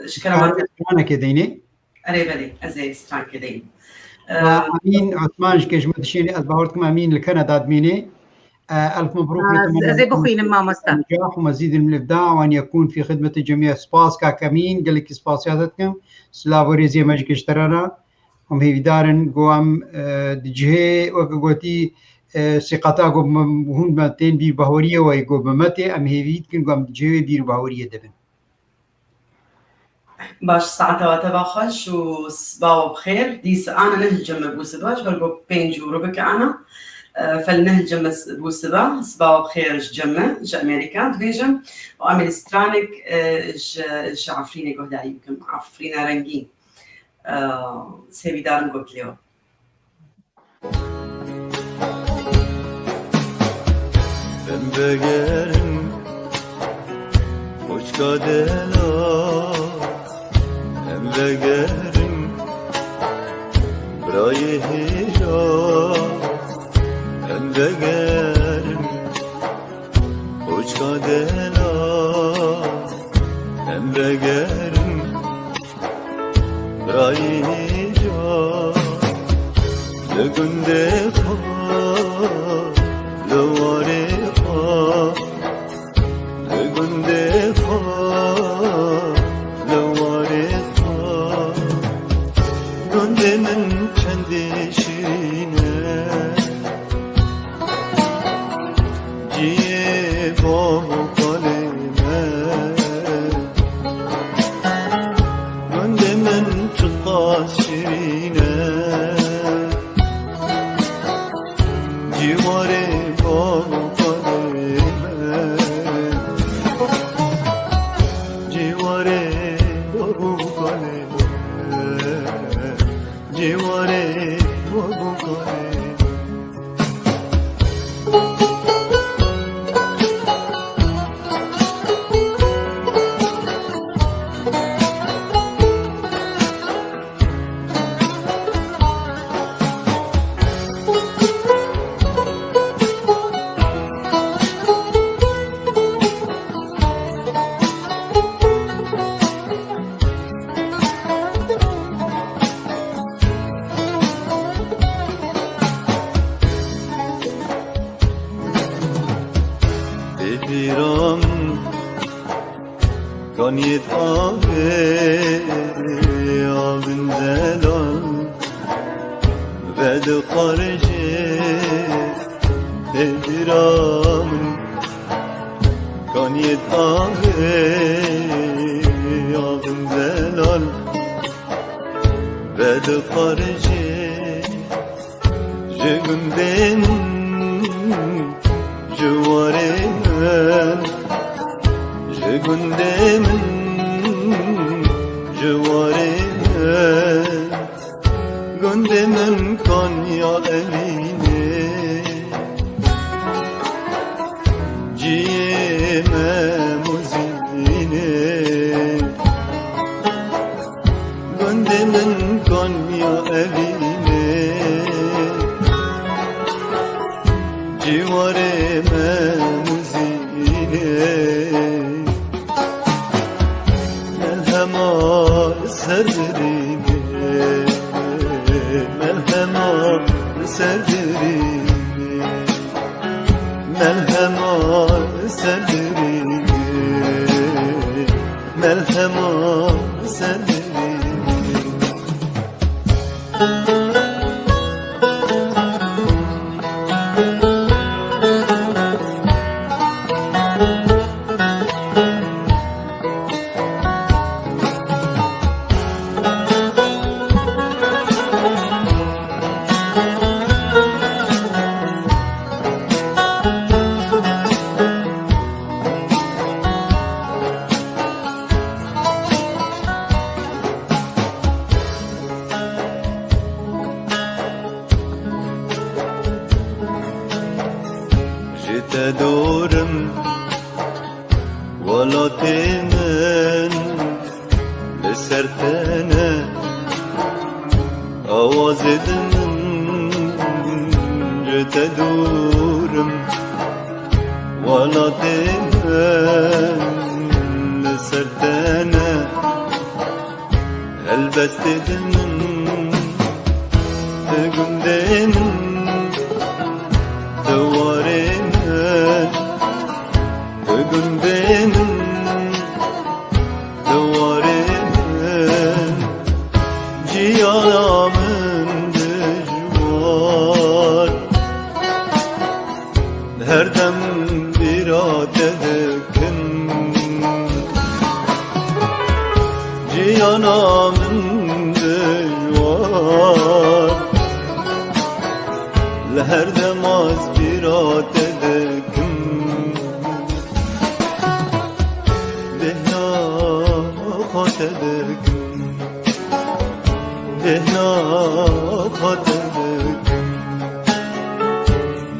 stranekê deynê. Erê belê, ez ê stranekê deynim. E, Evîn Osman ji kê ji me dişênê, ez bawer dikim Evîn li Kanada dimînê. E, elf mebrûk. Ez ê bixwînim, mamosta. Necah û mezîdin min îbda, wan yekûn fî xidmetê cemî. Spas kak Evîn, gelekî spasiya te dikim. Silav û rêzê me ji kê ji te re ne. Em hêvîdar in ku em, e, di cihê, weke gotî, e, sîqata ku me, hûn me tên bîr bahweriyê we, ku bi me tê, em hêvî dikin ku em di cihê wê bîr bahweriyê de bin. Baş, saeta we teva xweş û siba we bi xêr. Dîsa ana neh li cem me bû siba, ji ber ku pênc û rubik ana. E, fel neh li cem me s-, bû siba, siba we bi xêr ji cem me, ji Amerîka dibêjim. Û em ê li stranek, e, ji, ji Efrînê guhdarî bikim. Efrîna rengîn. Sêvîdarim got lêwa. Em vegerin koçka dela, em vegerin birayê hêja, em vegerin koçka dela, em vegerin Rayîca li gundê xwe, li warê xwe, li gundê xwe, li warê xwe. Gundê min çendî şîrîn e. Ciyê bav û kalê me, gundê min çiqas şirîn e. Ciwarê bav û kalê me, Kaniyê taxê avin zelal vedixwarijê têdira min. Kaniyê taxê avin zelal vedixwarijê ji gundê min, ji warê min, ji gundê min, ji warê min. Gundê min Konya Evînê, ciyê me Muzînê. Gundê min Konya Evînê, ciwarê me Muzînê. Melhema li ser dirînê, melhema li ser dirînê, melhema li ser dirînê, melhema li ser dirînê. Ji te dûr im, welatê min li ser te ne. Awazê din min ji te dûr im, welatê min li ser te ne. Helbestê din min, tu gundê min, tu warê min, tu gundê min, tu warê min. Jiyana min dijwar, her dem bîra te dikim. Jiyana min dijwar, li her dem ez bîra te dikim. Bêhna xwe te dikim. Bêhna xwe te dikim.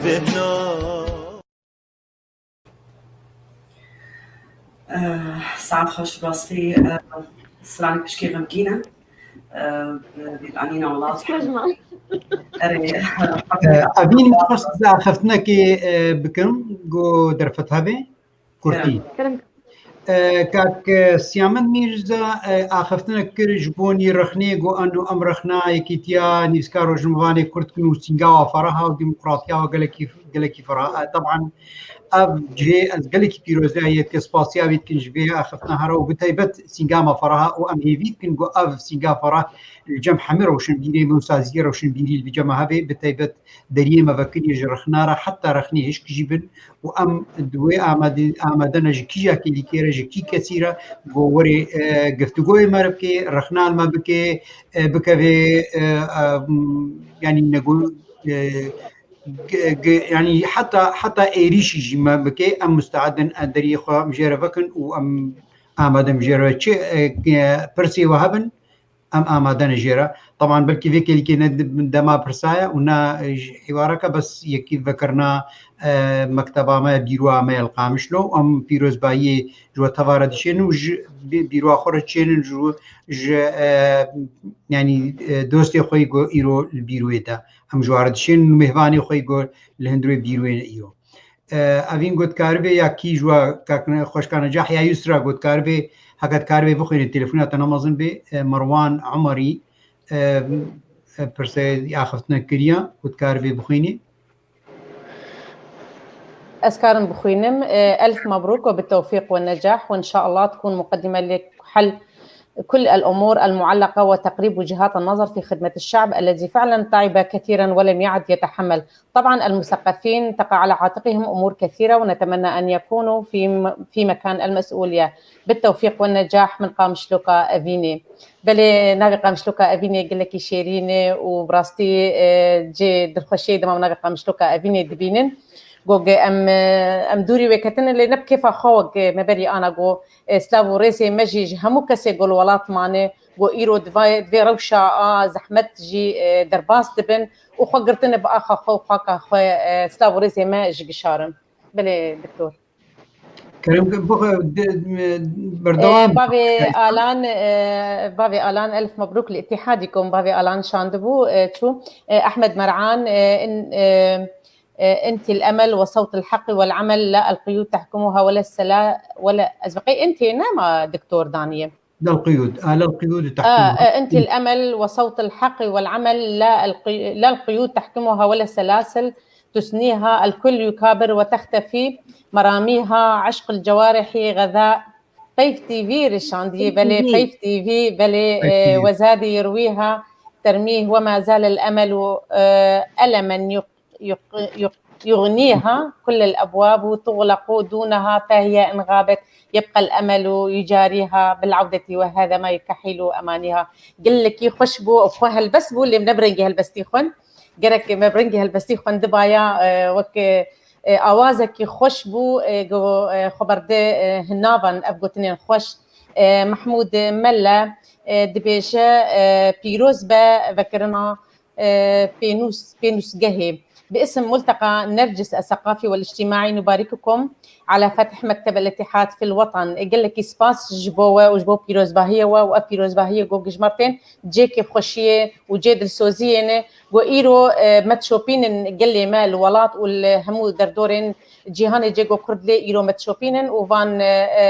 Bêhna. Eh, saet xweş, rastî, eh, stranek pişkê xemgîn e. Eh, bi bîranîna welat. Excuse me. Erê, Eh, Evîn, xwest axiftinekê, eh, bikim, go derfet hebe, kurtî. Kerem. Eh, kak, eh, Siyamet Mîrza, eh, axiftinek kir ji bo nî rexnê, go eno em rexna yekîtiya nivîskar rojnamevanê kurd kin û sîngawa feraha û demokratiya we gelekî, gelekî feraha. Eh, teban ev cihê ez gelekî pîroz dayê ke spasiya wî dikin ji vê axiftina here û bi taybet sîngama feraha û em hêvî dikin ku ev sînga ferah li cem hemî rewşenbîrê me û saziyê rewşenbîrî li cema hevê bi taybet deriyê me vekirî ji rexna re heta rexnê hişk jî bin û em di wê amade, amade ne ji kîja kêlîkê re, ji kî kesî re ku werê, e, giftugoyê me re bike, rexna li me bike, e, bikeve, e, e, yanî nego-, e, ge-, ge-, yanî heta, heta êrîşî jî me bike, em musteed in, em deriyê xwe em jê re vekin û em amade in jê re. Çi, e, e, pirsê we hebin, em amade ne jê re. Teban belkî vê kêlîkê ne dema pirsa ye û ne, e, ji hîwareke, bes yekî vekirina, e, mekteba me, bîroya me ye li Qamişlo. Em pîrozbayiyê ji we teva re dişênin û ji bî-, bîroya xwe re çênin ji, ji, e, yanî, e, dostê xwe yî ku îro li bîroyê de. Em ji wan re dişên mêvanê xwe yî ku li hundirê bîroyê ne îro. E, evîn got karibê ya kî ji wa kak-, xweşka Necah ya Yusra got karibê, heke dikaribê bixwînê, telefona te ne mezin bê, e, Merwan Umerî, e, e, pirse axiftinek kiriya, got karibê bixwînê. أذكار بخوينم، آه، ألف مبروك وبالتوفيق والنجاح، وإن شاء الله تكون مقدمة لحل كل الأمور المعلقة وتقريب وجهات النظر في خدمة الشعب الذي فعلًا تعب كثيرًا ولم يعد يتحمل. طبعًا المثقفين تقع على عاتقهم أمور كثيرة، ونتمنى أن يكونوا في م-، في مكان المسؤولية. بالتوفيق والنجاح من قامشلوكا أفيني. Belê, navê Qamişloka Evînê gelekî şêrîn e û bi rastî, e, cê dilxweşiyê dema navê Qamişloka Evînê dibînin. Got, em, e, em dûrî wê ketine, lê ne bi kêfa xwe wek, e, me berî ana got, e, silav û rêzê me jî ji hemû kesê ku li welat mane, got, îro di vê, di vê rewşa a zehmet jî, e, derbas dibin û xwe girtine bi axa xwe û xaka xwe, e, silav û rêzê me ji gişarin. Belê, doktor. Kerem, bixwe, de, de, berdewam. E, bavê Alan, e, bavê Alan, elf mebrûk li Îtîhadî kom bavê Alan şandibû, e, çû, e, Ehmed Mer'an, e, in, e, e, انت الأمل وصوت الحق والعمل لا القيود تحكمها ولا السلا-، ولا، ez bi qey انت nema doktor daniye. لا القيود، آه، لا القيود تحكمها. آه، أنت الأمل وصوت الحق والعمل، لا القي-، لا القيود تحكمها ولا السلاسل تثنيها، الكل يكابر وتختفي مراميها، عشق الجوارح غذاء. Peyv T V rişandiyê, belê, Peyv T V, belê, e, وزادي يرويها ترميه، وما زال الأمل، e, ألما يق-، يق-، يق-، يغنيها كل الأبواب تغلق دونها، فهي إن غابت يبقى الأمل يجاريها بالعودة، وهذا ما يكحل أمانيها. Gelekî xweş bû û xwe helbest bû, lê ne bi rengî helbestî xwend. Gerek me bi rengî helbestî xwendibaya, e, wek, e, awazekî xweş bû, e, go, e, xwe berde, e, hinavan ev gotinên xweş. E, Mehmûd Melle, e, dibêje, e, pîroz be vekirina, e, pênûs-, pênûsgehê. باسم ملتقى نرجس الثقافي والاجتماعي نبارككم على فتح مكتب الاتحاد في الوطن. Gelekî spas ji bo we û ji bo pîrozbahiyê we û ev pîrozbahiyê ku gijmartên cêkê xweşiyê û cê dilsoziyê ne. Ku îro, e, me dişopînin gelê me li welat û li hemû derdorên cîhanê cê ku Kurd lê îro me dişopînin û van, e, e,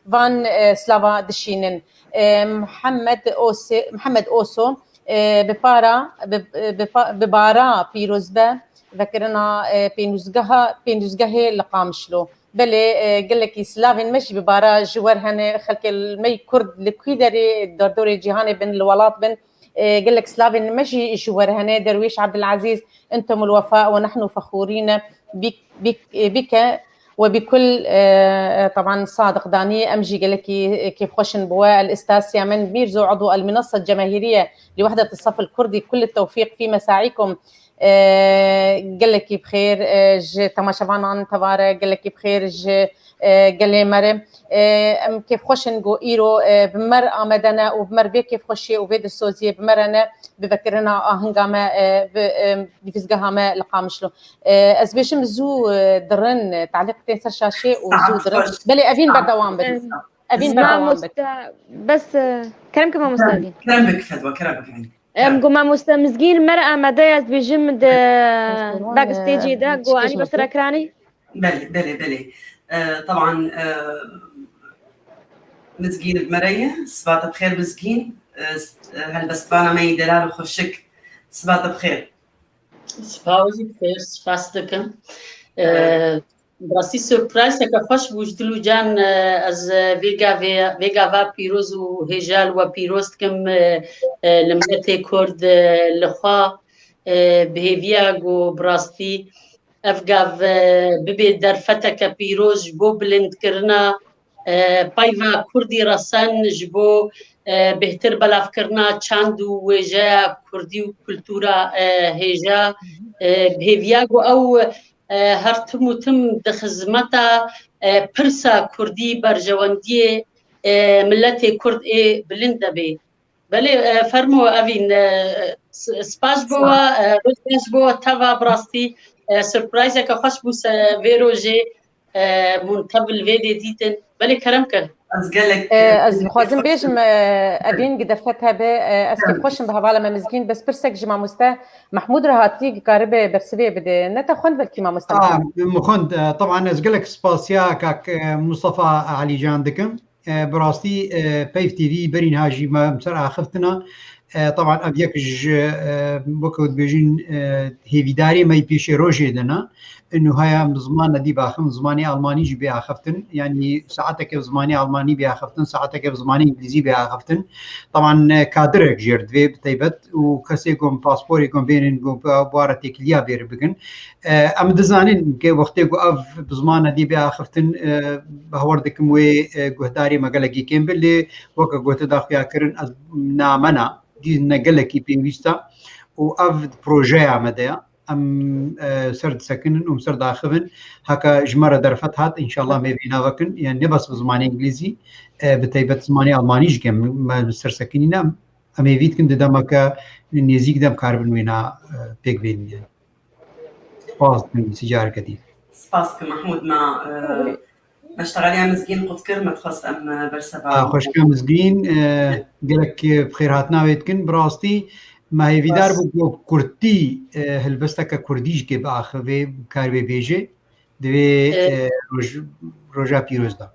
van, e, slava dişînin. E, Mihemed Ose-, Mihemed Oso, e, bi para, bi, bi pa-, bi bara pîrozbe vekirina, e, pênûzgeha, pênûzgehê li Qamişlo. Belê, e, gelekî silavên me jî bi bara ji wer hene, xelkê me yî Kurd li kwî derê derdorê cîhanê bin, li welat bin, e, gelek silavên me jî ji wer hene, Derwêş Abdulaziz, انتم الوفاء ونحن فخورين بك، بك، بك وبكل، e, طبعا صادق داني، em jî gelekî, e, kêfxweş in bi we. الأستاذ سيامند ميرزو عضو المنصة الجماهيرية لوحدة الصف الكردي، كل التوفيق في مساعيكم. E, gelekî bi xêr, e, ji temaşevanan tevare, gelekî bi xêr ji, e, gelê me re. E, em kêfxweş in ku îro, e, bi me re amade ne û bi me re vê kêfxweşiyê û vê dilsoziyê bi me re ne, bi vekirina ahinga me, e, bi, e, nivîsgeha me li Qamişlo. E, ez bêjim zû, e, dirin, e, talîq tên ser şaşê û zû dirin. Belê, Evîn berdewam bin. Evîn berdewam bin. Mamoste, bes, e, kerem ke mamoste Evîn. Kerem bik Fedwa, kerem bik Evîn. Em got mamoste Mizgîn me re amade ye, ez dibêjim di backstagê de, got anî bi ser ekranê. Belê, belê, belê. E, teban, e, Mizgîn bi me re ye. Siba te bi xêr Mizgîn. E, s-, e, helbestvana me yî delal û xweşik. Siba te bi xêr. Siba we jî bi xêr, spas dikim. E, Bi rastî surpriseke xweş bû ji dil û can, e, ez, e, vê gavê, vê gava pîroz û hêja li we pîroz dikim, e, e, li miletê Kurd, e, li xwe, e, bi hêviya ku bi rastî ev gav, e, bibe derfeteke pîroz ji bo bilindkirina, e, peyva Kurdî resen, ji bo, e, bêhtir belavkirina çand û wêjeya Kurdî û kultura, e, hêja, e, bi hêviya ku ew e, her tim û tim di xizmeta, e, pirsa Kurdî, berjewendiyê, e, miletê Kurd ê bilind de bê. Belê, e, fermo Evîn, e, s-, spas bo we, e, roj baş bo we teva bi rastî, e, surprizeke xweş bû se vê rojê, e, hûn tev li vê dê dîtin. Belê kerem ke. Ez gelek, e, ez dixwazim bêjim, e, Evîn gi derfet hebe, e, ez kêfxweş im bi hevala me Mizgîn, bes pirsek ji mamoste Mehmûd re hatî, gi karibe bersivê bide. Ne te xwend belkî mamoste Mizgîn? Min xwend, e, teban ez gelek spasiya kak, e, Mustafa Alîcan dikim. E, bi rastî, e, Peyv T V berî niha jî me em ser axiftina. E, teban ev yek ji, e, weke dibêjin, e, hêvîdarê me yî pêşerojê de ne. Û haya em bi zimana dî biaxivin, zimanê almanî jî biaxiftin. Yanî saeteke bi zimanê almanî biaxiftin, saeteke bi zimanê îngilîzî biaxiftin. Teban, e, kadirek jêr divê bi taybet û kesê ku em pasporê ku em bênin ku bi, bi wara têkiliya bêr bikin. E, em dizanin ke wextê ku ev bi zimana dî biaxiftin, e, bawer dikim wê, e, guhdarê me gelekî kêm be, lê weke ku te daxuya kirin, ez namena, dî ne gelekî pêwîst e û ev di projeya me de ye. Em, e, ser disekinin û em ser daxivin. Heke ji me re derfet hat, înşallah me vêna vekin. Yani ne bes bi zimanê îngilîzî, e, bi taybet zimanê almanî jî ke me, me ser sekinîne, em, em hêvî dikin di demeke nêzîk de em karibin wêna, e, pêk bênin yani. Spas dikim, sî careke dî. Spas dikim, Mehmûd, me, e, me ji Teqeliya Mizgîn qut kir, me dixwest em, e, berseva. A, xweşika Mizgîn, e, gelek, e, bi xêrhatina wê dikin. Bi rastî me hêvîdar bû ku kurtî, e, helbesteke kurdî jî kê biaxivê, karibê bêjê. Divê, e, e, roj-, roja pîroz de.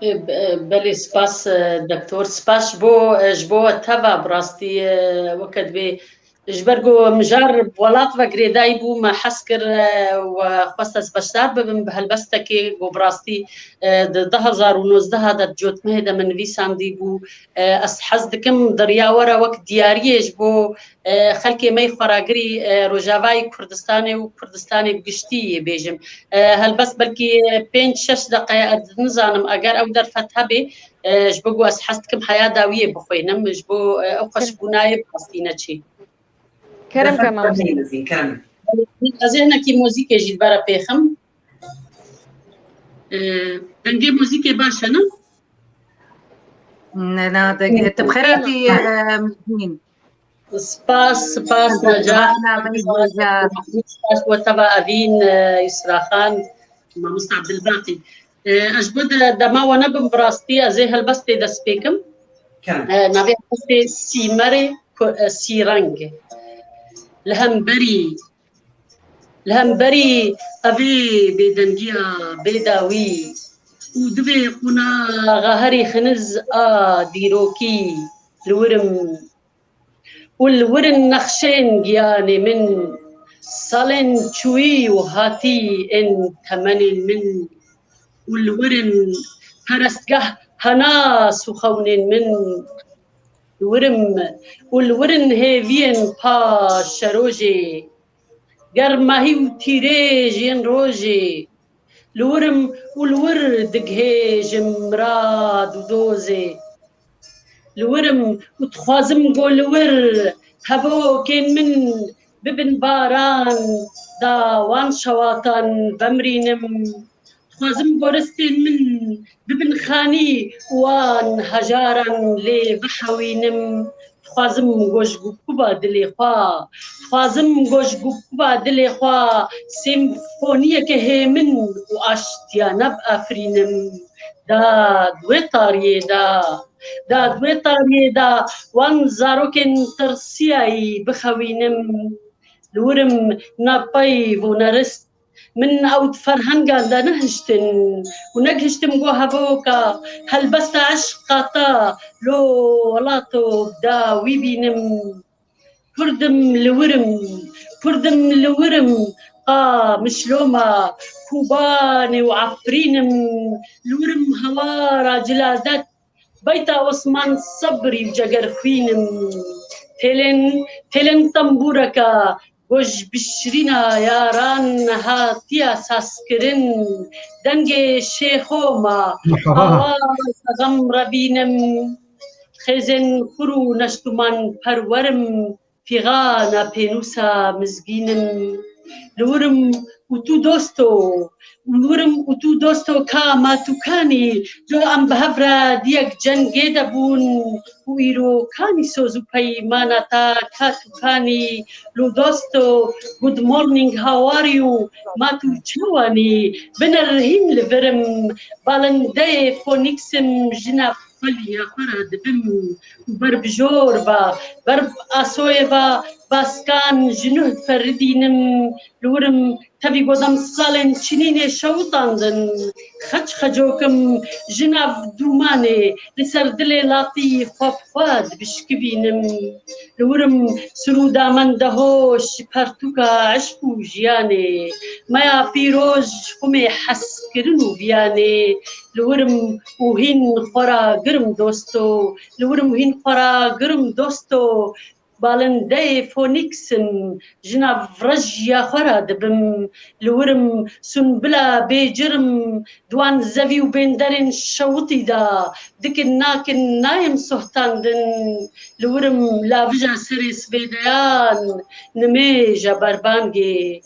E, be-, belê, spas, e, doktor. Spas ji bo, e, ji bo we teva, bi rastî, e, weke divê, ji ber ku mijar bi welat ve girêdayî bû, me hez kir, e, we xwest ez beşdar bibim bi helbestekê ku bi rastî, e, di du hezar û nozdeh de di cotmehê de min nivîsandî bû. E, ez hez dikim di riya we re wek diyariyê ji bo e, xelkê me yê xweragirî, e, Rojavayê Kurdistanê û Kurdistanê bi giştî yê bêjim. E, helbest belkî pênc şeş deqe, ez nizanim, eger ew derfet hebe, e, ji bo ku ez hez dikim heya dawiyê bixwînim, ji bo, e, ew xweşbûnayê bi rastî neçî. Kerem ke, mamoste. Mezîn, kerem. Ez ê hinekî muzîkê jî li ber pêxim. E, dengê muzîkê baş e, ne? Ne, ne, deng-, tu bi xêr hatî, e, Mizgîn. Spas, spas, Necat. Spas, we teva Evîn, e, Yusra Xan, mamoste Abdulbaqî. E, ez ji bo de-, dema we nebim bi rastî, ez ê helbestê dest pê kim. Kerem. E, navê helbestê Sîmerê ku-, e, Sîreng. Li hemberî, li hemberî evê bêdengiya bêdawî û divê qunaxa herî xiniz a dîrokî li wir im. Û li wir in nexşên giyanê min, salên çûyî û hatî ên temenên min. Û li wir in perestgeh henas û xewnên min. Li wir im û li wir in hêviyên paşerojê, germahî û tîrêj yên rojê. Li wir im û li wir digihêjim mirad û dozê. Li wir im û dixwazim ku li wir hevokên min bibin baran, da wan şewatan vemrînim. Dixwazim goristên min bibin xanî û wan hejaran lê vihewînim. Dixwazim ku ji gukuba dilê xwe, dixwazim ku ji gukuba dilê xwe senfoniyeke hêmin û aştiyane biafirînim. Da di wê tariyê de, da di wê tariyê de wan zarokên tirsiyayî bixewînim. Li wir im ne peyv û ne rist. Min ew di ferhengan de nehiştin û negihiştim ku hevoka helbesta eşqa te lo welato bi dawî bînim. Kurd im li wir im, Kurd im li wir im, Qamişloma, Kobanê û Efrîn im. Li wir im hewara ciladet, beyta Osman Sebrî û Cegerxwîn im. Têlên, têlên tembûreke ku ji bişirîna yaran hatiye sazkirin, dengê Şêxoma, Merhaba. Awaza xem revîn im. Xêzên xur û neştuman perwer im, fîxana pênûsa Mizgîn im. Li wir im û tu dosto, li wir im û tu dosto ka ma tu kanî, jo em bi hev re di yek cengê de bûn û îro kanî soz û peymana ta ka tu kanî. Lo dosto, good morning, how are you? Ma tu çawanî? Binêr hîn li vir im, balindeyê Phoenix im, jina xweliya xwe re dibim û ber bi jor ve, ber bi asoyê ve Baskan ji nuh diferidînim, li wir im tevî godem salên çinînê şewitandin. Xeç xecokim ji nav dûmanê, li ser dilê latî xwe bi xwe dibişkivînim. Li wir im sirûda min dehoş ji pertûka eşq û jiyanê. Meya pîroz ji xumê hezkirin û viyanê. Li wir im û hîn xwe ra girim dosto. Li wir im û hîn xwe ra girim dosto. Balindeyê Phoenix im, ji nav rejiya xwe ra dibim. Li wir im sunbila bêcirm, di wan zevî û bênderên şewitî de, dikin nakin nayêm sohtandin. Li wir im lavija serê sibêdeyan, nimêja berbangê.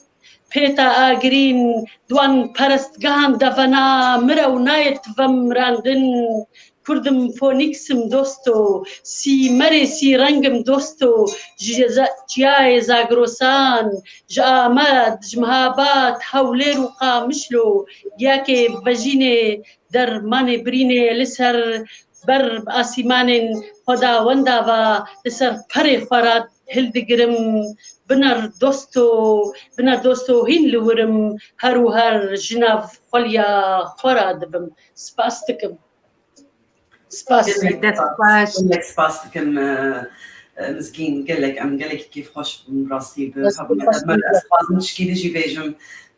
Pêta agirîn, di wan perestgehan de vena mir e û nayê tivem mirandin. Kurd im, Phoenix im dosto, sîmerê sî reng im dosto, ji za-, çiyayê Zagrosan, ji Amed, ji Mihabad, Hewlêr û Qamişlo, giyakê vejînê, dermanê birînê li ser ber bi asîmanên xwedawenda ve li ser perê xwe re hildigirim. Biner dosto, biner dosto hîn li wir im, her û her ji nav xweliya xwe re dibim. Spas dikim. Spas. Gelek Dest spas, xweş. Gelek spas dikim, e, e, Mizgîn, gelek, em gelekî kêfxweş bûn, rastî bi Dest xwe xweş. Ez dixwazim tişkî din jî bêjim,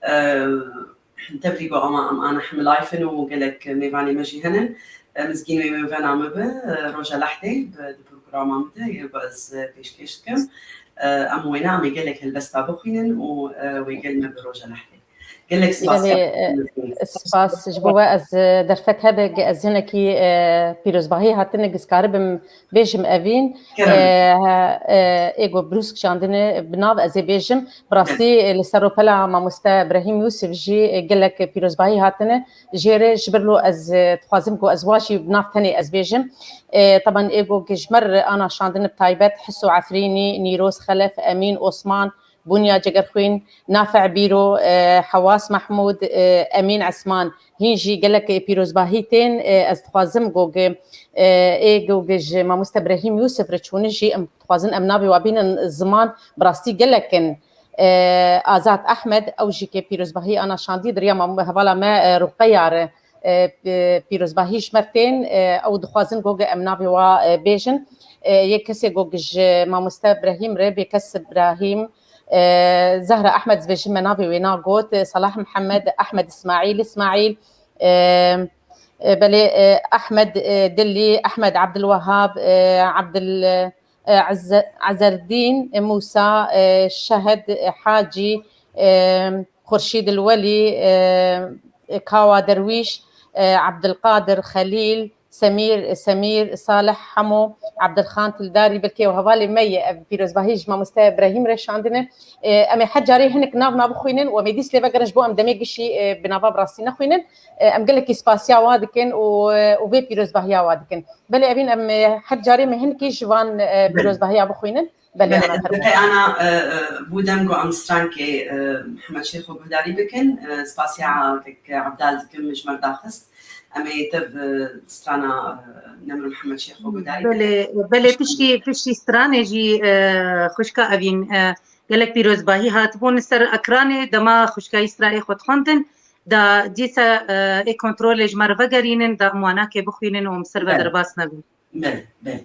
e, Tevlî ku ama em ana hemî live in û gelek mêvanê me jî hene. Em Mizgîn wê mêvena me bi, e, roja lehdê bi, di programa min de yê ku ez, e, pêşkêş dikim. E, em wêne em ê gelek helbesta bixwînin û, e, wê gel me bi roja lehdê. Gelek spas. Belê, e, spas ji bo we ez, e, derfet hebe ge ez hinekî, e, pîrozbahî hatine ge ez karibim bêjim evîn, Kerem. E, e, ê ku brûsk şandine bi nav ez ê bêjim. Bi rastî, e, li ser rûpela mamoste Brahîm Yûsif jî, e, gelek pîrozbahî hatine jê re. Ji ber lo ez, e, dixwazim ku ez wa jî bi nav tenê ez bêjim. E, teban ê ku ji me re ana şandine bi taybet Hiso Efrînî, Nîroz Xelef, Emîn Osman, Bunya Cegerxwîn, Nafic Bîro, e, Hewas Mehmûd, e, Emîn Esman, hîn jî gelek pîrozbahî tên. E, ez dixwazim ku ge, e, ê ku ge ji mamoste Brahîm Yûsif re çûne jî em dixwazin em navê wa bînin ziman, bi rastî gelek in. E, Azad Ehmed, ew jî ke pîrozbahî ana şandî di riya mam-, hevala me, e, Ruqeya re, e, p-, pîrozbahî ji me tên, e, ew dixwazin ku ge em navê wa, e, bêjin. E, yek kesê ku ge ji mamoste Brahîm re, bê kes Brahîm, e, Zehra Ehmed, dibêjin me navê wê nagot, e, Salah Mihemed, Ehmed Ismaîl, Ismaîl, e, e, belê, e, Ehmed, e, Dilî, Ehmed Abdulwehab, e, Abdul, e, Ezze-, Ezerdîn, e, Mûsa, e, Şehed, e, Hacî, e, Xurşîd El Welî, e, e, Kawa Derwîş, e, Abdulqadir Xelîl, Semîr, Semîr, Salih Hemo, Abdulxan Tildarî, belkî ew hevalê me ye, ev pîrozbahî ji mamoste Brahîm re şandine. E, em ê her carê hinek nav nav bixwînin û em ê dîs lê vegerin ji bo em demê gişî, e, bi nava bi rastî nexwînin. E, em gelekî spasiya wa dikin û, e, û vê pîrozbahiya wa dikin. Belê evîn em, e, her carê me hinkî ji van, e, Belê. pîrozbahiya bixwînin. Belê, Belê, ana ez fermo. Ana, e, e, bû dem ku em strankê, e, Mihemed Şêxo guhdarî bikin. E, spasiya kek Ebdal dikim ji me daxist. Em ê tev, e, strana, e, Nemr Mihemed Şêxo guhdarî bikin. Belê, belê, piştî, piştî stranê jî, e, xwişka evîn, e, gelek pîrozbahî hatibûn li ser ekranê, dema xwişka Îsraîl xwe dixwendin, da dîsa, e, ê kontrolê ji me re vegerînin, da em wanakê bixwînin û em ser ve Belê. derbas nebin. Belê, belê.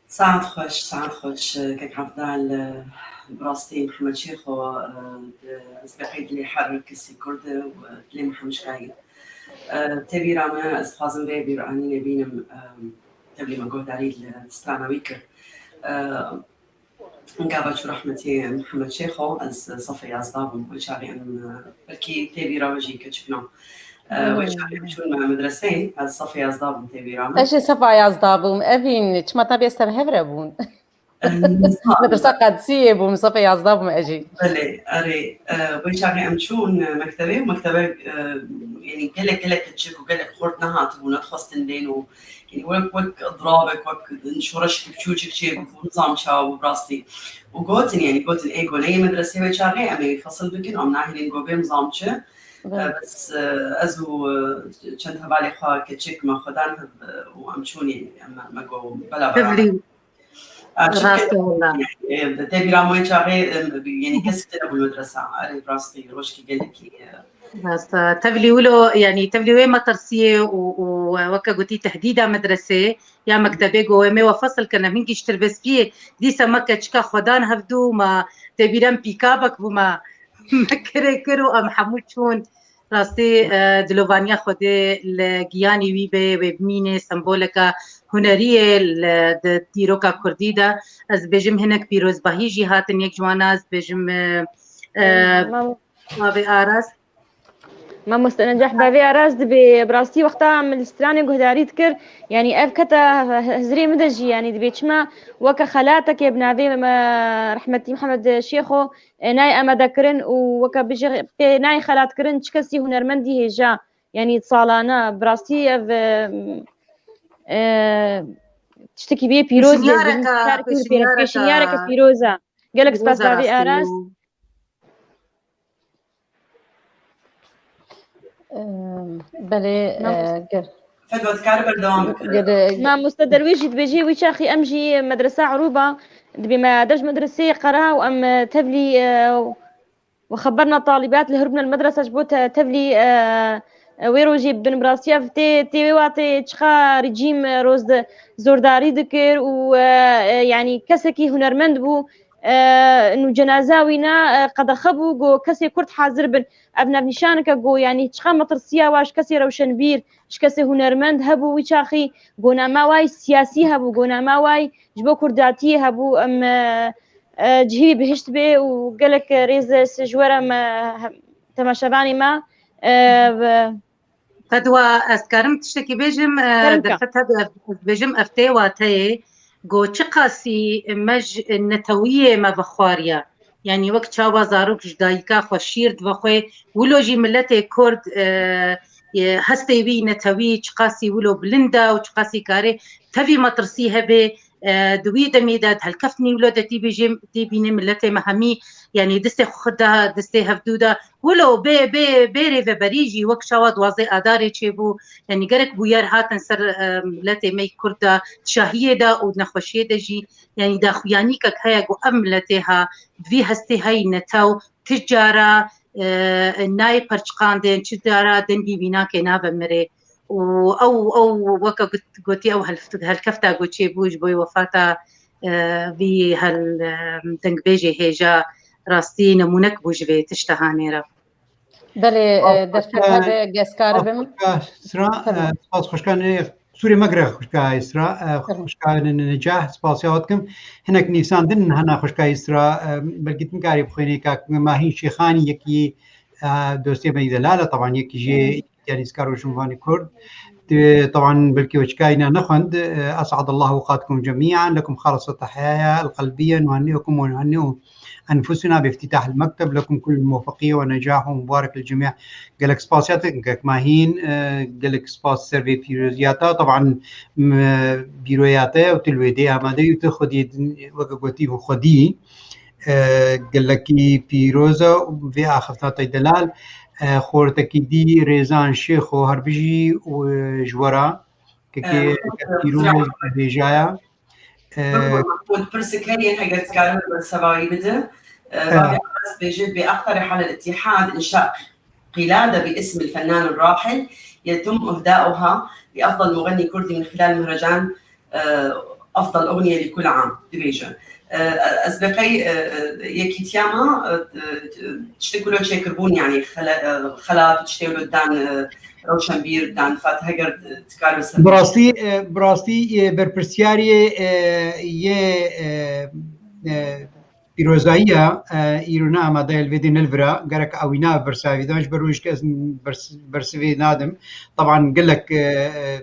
Saet xweş, saet xweş, kek Evdal, bi rastî Mihemed Şêxo, ez bi qeyd lê her kesî Kurd e û dilê min hemşka ye. Tê bîra me, ez dixwazim vê bîranînê bînim, tevlî me guhdarî li strana wî kir. Gava çû rehmetî Mihemed Şêxo, ez sefê yazdeh bûm. Wê çaxê em, e, belkî tê bîra we jî keçikno. E, wê çaxê em çûn me medreseyê, ez sefê yazdeh bûm tê bîra me. Ez jî sefa yazdeh bûm. Evîn, çima tabî ez tev hev re bûn. E, nizam. Medresa Qedsiyê bûm, sefê yazdeh bûm ez jî. Belê, erê. E, wê çaxê em çûn, e, mektebê, mektebe, e, yanî gelek, gelek keçik û gelek xort nehatibûn, nedixwestin bên û Yanî wek, wek dirabek, wek şoreşek biçûçik çêbû, nizam çawa bû bi rastî. Û gotin, yanî gotin, ê go neyê medresê wê çaxê, em ê fesil bikin, em nahêlin go bê nizam çi. Evet. E, bes, e, ez û, e, çend hevalê xwe keçik me xwe dan hev, e, û em çûn, yanî em, me go bela bera. Tevlî. E, çi Rast ke-, e, wela. E, tê bîra me wê çaxê, e, yanî kesik tê nebû medresa. Erê, bi rastî, rojekî gelekî, e, Rast e. Tevlî wilo, yanî tevlî wê metirsiyê û, û weke gotî tehdîda medresê ya mektebê go em ê we fesil kin, em hingî ji tirbespiyê dîsa me keçika xwe dan hevdû, me tê bîra em pîkabek bû, me, me kirê kir û em hemû çûn. Rastî, e, dilovaniya Xwedê li giyanî wî be, wê bimîne semboleka huneriyê li, di dîroka kurdî de. Ez dibêjim hinek pîrozbahî jî hatin yek ji wana, ez dibêjim, e, e, Mam- Bavê Aras. Mamoste Necah, bavê Aras dibê, bi rastî wexta min li stranê guhdarî dikir, yanî ev kete hizrê min de jî, yanî dibê çima weke xelatekê bi navê me rehmetî Mihemed Şêxo, e, nayê amade kirin û weke bijî pê nayê xelatkirin çi kesî hunermendî hêja, yanî salane, bi rastî ev, e, e, tiştekî bê pîroz e, Pêşniyareke, pêşniyareke pêşniyareke pîroz e. Gelek spas pîroz e bavê rastî Aras. Em, belê, Mamoste. e, ger-, Fedwa dikare berdewam bikire. ger-, Mamoste Derwêş jî dibêjê wî çaxî em jî medresa Erûba dibê me der ji medreseyê qera û em, e, tevlî, e, we xeberna talîbat li hiribne li medresa ji bo te-, tevlî, e, e, wê rojê bibin. Bi rastî ev tê, tê wê watê çiqa rejîm, e, roz di-, zordarî dikir û, e, e, yanî kesekî hunermend bû, e, nû cenaza wî ne, e, qedexe bû, got, kesê Kurd hazir bin. Ev navnîşaneke got, yanî çiqa metirsiya wa ji kesê rewşenbîr, ji kesê hunermend hebû wî çaxî, got, nama wa yî siyasî hebû, got, nama wa yî ji bo kurdatiyê hebû. Em, e, e, cihî wî bihişt bê û gelek rêz ji we re me, he-, temaşevanê me, e, bi- Fedwa, ez karim tiştekî bêjim, e, Karim ka. Derfet hebe, ez bêjim, ev tê wateyê, go çiqasî me ji netewiyê me vexwariye. Yanî wek çawa zarok ji dayika xwe şîr dibe xwe, wilo jî miletê Kurd, e, e, hestê wî netewî çiqasî wilo bilind e û çiqasî karê tevî metirsî hebe, e, di wî demê de, di helkeftinî wilo de tî bêjim, tî bînê miletê me hemî, yanî distê xwe da, distê hevdû da, Wilo bê, bê, bê rêveberî jî wek çawa duwazdeh Adarê çêbû, yanî gerek bûyer hatin ser, e, miletê me yî Kurd de, şahiyê de û nexweşiyê de jî, yanî daxuyanîkek heye ku ev miletê ha, vî hestê heyî netew, ti cara, e, nayê perçiqandin, ti cara dengî wî nake nave mirê. Û ew, ew weke got-, gotî ew helf-, helkefta ku çêbû ji bo wefata, e, vî hel, e, dengbêjê hêja rastî nemûnek bû ji vê tişta hanê re. Belê, e, Spas derfet xweşka, hebe, geskar spas bim. Xweşka Sira, Tabii. e, spas xweşka ne, sûrê me gire xweşka Sira, e, Tabii. Xweşka ne, ne, Necah, spasiya we dikim. Hinek nivîsandin hene xweşka Sira, e, belkî tu nikarî bixwînî, kak Mahîn Şêxanî yekî, e, dostê me yî delal e, teban yekî jê Hı. Yanî Nivîskar û Rojnamevanê Kurd, طبعا بلكي وشكاينا نخند، آه، أسعد الله أوقاتكم جميعا، لكم خالص التحايا القلبية، نهنئكم ونهنئ أنفسنا بافتتاح المكتب، لكم كل الموفقية والنجاح ومبارك للجميع. Gelek spasiyat, gelek mahîn, e, gelek spas ser vê pîroziyata. Taban, m-, pîroyate û tu li wê dê amade yî, tu xwedî weke gotî û xwedî, e, gelekî pîroz e vê axifta te delal. E, xortekî dî Rêzan Şêxo her bijî û, e, ji we re kekê, e, pîroz hêjaya. Ee, Mahmud, pirsik heye, eger dikarin bersevayî bide. Ee, Bavê Abbas dibêje, بأقترح على الاتحاد إنشاء قلادة باسم الفنان الراحل يتم إهداؤها لأفضل مغني كردي من خلال مهرجان، آه، أفضل أغنية لكل عام، dibêje. Ee, ez bi qey, e, e, yekîtiya me, e, e, tiştê ku lo çêkirbûn, yanî xela-, e, xelat û tiştê lo dan, e, rewşenbîr, dan fat, heger, e, dikar bi ser Bi rastî, e, bi rastî, e, berpirsiyarê, e, yê, e, e, pîrozayiya, e, îro ne amade ye li vê dê ne li vir e. Gerek ewîna bersavî dan ji ber wê jî ez bers-, bersivê nadim. Taban gelek, e, e,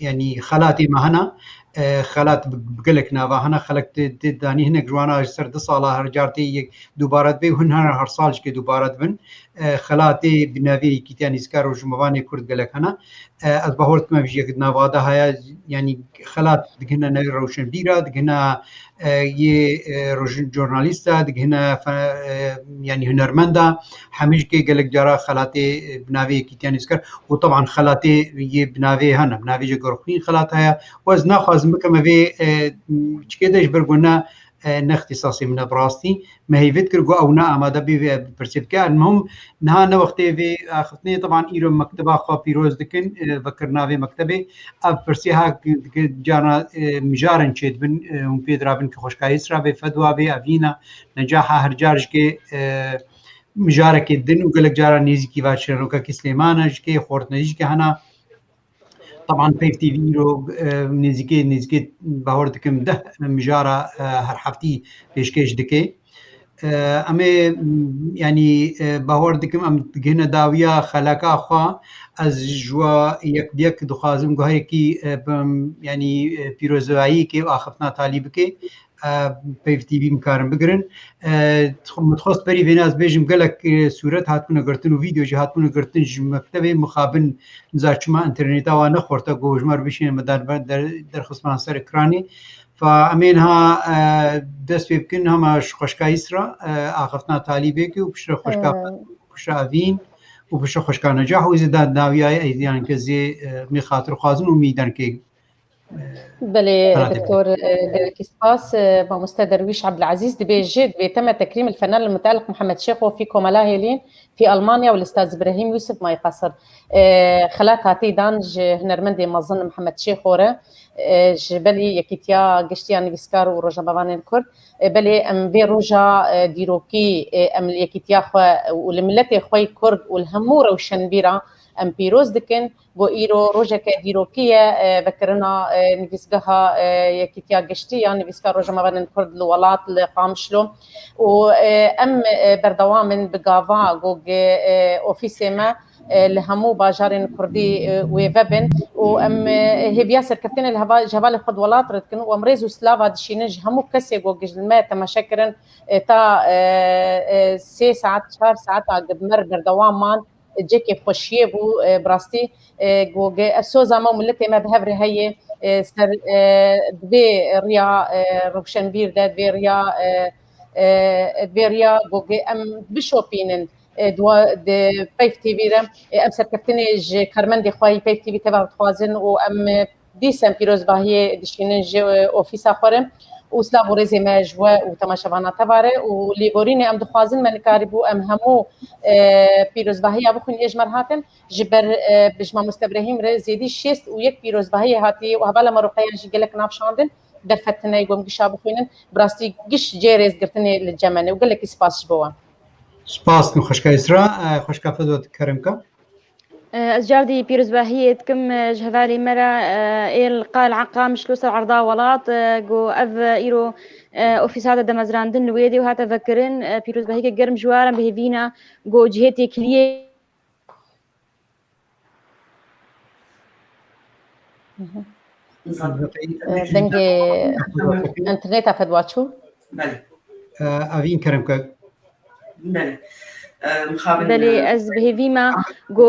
yanî xelatê me hene, e, xelat bi, bi gelek nava hene, xelek tê, tê danî hinek ji wana ji ser du sala her car tê yek dubare dibe û hin her, her sal jikê dubare dibin. E, xelatê bi navê Yekîtiya Nivîskar û Rojnamevanê Kurd gelek hene. E, ez bahor dikim ev jî yek di nava de heye, yanî xelat digihine navê rewşenbîra, digihine, e, yê, e, rojin-, jornalîsta, digihine fe-, e, yanî hunermenda, hemî jikê gelek cara xelatê, e, bi navê Yekîtiya Nivîskar û taban xelatê yê bi navê hene, bi navê jî Gorxwîn xelat heye. Û ez naxwazim bikim evê, e, çikê de ji ber ku ne, e, ne îxtîsasê min e bi rastî. Me hêvî dikir ku ew ne amade bê vê pirsê bike. Elmuhim, niha ne wextê vê axiftinê, taban îro mekteba xwe pîroz dikin, e, vekirina vê mektebê. Ev pirsê ha ki, ki carna, e, mijarên çêdibin, e, hûn pê dirabin ki xweşka Îsra bê, Fedwa bê, Evîna, Necaha, her car jikê, e, mijarekê din û gelek caran nêzîkî va çîrokekî Silêmana jikê, xortine jikê hena. Taban Peyv T V îro, e, nêzîkê, nêzîkê bahor dikim deh mijara, e, her heftî pêşkêş dike. E, em ê, m, yanî, e, bahor dikim em digihine dawiya xeleka xwe. Ez ji we yek bi yek dixwazim guhekî, e, bim, yanî, e, pîrozbayiyekê û axiftina talî bike. E, Peyv T V em karin bigirin. E, min dixwest berî vêne ez bêjim gelek, e, sûret hatibûne girtin û vîdeo jî hatibûne girtin ji mektebê mixabin niza çima înterneta wan nexorte ku ji me re bişîne me der, der, derxistman ser ekranê. Fa em ê niha, e, dest pê bikin hema ji xweşka Îsra, e, axiftina talîbê ke û piştre xweşka, e, piştre Evîn û piştre xweşka Necah û zê da dawiya eydiyan ke zê, e, mê xatir xwazin û mî derkê. Belê, Doktor, e, gelekî spas, e, mamoste Derwîş Ebdilezîz dibêje, divê teme tekrîm il fenan il muteelliq Muhammed Şêxo fî Komela Hêlîn, fî Almanya û li Staz Îbrahîm Yûsif Mayî Qesir. E, xelat hatî dan ji hunermendê mezin Muhammed Şêxo re, e, ji belî Yekîtiya Giştî ya Nivîskar û Rojnamevanên Kurd. E, belê em vê roja, e, dîrokî, e, em li yekîtiya xwe û li miletê xwe yê Kurd û li hemû rewşenbîra em pîroz dikin. Got, îro rojeke dîrokî ye, e, vekirina, e, nivîsgeha, e, Yekîtiya Giştî ya Nivîskar Rojnamevanên Kurd li welat, li Qamişlo. Û, e, em, e, berdewam in bi gava ku, e, ofîsê me, e, li hemû bajarên Kurdî, e, wê vebin. Û em, e, hêviya serkeftinê li heva-, ji hevalê xwe di welat re dikin û em rêz û silava dişînin ji hemû kesê ku ji me temaşe kirin, e, ta, e, e, sê saet, çar saeta ku bi me re berdewam man. Cekê xweşiyê bû, e, bi rastî, e, ku ge-, ev soza me û miletê me bi hev re heye, e, ser, e, di vê riya, e, rewşenbîr de, di vê riya, e, e, di vê riya ku ge-, em bişopînin, e, di wa-, di Peyv T V re, e, em serkeftinê ji karmendê xwe yî Peyv T V teva dixwazin û em, e, dîsa em pîrozbahiyê dişînin ji, e, ofîsa xwe re û silav û rêzê me ji we û temaşevana teva re û lêborînê em dixwazin me nikarîbû em hemû, e, pîrozbahiya bixwîn ê ji me re hatin. Ji ber, e, bi ji mamoste Brehîm re zêdî şêst û yek pîrozbahiyê hatiye û hevala me Ruqeya jî gelek nav şandin. Derfetine ê ku em gişa bixwînin. Bi rastî giş cê rêzgirtinê li cem me ne û gelekî spas ji bo wan. Spas dikim xweşka Îsra, e, xweşka Fedwa, tu kerem ke. Ez cardî pîrozbahiyê dikim, e, ji hevalê me re, e, ê li Qal Eqa Mişlo ser erda welat, e, ku ev, e, îro, e, ofîs hate demezrandin li wê dê û hate vekirin, e, pîrozbahiyeke germ ji we re em bi hêvî ne ku cihê têkiliyê Dengê interneta Fedwa çû? Belê. Evîn kerem ke. Belê. Belê, ez bi hêvî me ku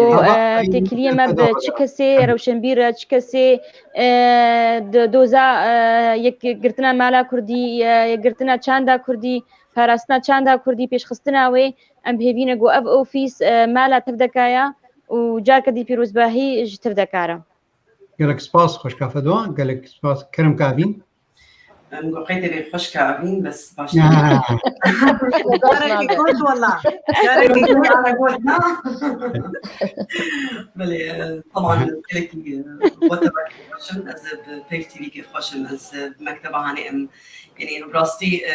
têkiliyê me bi çi kesê rewşenbîr e, çi kesê doza yekgirtina mala kurdî, yekgirtina çanda kurdî, parastina çanda kurdî, pêşxistina wê, em bi hêvî ne ku ev ofîs mala tevdeka ya û carke dî pîrozbahî ji tevdeka re. Gelek spas xweşka Fedwa, gelek spas kerem ke Evîn. Em got qey tevê xweşka Evîn, bes baş. Carekî got wela. Carekî got ana got na. Belê, e, teban gelekî, e, wetebakî xweş im. Ez bi Peyv T V'kê xweş im. Ez, e, bi mekteba hanê em, yanî bi rastî, e,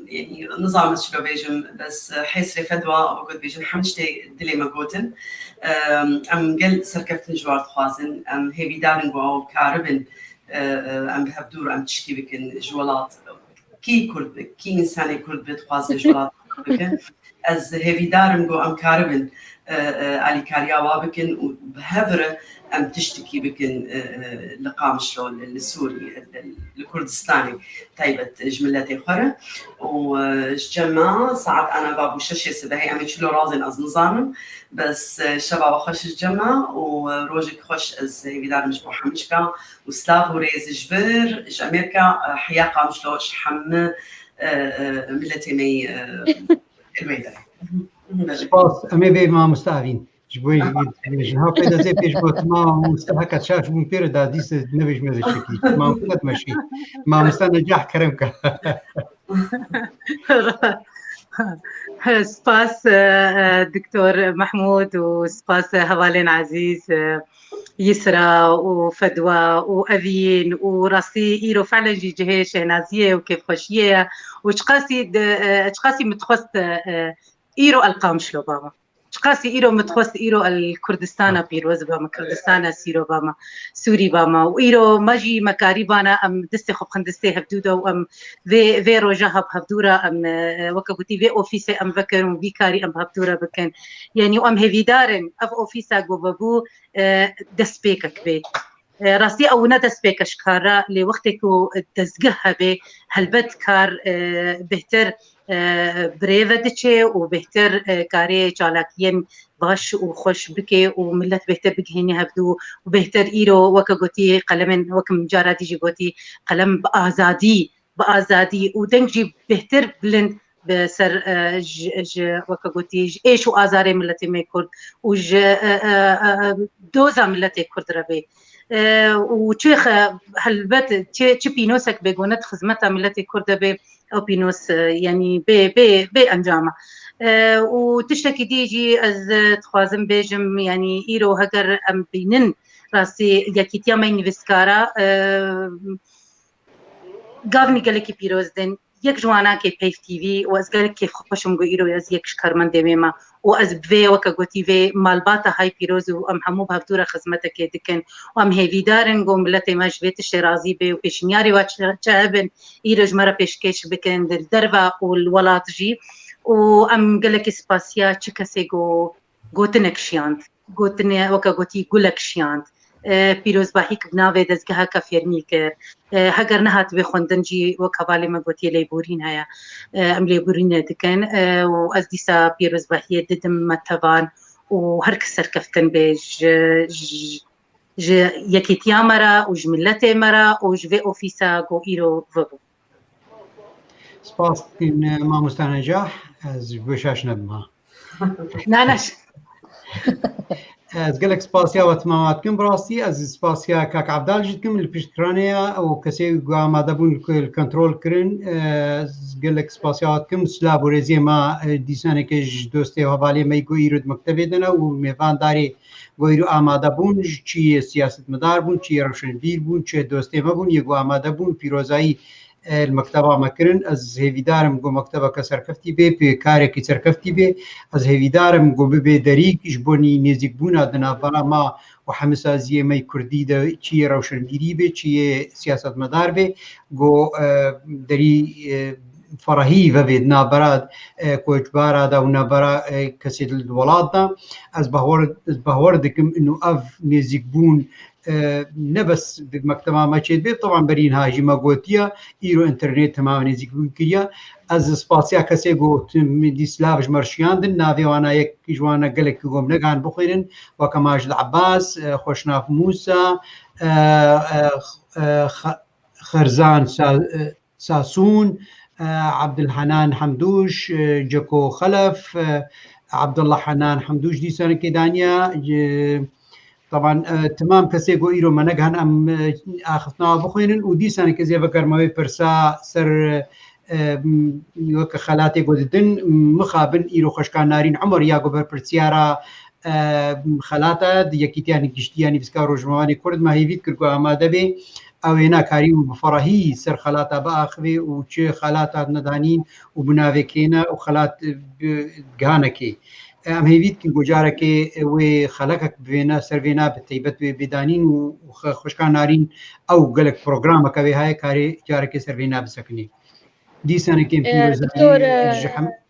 e, yanî nizanim ez çilo bêjim, bes, e, hêsrê Fedwa, wekî dibêjin, hemî tiştê dilê me gotin. E, em gel serkeftin ji wan dixwazin. Em hêvîdar in ku ew karibin e, e, em bi hevdû re em tişkî bikin ji welat. Kî Kurd be, kî însanê Kurd be dixwaze ji welat bike. Ez hêvîdar im ku em karibin, e, e, alîkariya wa bikin û bi hev re em tiştekî bikin, e, e, li Qamişlo, li, li Sûrî, li, li Kurdistanê taybet ji miletê xwe re. Û, e, ji cem me saet ana ba bû şeşê sibehê em ê çilo razên ez nizanim. Bes, e, şeva we xweş ji cem me û, e, rojek xweş ez hêvîdar im ji bo hemî şika. û silav û rêz ji vir, ji Amerîka, e, heya Qamişlo, ji hemî, e, e, miletê me yî, e, li wê derê. Spas. Em ê vê mamoste Evîn. Ji bo ji ha pê de zê pêş got mamoste heke şaş bûn pê re da dîse nebêjme zê şekî. Mamoste meşî. Mamoste Necah kerem ke. Spas, e, e, Doktor Mehmûd û spas, e, hevalên ezîz, e, Yisra û Fedwa û Evîn û rastî îro felen jî cihê şehnaziyê û kêfxweşiyê ye û çiqasî di, e, çiqasî min dixwest, e, e, îro el Qamişlo bama. Çiqasî îro min dixwest îro el Kurdistana pîroz bama, Kurdistana sîro bama, Sûrî bama û îro me jî me karî bana em destê xwe bixin destê hevdû de û em vê, vê roja hev, hevdû re em, e, e, weke gotî vê ofîsê em vekin û vî karî em bi hevdû re bikin. Yanî û em hêvîdar in ev ofîsa ku vebû, e, destpêkek bê. E, rastî ew ne destpêk e ji kar re, lê wextê ku dezgeh hebe, helbet kar, e, bêhtir, e, bi rê ve diçe û bêhtir, e, karê çalakiyên baş û xweş bike û milet bêhtir bigihîne hevdû û bêhtir îro weke gotî qelemên, weke min cara dî jî gotî, qelem bi azadî, bi azadî û deng jî bêhtir bilind bi ser, e, ji, ji, weke gotî, ji êş û azarê miletê me Kurd û ji, e, e, e, e, doza miletê Kurd re bê. E, û çi xe-, helbet çi, çi pînosek bêgone di xizmeta miletê Kurd de bê, ew pînos, e, yanî bê, bê, bê encam e. E, û tiştekî dî jî ez, e, dixwazim bêjim, yanî îro heger em bînin rastî yekîtiya me nivîskara, e, gavnî gelekî pîroz din. Yek ji wana ke Peyv T V û ez gelek kêfxweş im ku îro ez yek ji karmendê wê me û ez bi vê weke gotî vê malbata hay pîroz û em hemû bi hevdû re xizmetekê dikin û em hêvîdar in ku miletê me ji vê tiştê razî bê û pêşniyarê we çi, çi hebin îro ji me re pêşkêş bikin di derve û li welat jî û em gelekî spasiya çi kesê ku gotinek şiyand. Gotinê weke gotî gulek şiyand. E, pîrozbahîk bi navê dezgeheke fêrnî kir. E, heger nehatibê xwendin jî wek hevalê me gotiye lêborîn heye. E, em lêborînê dikin. E, û ez dîsa pîrozbahiyê didim me tevan û her kes serkeftin bê ji, ji, ji yekîtiya me re û ji miletê me re û ji vê ofîsa ku îro vebû. Spas dikin, e, mamoste Necah. Ez ji bo şaş nebim ha. Na, na. Ez gelek spasiya we timama dikim. Bi rastî ez spasiya kak Evdal jî dikim. Li piştranê ye û kesê ku amade bûn li, li kontrol kirin. Ez gelek spasiya we dikim. Silav û rêziyê me, e, dîsaneke ji dostê û hevalê me ku îro di mektebê de ne û mêvandarê ku îro amade bûn, ji çi yê siyasetmedar bûn, çi yê rewşenbîr bûn, çi yê dostê me bûn, yê ku amade bûn, pîrozayî e, li mekteba me kirin. Ez hêvîdar im ku mektebeke serkeftî bê, pê karekî serkeftî bê. Ez hêvîdar im ku bibe derîk ji bo nî-, nêzîkbûna di navbera me û hemîsaziyê me yê kurdî de, çi yê rewşenbîrî bê, çi yê siyasetmedar bê, ku, e, derî, e, ferahî vevê di navbera, e, koçbara de û navbera, e, kesê di welat de. Ez bahwer, ez bahwer dikim ino ev nêzîkbûn, e, ne bes bi mekteba me çêdibe, teban berî niha jî me gotiye, îro înternet hema nêzîkbûn kiriye. Ez spasiya kesê ku min dî silav ji me re şiyandin, navê wana yek ji wana gelek ku min negan bixwînin, weke Macid Abbas, e, Xweşnav Mûsa, e, e, e, Xe-, Xerzan Sa-, e, Sasûn, e, Abdulhenan Hemdûş, e, Ceko Xelef, e, Abdullah Henan Hemdûş dîsanekê daniya, e, teban, e, temam kesê ku îro me negihan em, e, axiftina bixwînin û dîsanekê zê vegerme wê pirsa ser, e, m, weke xelatê ku didin, mixabin îro xweşka Narîn Umer ya ku berpirsiyara e, xelata di Yekîtiya Giştî ya Nivîskar û Rojnamevanê Kurd me hêvî dikir ku amade be, ew ê nekarî û bi ferahî ser xelata biaxivê û çi xelat hatine danîn û bi navê kê ne û xelat, e, bi gihanekê. Em hêvî dikin ku carekê wê xelekek bi vêne, ser vêne bi teybet wê bê danîn û, û xe-, xwişka Narîn ew gelek programeke wê heye karê carekê ser vêne bisekinê. Dîsanekê E, pîrozanî doktor, e, ji hem-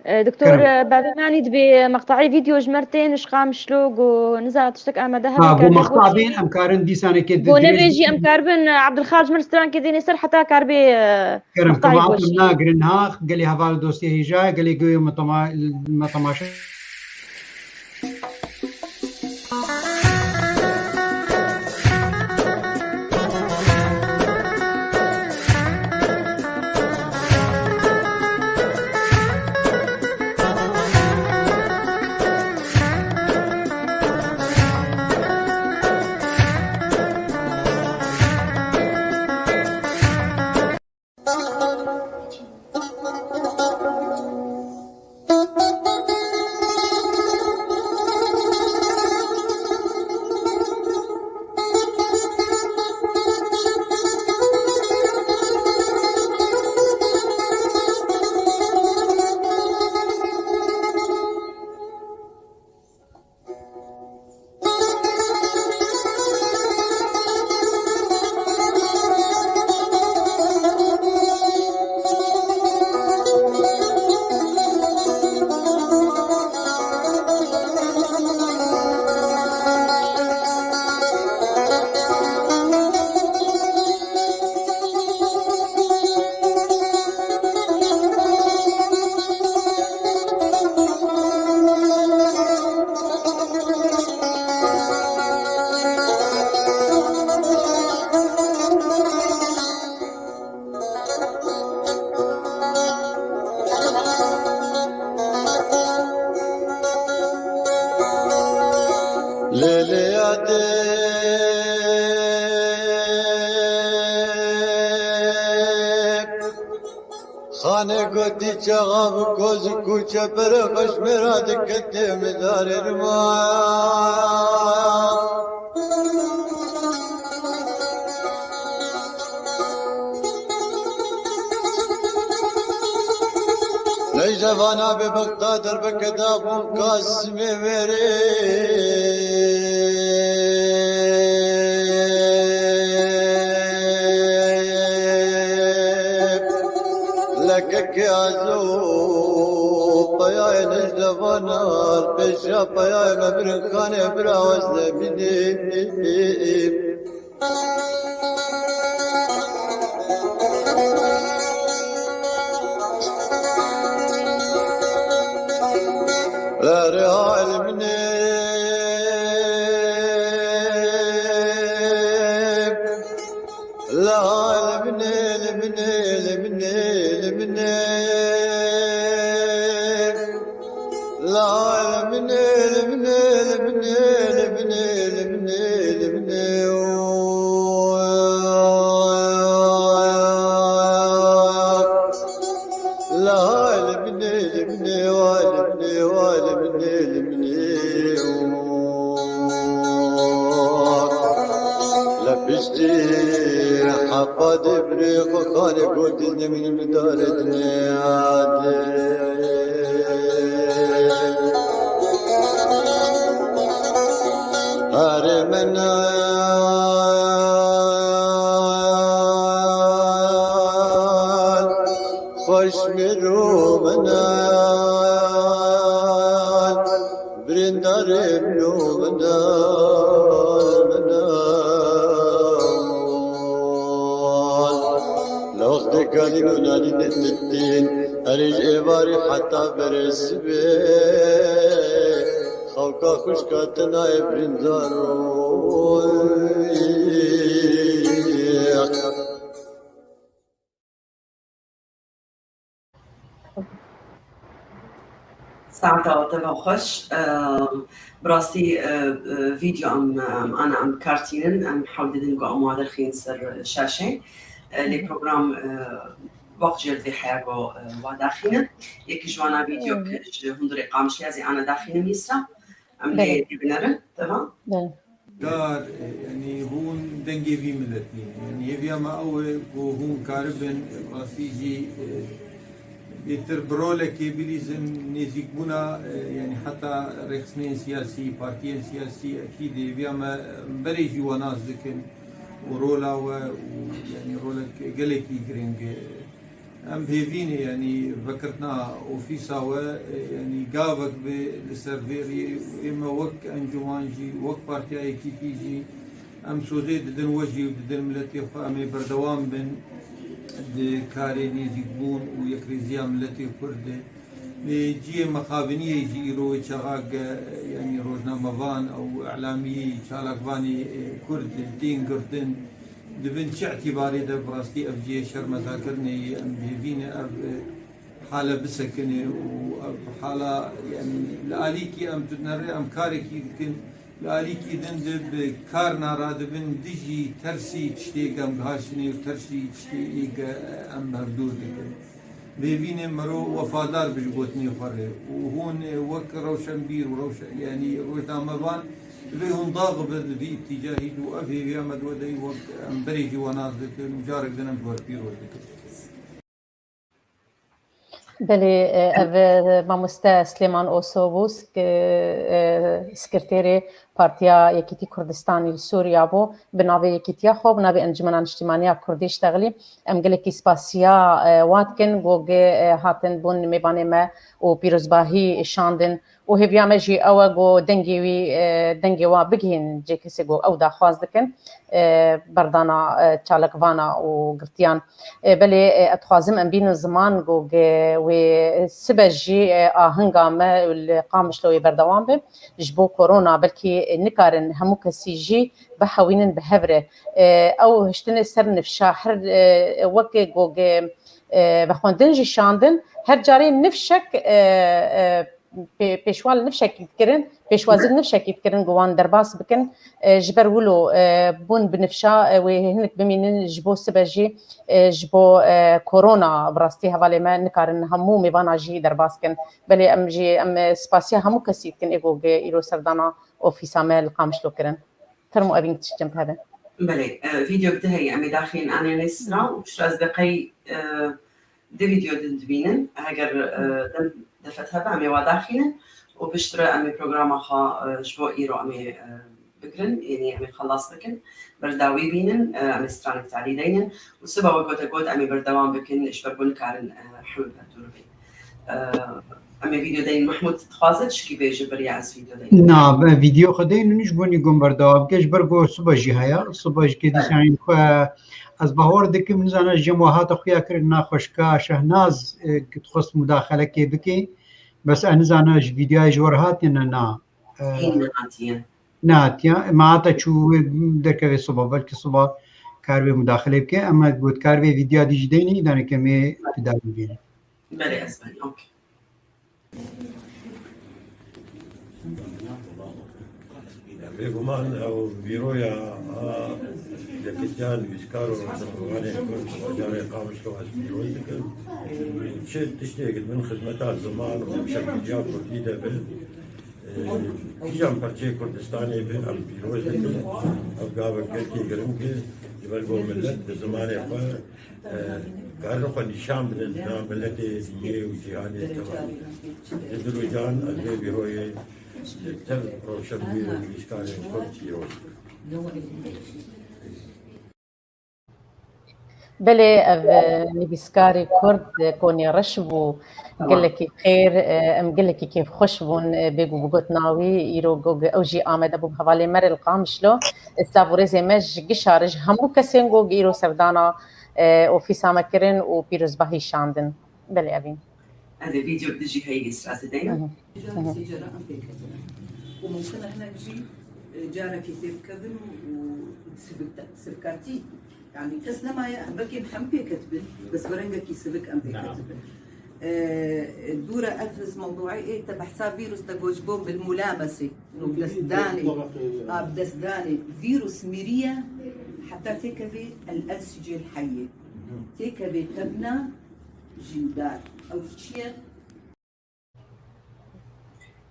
E, doktor, Kerem. E, bavê me anî dibê meqtayê vîdeo ji me re tên, ji Qamişlo, go nizana tiştek amade hebe Ha, go karbe meqta goşî. Bên, em karin dîsanekê di Go dirêj nebêjî, bikin. Em karibin, e, Abdulxal ji me re strankê dêne ser heta karbe, e, Kerem, meqtayê kema goşî. Em nagirin ha, gelê heval dostê hêja, gelê goyê me tama-, me temaşe. Lêlêya dêk, xanê gotî çaxa bi koz û kûçe pere xweş mêra diketê midarê rima. Necde vana bê bexta derbeke da bû Kasimê wêrê. Lekeke azo peyayê Necde vana pêşa peyayê me birin xanê bira wezne bidê. Erê halimnê, la halimnê, limnê, limnê, limnê. Piştî hefa devrê xwe xalê got, dizne min midarê dinê ade. Herê min. Minal, birîndarê min û minal, minal. Li wextê kalîn û nalînê titîn, erê ji êvarê heta berê sibê, xewka xwişka te nayê birîndar û Saeta te ve xweş. Em, bi rastî, e, e, vîdeo em, em ana em bi kar tînin, em hewl didin ku em wa derxîn ser şaşê. E, lê program, e, wext jê li vê heya ku, e, wa daxînin. Yekî ji wana vîdeo ki ji hundirê Qamişliya zî ana daxînin Mîsra. Em lê Belê. Dê binerin, tamam? Belê. Dar, e, yanî hûn dengê vî miletî ne. Yanî hêviya me ew e ku hûn karibin, e, rastî jî, e, bêtir bi rolekê bilîzin nêzîkbûna, e, yanî heta rêxistinên siyasî, partiyên siyasî, ekîd hêviya me, em berê jî we nas dikin û rola we û yanî rolek gelekî giring e. Em hêvî ne, yanî vekirtina ofîsa we, e, yanî gavek be li ser vê riyê û ême wek encûman jî, wek Partiya Yekîtî jî, em sozê didin we jî û didin miletê xwe, em ê berdewam bin di karê nêzîkbûn û yekrêziya miletê Kurd de. Lê cihê mexabiniyê jî îro wê çaxa ge, yanî rojnamevan û îlamiyê, çalakvanê, e, Kurd tên girtin. Di bin çi îtîbarê de bi rastî ev cihê şermezarkirinê ye? Em bi hêvî ne ev, e, hale bisekine û ev hala, yanî li alîkî em tune rê, em karekî dikin, li alîkî din de bi karna radibin dijî tersî tiştê ge em gihaştinê û tersî tiştê ê ge em bi hev dûr dikin. Bi hêvî ne mero wefadar bi ji gotinê xwe re û hûn, e, wek rewşenbîr û rewşe-, yanî rojnamevan divê hûn daxibin li vî îtîcahî de û ev hêviya me di we de ye, wek em berê jî we nas dikin û carek din em ji we re pîroz dikin. Belê, e, ev, e, mamoste Silêman Oso bû, sik-, e, sekreterê Partiya Yekîtî Kurdistanî li Sûriya bû, bi navê Yekîtiya xwe, bi navê Encûmena Niştîmaniya Kurdî ştexilî. Em gelekî spasiya, e, wa dikin, ku ge, e, hatin bûn mêvanê me û pîrozbahî şandin. Û hêviya me jî ew e ku dengê wî, e, dengê wa bigihîn cê kesê ku ew daxwaz dikin, e, berdana, e, çalakvana û girtiyan. E, belê, e, ez dixwazim em bînin ziman ku ge wê sibe jî, e, ahinga me li Qamişlo wê berdewam be. Ji bo korona belkî nikarin hemû kesî jî bihewînin bi hev re. E, ew hiştine ser nifşa her, e, weke ku ge, e, vexwendin jî şandin, her carê nifşek, e, e, pê-, pêşwa li nifşekî dikirin, pêşwazî li nifşekî dikirin ku wan derbas bikin. E, ji ber wilo, e, bûn bi nifşa, e, wê hinek bimînin ji bo sibe jî, e, ji bo, e, korona bi rastî hevalê me nikarin hemû mêvana jî derbas kin. Belê em jî, em, e, spasiya hemû kesî dikin ê ku ge îro serdana ofîsa me li Qamişlo kirin. Fermo evîn tişt cem hebe. Belê, e, vîdeo bi te heye, em ê daxîn anê nê sira û piştre ez deqey, e, di vîdeo din dibînin. Heger, e, dem defet hebe, em ê wa daxînin û piştre em ê programa xwe, e, ji bo îro em ê, e, bigirin, yanî em ê xelas bikin. Berdawî bînin, e, em ê stranek talî deynin û siba wek gote got, em ê berdewam bikin, ji ber ku nikarin, e, hemû berdûr bin. Em ê vîdeo deyin Mehmûd dixwaze tişkî bêje beriya ez vîdeo deyin. Na, vîdeo xwe deyin min ji bo nî gom berdewam bike, ji ber ku sibe jî heye. Sibe ji kedîsanên xwe ez bahwer dikim, nizane ji cem we hate xuya kirin, na xweşka Şehnaz, e, dixwest mudaxelekê bike. Bes ez nizane ji vîdeoya ji we re hatiye ne na. E, Hîn nehatiye. Nehatiye. Me hata çû wê derkeve sibe, belkî sibe kar wê mudaxelê bike. Em got kar vê vîdeoya dî jî deynî, îdaneke me didar bibînin. Belê, ez belê, okey. Bêguman ew bîroya a Yekîtiya Nivîskar û Rojnamevanê Kurd bajarê Qamişlo ez pîroz dikim. Çi tiştê ki di bin xizmeta ziman û şevbîriya kurdî de be, e, kîjan perçeyê Kurdistanê be em pîroz dikin. Ev gavek gelkî giring e, ji ber ku millet bi zimanê xwe, e, karin xwe nîşan bidin nav miletê, dinyê û cîhanê tevan. Ji dil û can ez vê bîroyê li tev rewşenbîr û nivîskarên Kurd pîroz dikim. Belê, ev, e, nivîskarê Kurd, e, Konê Reş bû. Gelekî xêr, e, em gelekî kêfxweş bûn, e, bêgû bi gotina wî, îro go-, ew jî amade bû bi hevalê me re li Qamişlo. E, silav û rêzê me ji gişa re ji hemû kesên go îro serdana, e, ofîsa me kirin û pîrozbahî şandin. Belê, evîn. Ev ê vîdeo bi dijî heyî Îsra Zêdeyê. Hı hı. Cara sê cara em pêk ketine. Û mumkin e hinek jî, e, carekê tê bikevin û, û sivik-, sivikatî. Yani kes nemaye, em belkî em hem pêk ketibin, bes bi rengekî sivik em pêk ketibin. E, dûre ev mewdûê ê te behsa vîrus te got ji bo bil mulamesê, û destdanê, a, bi destdanê. Vîrus miriye, heta têkevê el ensicê heyê. Têkevê tevna jîndar. Ew çi ye?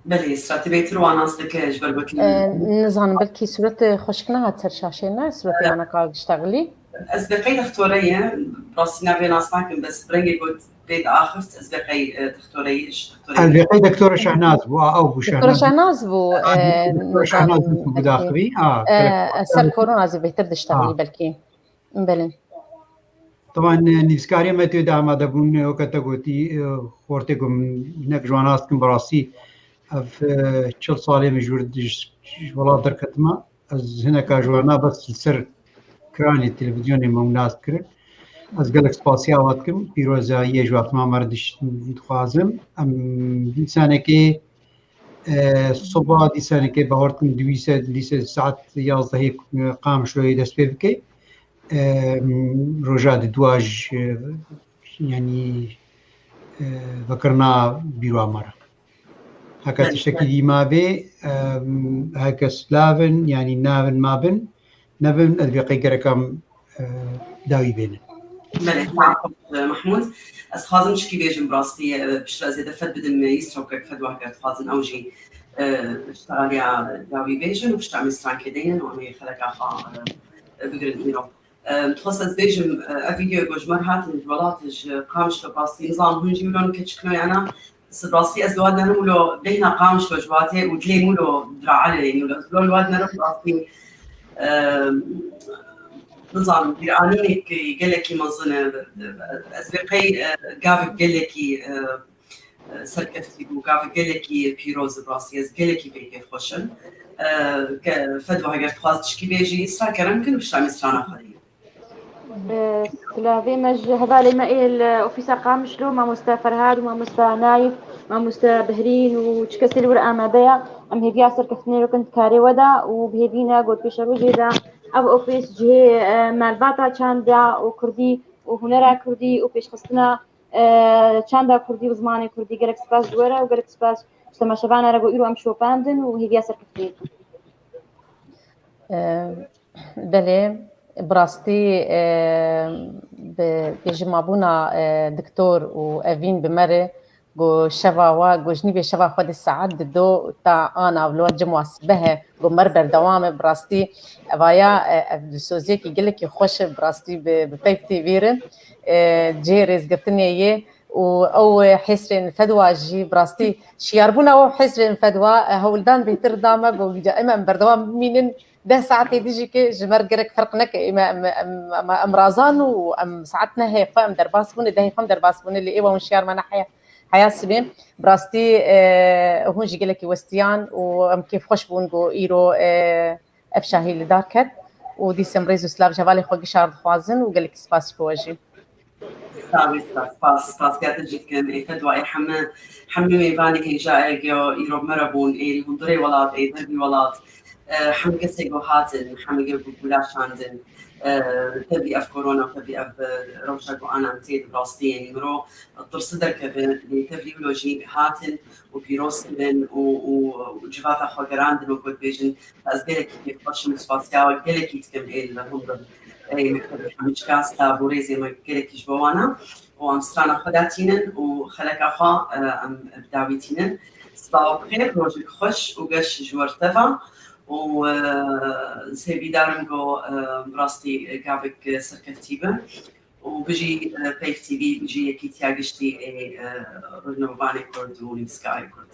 Belê, Îsra, tu bêtir wan nas dike ji ber wekî. E, nizanim, belkî sûretê xweşik nehat ser şaşê, ne? Sûretê, evet, ana ka giştexilî. Ez beqey dextore ye, rastî navê nas nakim, bes bi rengê got pê diaxift, ez beqey, e, dextore ye, ji dextore. Ez beqey doktora Şehnaz bû, a, ew bû Doktora Şehnaz. Şehnaz bû, A, e, doktora Şehnaz nizanim, bû belkî. Daxivî, a, e, gerek. Ez ser korona zî bêhtir diştexilî, a, belkî. Belê. Teban, e, nivîskariya me tê de amade bûn, e, weke te gotî, e, xortê ku min hinek ji wan nas dikim, bi rastî ev, e, çil salê min ji wir, ji, ji welat derketime. Ez hineka ji wan nas bes li ser ekranê televîzyonê me û nas dikirin. Ez gelek spasiya we dikim. Pîrozayiyê ji wan temam me re diş-, dixwazim. Em dîsanekê, e, soba dîsanekê bawer dikim dû se, dîse saet yazdehê, e, Qamişloyê dest pê bike. E, roja di dua ji, e, yanî, e, vekirina bîra me re. Heke tiştekî dî mabê, e, heke silav in, yanî navin mabin, nebin, ez bê qey gereka em, e, dawî bênin. Belê, sağ ol, Mehmûd. Ez dixwazim çikî bêjim, bi rastî, e, piştre ez ê defet bidim, e, Îsra û kek Fedwa, heger dixwazin ew jî, e, ji te aliya dawî bêjin û piştre em ê strankê deynin û em ê xeleka xwe, e, bigirin îro. Em, dixwest ez bêjim, e, ev vîdeoyê ku ji me re hatin ji welat, ji Qamişlo, rastî nizanim hûn jî wilo nike çikno ya na. Bi rastî ez li we dinerim wilo bêhna Qamişlo ji watê û dilê min wilo diraelê, wilo, wilo li we dinerim rastî, em, nizanim, bîranînek gelekî mezin e. Ez vê qey, e, gavek gelekî, e, serkeftî bû, gavek gelekî pîroz e, bi rastî ez gelekî pê kêfxweş im. E, ke Fedwa heger dixwaz tişkî bêjî, Îsra kerem kin, pişta em ê strana xwe deyî. E, silavê me ji hevalê me ê li ofîsa Qamişlo, mamoste Ferhad û mamoste Nayif, mamoste Behrîn û çi kesê li wir amade ye. Em hêviya serkeftinê li kin di karê we de û bi hêvî ne got pêşerojê de ev ofîs cihê, e, malbata çanda û kurdî û hunera kurdî û pêşxistina, e, çanda kurdî û zimanê kurdî. Gelek spas ji we re û gelek spas ji temaşevana re ku îro em şopandin û hêviya serkeftinê dikin. E, belê, bi rastî, e, bi, bêjim mabûna, e, diktor û Evîn bi me re, ku şeva wa, ku ji nîvê şeva xwe di saet dido ta ana vlo cem wa sibehe, ku me re berdewam e, bi rastî evaya, e, ev dilsoziyekî gelekî xweş e, bi rastî bi, bi Peyv T V re, e, cihê rêzgirtinê yê û ew, e, hêsrên Fedwa jî bi rastî şiyarbûna ew hêsrên Fedwa, e, hewldan bêhtir da me, ku gîca em, em berdewam bimînin, deh saetê dijî ki ji me re gerek ferq neke, em, em, em, em, em razan û em saet nehê xwe em derbas bûne, dehê xwe em derbas bûne, lê êwa hûn şiyar me neheya. Heya sibê, bi rastî, e, hûn jî gelekî westiyan û em kêfxweş bûn ku îro, e, ev şahî li dar ket û dîsim rêz û silav ji hevalê xwe gişar dixwazin û gelekî spas ji we jî. Sağ ol, spas, spas, spas gelek jî dikim. Ê Fedwa, ê heme, heme mêvanê hêja ê ge îro bi me re bûn, ê li hundirê welat, ê dervî welat, e, heme kesê ku hatin, heme ge ku gulaşandin, e, tevlî ev korona, tevlî ev, e, rewşa ku ana em tê de bi rastî, yanî miro tirsi derkeve, lê tevlî wilo jî hatin û pîroz kirin û, û, û civata xwe gerandin û ku dibêjin, ez gelekî kêfxweş im, spasiya we gelekî dikim ê li hundir, ê mektebê hemî çika, silav û rêzê me gelekî ji bo wan e û em strana xwe datînin û xeleka xwe, e, em bi dawî tînin. Sibawa bi xêr, rojek xweş û geş ji we re teva û, e, sêvîdar im ku, e, bi rastî gavek serkeftî be. û bijî, e, Peyv T V, bijî Yekîtiya Giştî ê, e, Rojnamevanê Kurd û Nivîskarê Kurd.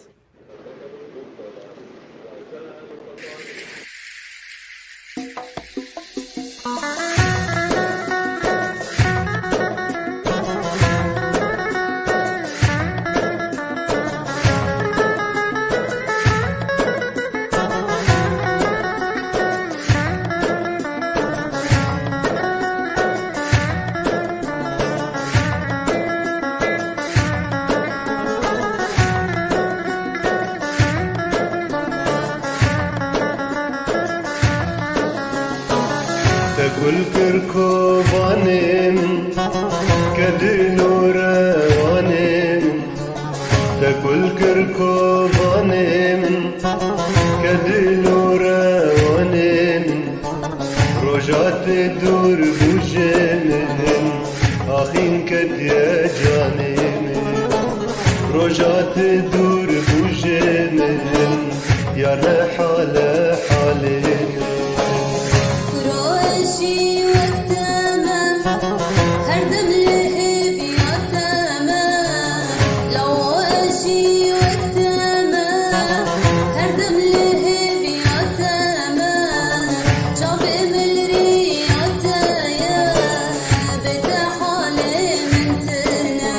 Kul kir kovanê min, kedil û rewanê min, roja te dûr bû ji min, axîn ketiye canê min. Roja te dûr bû ji min, yar ne hale halê min. Kuro eşî wek te me, her dem li hêviya te me. Lawo eşî wek te me, her dem li hêviya te me. Çavê min li riya te ye, bê te halê min tune.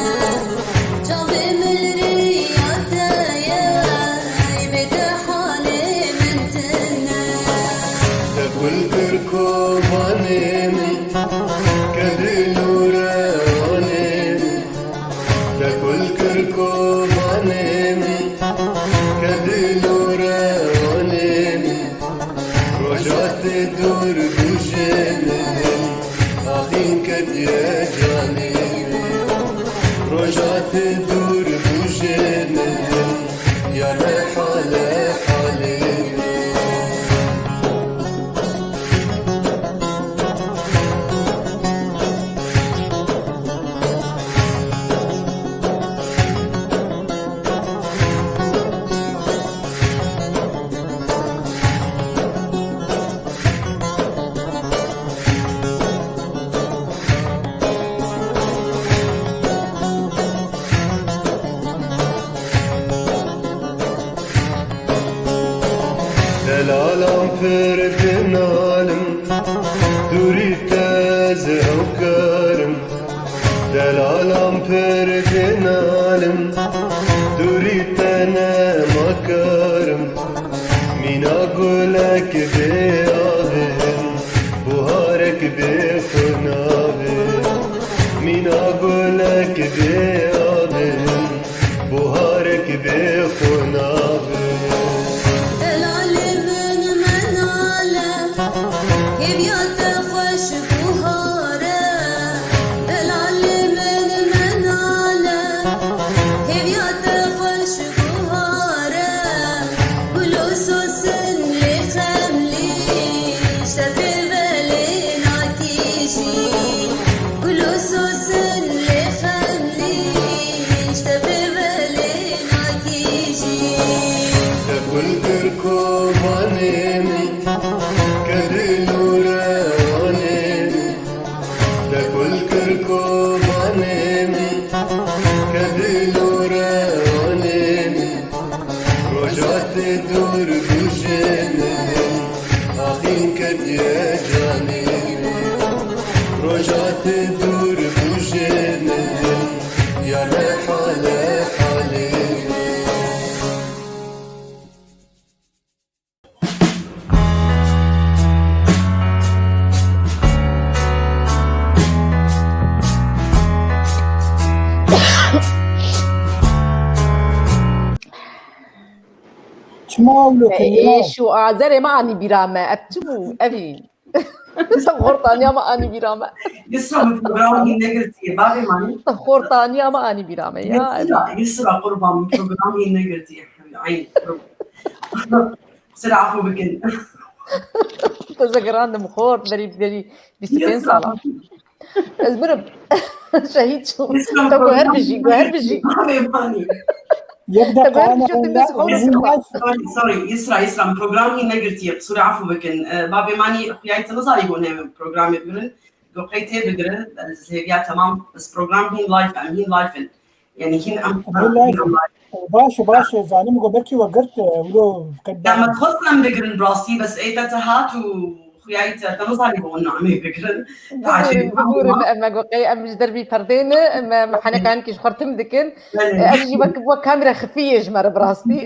Çavê min li riya te ye, bê te halê min tune. Te kul kir kovanê min, kedil û rewanê min. Te kul kir kovanê min, kedil û rewanê min. Roja te dûr bû ji min, axîn ketiye canê min. Roja te dûr bû ji min, yar ne hale halê min. Delalan pir dinalim, dûrî te ez ew karim. Delalan pir dinalim, dûrî te nema karim. Mîna gulek bê avin, buharek bê xunavin. Mîna gulek bê avin, buharek bê xunavin. Delalê min menale, hêviya te xweş buhar e. Delalê min menale, hêviya te xweş buhar e. Gul û sosin lê xemlî, ji te pê velê nakî jî. Gul û sosin lê xemlî, ji te pê velê nakî jî. Te kul kir kovanê min, kedil û rewanê min. Te kul kir kovanê min, kedil û rewanê min. Roja te dûr bû ji min, axîn ketiye canê min. Roja te dûr bû ji min, yar ne hale halê min. Çima ewlo Me kiriye? êş û azerê me anî bîra me. Ev çi bû? Evî. Xortaniya me anî bîra me. Yusra, min program hîn negirtiye. Bavê manî. Xortaniya me anî bîra me. Ya, Yusra, Yusra, qurban, min program hîn negirtiye. Ay, qurban. Sira afû bikin. Te zegirandim xort, berî, berî bîst û pênc sala. Ez mirim. Şehîd çûm. Te guher bijî, guher bijî. Bavê manî. Yek Te guher deqayana bijî, te wenda dest xwe Sorry, sorry, Yusra, Yusra, min program hîn negirtiye. Qisûrê afû bikin. E, bavê manî xuyayî te nizanî bû heme programê bigirin. Go qey tê bigirin, ez hêviya temam. Ez program hîn live, em hîn live in. Yani hîn em Ev live. Baş e, baş e, zanim go belkî we girt, e, wilo qet Ya me dixwest em bigirin rastî, bes ê te te hat û xuyayî te, te nizanî bo namê bigirin. Bibûrin, bibûrin, em me go qey em ji dervî perdê ne, em, em henekan kî ji xwe tim dikin. Belê. Em jî wek, wek kamera xifî yê ji me re bi rastî.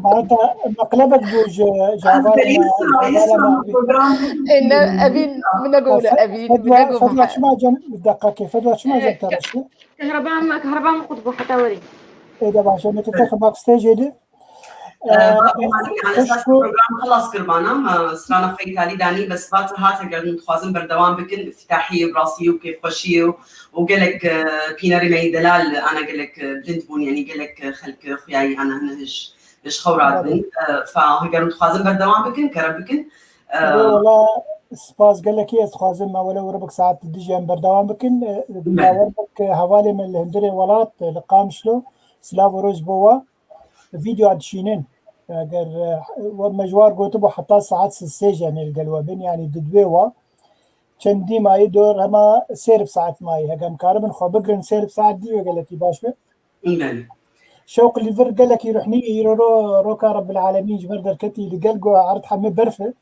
Mata meqlebek bû ji, ji Ez hevala me, Yusra, ji hevala Yusra, me. Program Ê, ne, evîn, min ne go wile, evîn, min ne Fedwa, go Fedwa çima cem, bir dakika ki, Fedwa çima cem Ee, telaşlı? Kehreba me, kehreba me qut bû heta werî. Ê de baş e, me tu te xebak stajê de. Ee, Bavê Manî, yani, esas program xilas kir bana, me strana xwe îtalî danî, bes va tu hate geldin, dixwazim berdewam bikin, îftîtahî, rastî û kêfxweşî û, û gelek, e, pînerê me yî delal, ana gelek, e, bilind bûn, yani gelek, e, xelk, e, xuyayî, ana hene ji, ji xew radibin. E, fa, heger dixwazim berdewam bikin, kerem bikin. E, Wala, spas gelekî ez dixwazim, me wele were bik saet dijî em berdewam bikin. E, Belê. Bawer bik, e, hevalê me li hundirê welat, e, li Qamişlo, silav û roj bo we. Vîdyoa dişînin. Eger, e, we me ji war gotibû heta saet sê jî em ê li gel we bin, yanî di divê we çendî mayî dor hema sêr bi saet mayî. Heger em karibin xwe bigirin sêr bi saet dî wê gelekî baş be. Belê. Şewq li vir gelekî ruhnî îro ro-, roka Rebbil Alemîn ji ber derketî li gel go erd hemê berf e.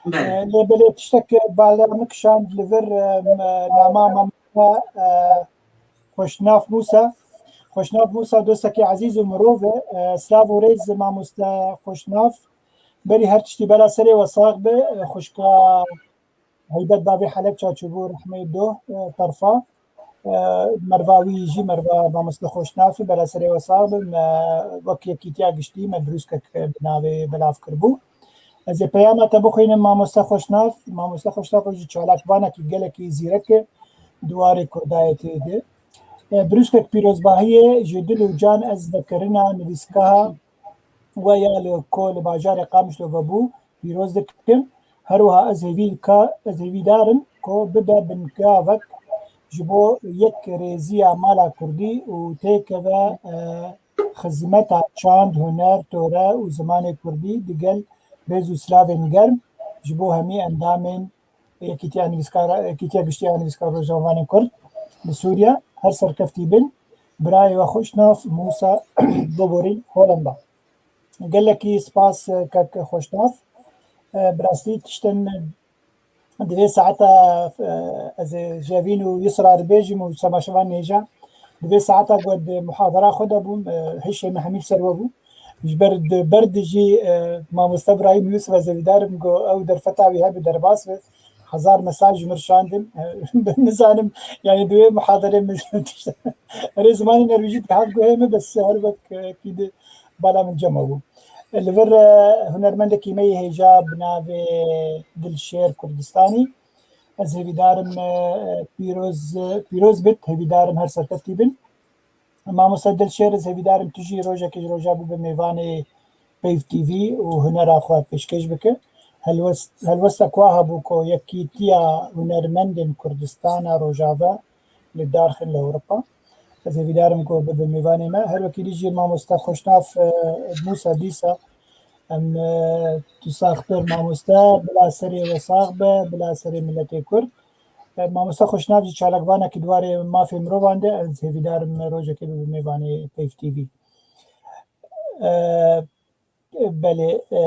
Belê. E, lê belê tiştek bala min kişand li vir, e, me-, nama mamoste, e, Xweşnav Mûsa. Xweşnav Mûsa dostekî ezîz û mirov e. E, silav û rêz mamoste Xweşnav. Berî her tiştî bela serê we sax be. E, xwişka Heybet bavê Helebça çûbû rehmê doh, e, terfa. E, merva wî jî merva mamoste Xweşnav e, bela serê we sax be. Me wek yekîtiya giştî me brûskek bi navê belav kiribû. Ez ê peyama te bixwînim mamoste Xweşnav. Mamoste Xweşnav jî çalakvanekî gelekî zîrek e di warê kurdayetê de. E, brûskek pîrozbahiyê ji dil û can ez vekirina nivîskaha we ya li ku li bajarê Qamişlo vebû pîroz dikim. Her wiha ez hêvî ka, ez hêvîdar im ku bibe bingavek ji bo yekrêziya mala kurdî û têkeve, e, xizmeta çand, huner, tore û zimanê kurdî digel rêz û silavên germ ji bo hemî endamên Yekîtiya Nivîskara, Yekîtiya Giştî ya Nivîskar Rojnamevanên Kurd li Sûriye. Her serkeftî bin. Birayê we Xweşnav Mûsa, biborîn Holanda. Gelekî spas, e, kek Xweşnav. E, bi rastî tiştên divê saeta, e, ez ê ji Evîn û Yusra re bêjim û temaşevan nêja. Divê saeta ku di muhadera xwe de bûm, e, hişê me hemî ser we bû. Ji ber di, ber di jî, e, mamoste Birahîm Yusuf ez hêvîdar im ku ew derfeta wî hebe derbas be. Hezar mesaj ji min şandin. E, nizanim, yani di wê muhaderê min erê zimanê nerwîjî dihat guhê min, bes her wek, e, kî di bala min cem bû. Li vir, e, hunermendekî me yê hêja bi navê Dilşêr Kurdistanî. Ez hêvîdar im, e, pîroz, pîroz bit, hêvîdar im her serkeftî bin. Mamoste Dilşêr, ez hêvîdar im tu jî rojekê ji roja bû bi mêvanê Peyv T V û hunera xwe pêşkêş bike. Helwest, helwesta ku hebû ku Yekîtiya Hunermendên Kurdistana Rojava li dar xin li Ewropa. Ez hêvîdar im ku bibe mêvanê me. Her wekî dî jî mamoste Xweşnav, e, Mûsa dîsa em, e, tu saxtir mamoste, bila serê we sax be, bila serê miletê Kurd. E, mamoste Xweşnav jî çalakvanekî di warê mafê mirovan de, ez hêvîdar im rojekê bibe mêvanê Peyv T V. E, belê, e,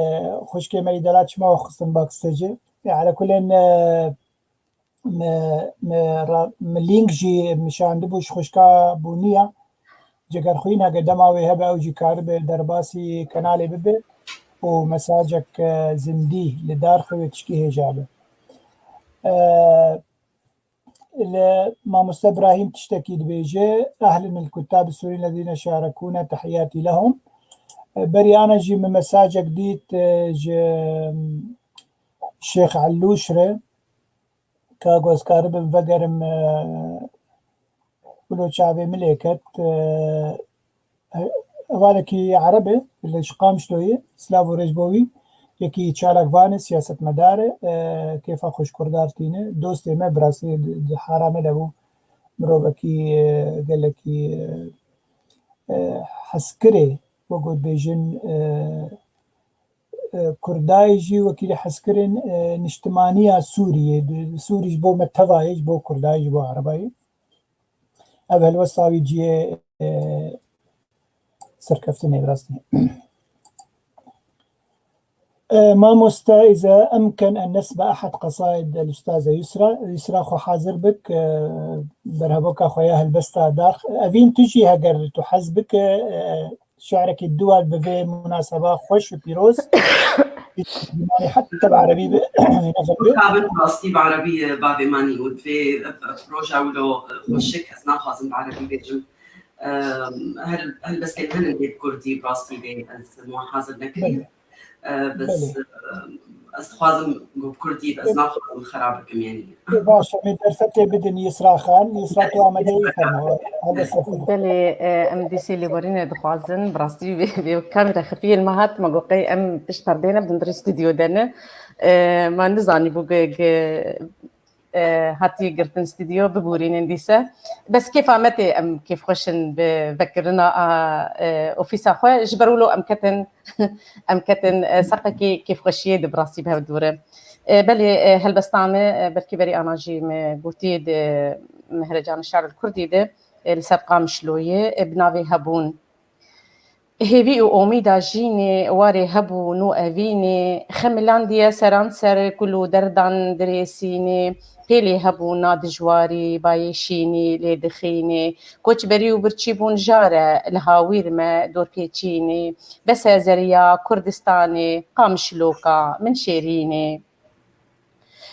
xwişkê me îdela çima we xistin backstageê? E, elekulên, e, me, me ra-, me link jî mişandibû ji xwişka Bûniya. Cegerxwîn heke dema wê hebe ew jî karibe derbasî kanalê bibe û mesajek, e, zindî li dar xwe wê tişkî hêja be. E, li mamoste Birahîm tiştekî dibêje, "Ehlen el kuttab Sûrî lezîne şarekûne, tehiyatî lehum." E, berî ana jî min mesajek dît, e, ji Şêx Ellûş re, ka ku ez karibim vegerim, e, wilo çavê min lê ket, e, hevalekî Ereb e, li Qamişloyê, silav û rêz bo wî, yekî çalakvan e, siyasetmedar e, e, kêfa xwe ji Kurdar tîne, dostê me, bi rastî di, di hara me de bû, mirovekî, e, gelekî, e, e, hezkirê, wek ku dibêjin, e, e, Kurdayê jî wekî li hezkirin, e, niştimaniya Sûriyê, di, Sûrî ji bo me teva ye, ji bo Kurda ye, ji bo Ereba ye. Ev helwesta wî cihê, e, serkeftinê bi rastî. E, mamoste, iza emken en nesbe ahad qesaid el ustaze Yusra. Yusra xwe hazir bik, e, berhevoka xwe ya helbesta dar. Evîn tu jî heger tu hez bike, e, şi'rekî dua bi vê munaseba xweş û pîroz. Zimanê heta bi erebî be. Ka bin rastî bi erebî, e, bavê manî û divê, e, e, roja wilo, e, xweşik ez naxwazim bi erebî bêjim. Em, hel-, helbestên hene lê bi kurdî bi rastî vê ez wan hazir nekirî. Belê. E, bes, Belê. e, ez dixwazim ku bi kurdî, ez naxwazim xera bikim, yanî. Baş e, em ê derfetê bidin Yisra Xan. Yisra, tu amadeyî, fermo. Helbestê xwe. Belê, e, em dîsê lêborînê dixwazin. Bi rastî vê, vê kamî re xifiyê li me hat, me got qey em pişt perdeyê ne, bi hundirê stûdyo de ne. E, me nizanîbû ge, ge, e, hatiye girtin stûdyo, bibûrînin dîse. Bes kêfa me tê, em kêfxweş in bi vekirina a, e, ofîsa xwe. Ji ber wilo em ketin, em ketin, e, seqekî kêfxweşiyê de bi rastî bi hev dû re. E, belê, e, helbesta me, e, belkî berî ana jî me gotiye di Mehrecan Şer li Kurdî de, e, li ser Qamişloyê, e, bi navê Hebûn. Hêvî û omîda jînê, warê hebûn û evînê, xemilandiye seranser kul û derdan dirêsînê, pêlê hebûna dijwarî, bayê şînî lê dixînê, koçberî û birçîbûn jare li hawîr me dorpêçînê, bes e zeriya Kurdistanê, Qamişloka min şêrînê.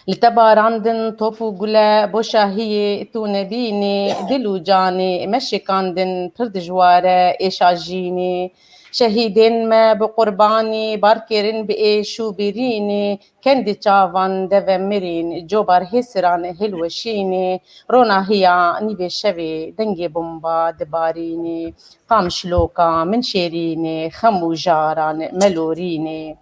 Li te barandin top û gule, bo şahiyê tu nebînî, dil û canê me şikandin, pir dijwar e êşa jînê. Şehîdên me bi qurbanî, bar kirin bi êş û birînê, kendi çavan deve mirîn, cobar hêsiran hilweşînê, ronahiya nîvê şevê dengê bomba dibarînê. Qamişloka min şêrînê, xem û jaran me lorînê.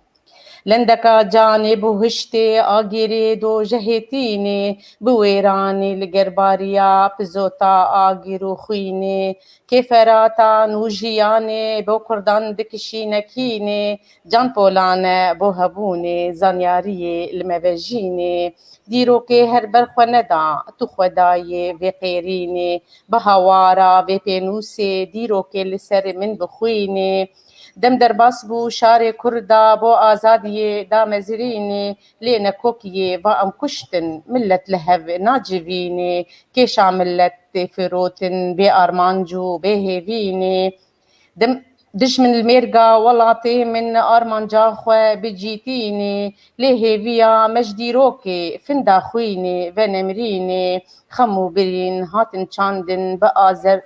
Lendeka canê buhiştê, agirê dojehê tînê, bi wêranê li gerbariya pizota agir û xwînê, kêferatan û jiyanê bo kurdan dikişîne kînê, can polane bo hebûnê, zanyariyê li me vejînê. Dîrokê her ber xwe neda, tu xwe dayê vê qêrînê, bi hawara vê pênûsê, dîrokê li ser min bixwînê. Dem derbas bû şarê Kurda bo azadiyê da mezirînê, lê nekokiyê va em kuştin, millet li hev nacivînê, kêşa millet tê firotin, bê armanc û bê hêvînê. Dim-, dijmin li mêrga welatê min armanca xwe bicîtînê, lê hêviya me ji dîrokê finda xwînê venemrînê, xem û birîn hatin çandin bi azer.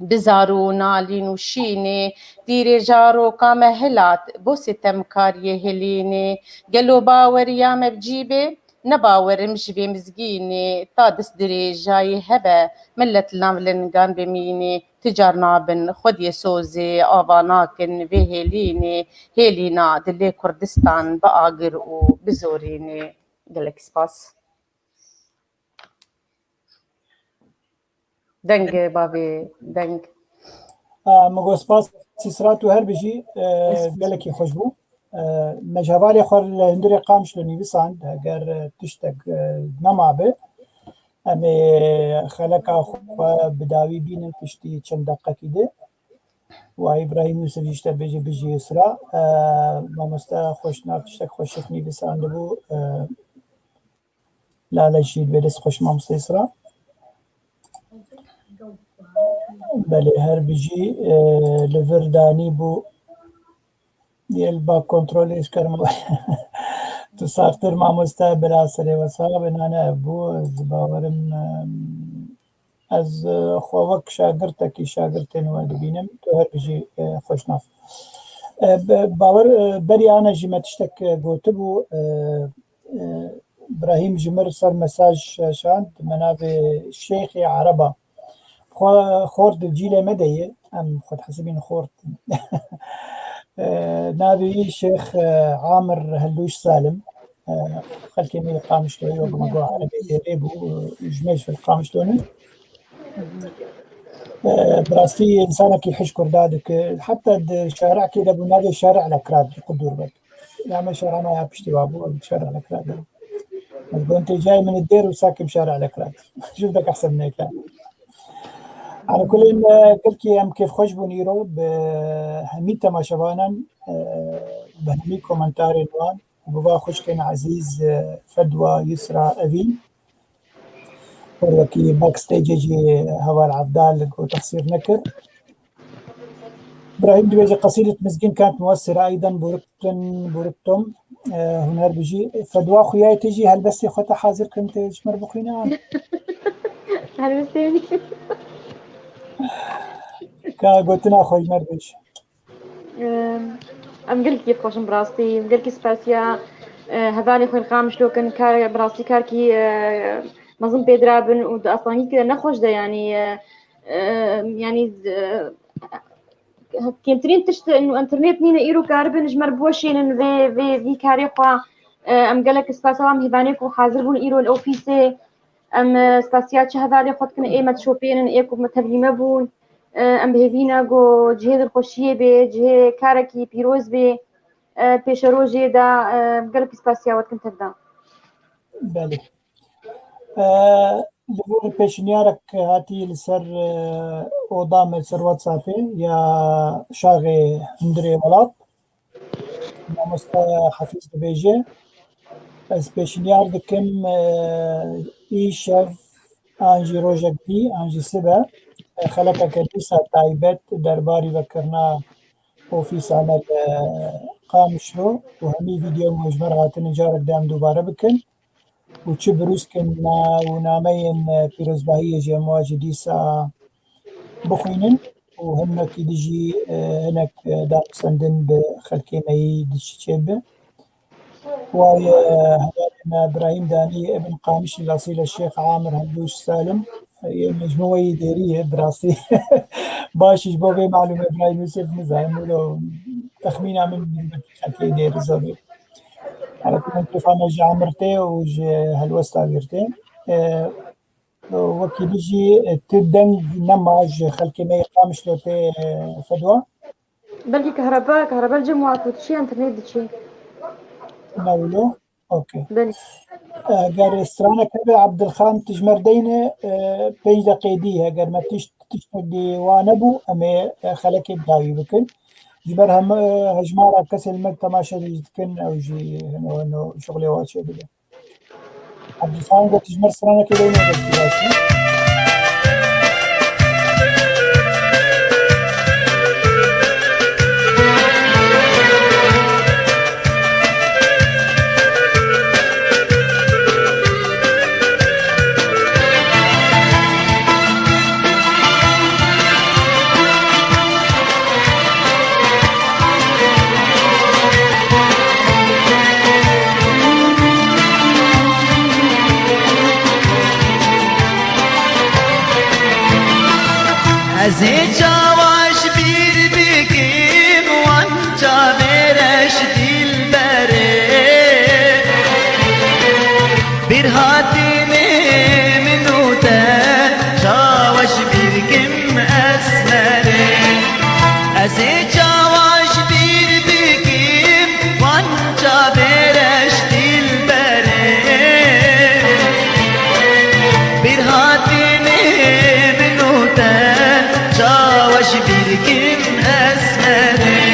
Bi zar û nalîn û şînê, tîrê jaroka me hilat, bo sitemkariyê hilînê. Gelo baweriya me bi cî bê? Ne bawerim ji vê mizgînê, ta dest dirêjayê hebe, millet li nav lingan bimînê. Ti car nabin xwediyê sozê, ava nakin vê hêlînê. Hêlîna dilê Kurdistan bi agir û bi zorînê. Gelek spas. Deng, bavê, deng. A, min got spas, Yisra, tu her bijî, e, gelekî xweş bû. E, me ji hevalê xwe li hundirê Qamişlo nivîsand, eger, e, tiştek, e, nemabe, em ê xeleka xwe bi dawî bînin piştî çend deqekî de. Wa Îbrahîm Yûsif jî ji te bêje bijî Yisra. E, mamoste Xweşnav tiştek xweşik nivîsandibû. E, Lale jî li wê dest xweş mamoste Yisra. Belê, her bijî, e, li vir danî bû. Yê li ba kontrolê ji kerem. Tu saxtir mamoste bila serê we sax be, nane ev bû, ez bawerim, e, ez, e, xwe wek şagirtekî şagirtên we dibînim. Tu her bijî, e, Xweşnav. E, be-, bawer, e, berî ana jî me tiştek, e, gotibû, e, e, Brahîm ji mir ser mesaj şand, me navê Şêxê Ereba. Xwe xort di cîlê me de ye, em xwe dihesibîn xort. E, navê wî Şêx, e, Amir Hellûş Salim. E, xelkê me yê Qamişloyê wek me got erebê têrê bû, e, ji me ji Qamişlo ne. E, bi rastî însanekî hişk û rida dike. Heta di şarekê de bû, navê Şarê Elekra di Qudûr be. Ya me şara me ya piştî wa bû, em şara Elekra de. Ez gon tê cayê min dêr û sakim şara Elekra. Jû de qehsem neke. Ala kulên, e, gelkî em kêfxweş bûn îro bi hemî temaşevanan, e, bi hemî komentarên wan, bi va xwişkên ezîz, e, Fedwa, Yusra, Evîn. Û wekî backstage jî heval Evdal ku texsîr nekir. Brahîm dibêje, qesîdet mizgîn kant muessir, aydan buriktin, buriktum. E, huner bijî. Fedwa xuyayê te jî helbestê xwe te hazir kirin, tê ji me re bixwîne? Helbestê min. Ka gotina xwe ji me re bêje. Em, em gelkî kêfxweş in bi rastî. Em gelkî spasiya, e, hevalên xwe yên Qamişlo kin. Kar, bi rastî karkî, e, mezin pê dirabin û di astengîkê de nexweş de, yanî, e, e, yanî, e, kêmtirîn tişt û enternet nîne îro karibin ji me re biweşênin vê, vê, vî karê xwe. E, em gelek spasiya wan hêvanê ku hazir bûn îro li ofîsê. Em, e, spasiya çi hevalê xwe dikin, ê me dişopênin, ê ku me tevlî me bûn. E, em bi hêvî ne ku cihê dilxweşiyê bê, cihê karekî pîroz bê, e, pêşerojê de, e, gelekî spasiya we dikin tevdan. Belê. E, li vir pêşniyarek hatî li ser, e, oda me, li ser WhatsAppê ya Şaxê Hundirê Welat. Mamoste Hafîz dibêje, ez pêşniyar dikim, e, îşev an jî rojek dî an jî sibe, e, xelekeke dîsa taybet derbarî vekirina ofîsa me li Qamişlo û hemî vîdeo me ji me re hatine carek dê em dubare bikin. Û çi birûskin na û nameyên, e, pîrozbahiyê jî em wa jî dîsa bixwînin û hinekî dijî, e, hinek, e, danûstendin bi xelkê me yî dijî çêbibe. Wayê, e, hevalê me Birahîm Danî, Ibn Qamişî Lasîle Şêx Amir Hebdûş Salim, e, yê mecmû weyî dêrî ye, bi rastî. Baş ji bo vê malûmê Birahîm Yûsif nizanim, wilo texmîna min belkî xelkê dêrî zor bê. Herekî min kêfa me ji emir tê û ji helwesta wî tê. E, wekî dijî, e, ti deng nema ji xelkê me yê Qamişlo tê, e, Fedwa? Belkî kahreba, kahreba li cem wa ku diçî, enternet diçî. Ne wilo? Okey. Belê. Eger stranek hebe, Abdulxan, tu ji me re deyne, e, pênc deqê dî, eger me tişt, tiştekî wa nebû, em ê, e, xelekê bi dawî bikin. Ji ber heme, e, hejmara kesên me temaşe jî dikin, ew jî hino, hino şixulê wa çêbibe. Abdulxan got, ji me re stranekê deyne, belkî baş e. Ez ê çawa ji bîr bikim wan çavê reş dilberê? Bîr hatine min û te, çawa ji bîr kim esmerê? Ez ê çawa ji bîr bikim wan çavê reş dilberê? Bîr hatine min û te, çawa ji bîr kim esmerê?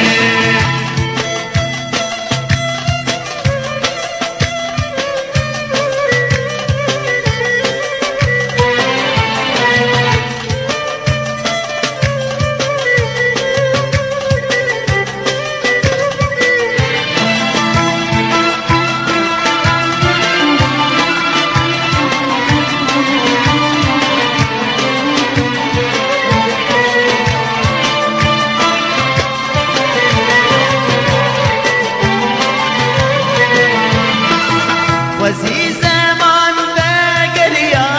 Xwezî zeman vegeriya,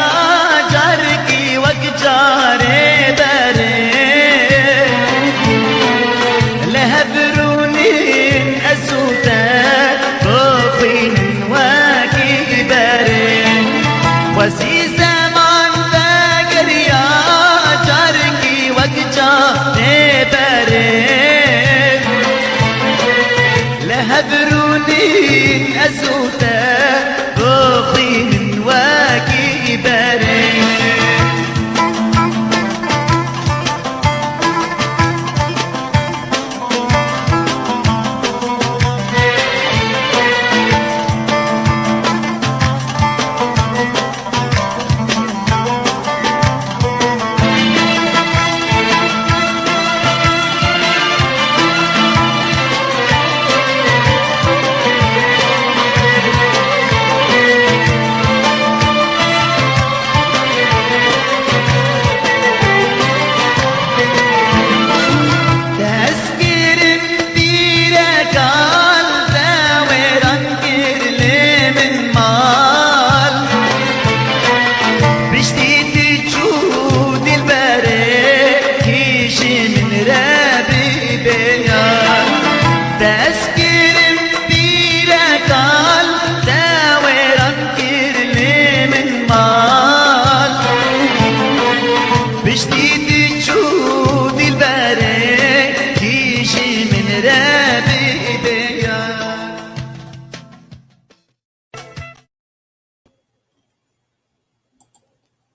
carekî wek carê berê. Li hev rûnîn ez û te, rûxînin wekî berê. Xwezî zeman vegeriya, carekî wek carê berê. Li hev rûnîn ez û te, rûxînin wekî berê.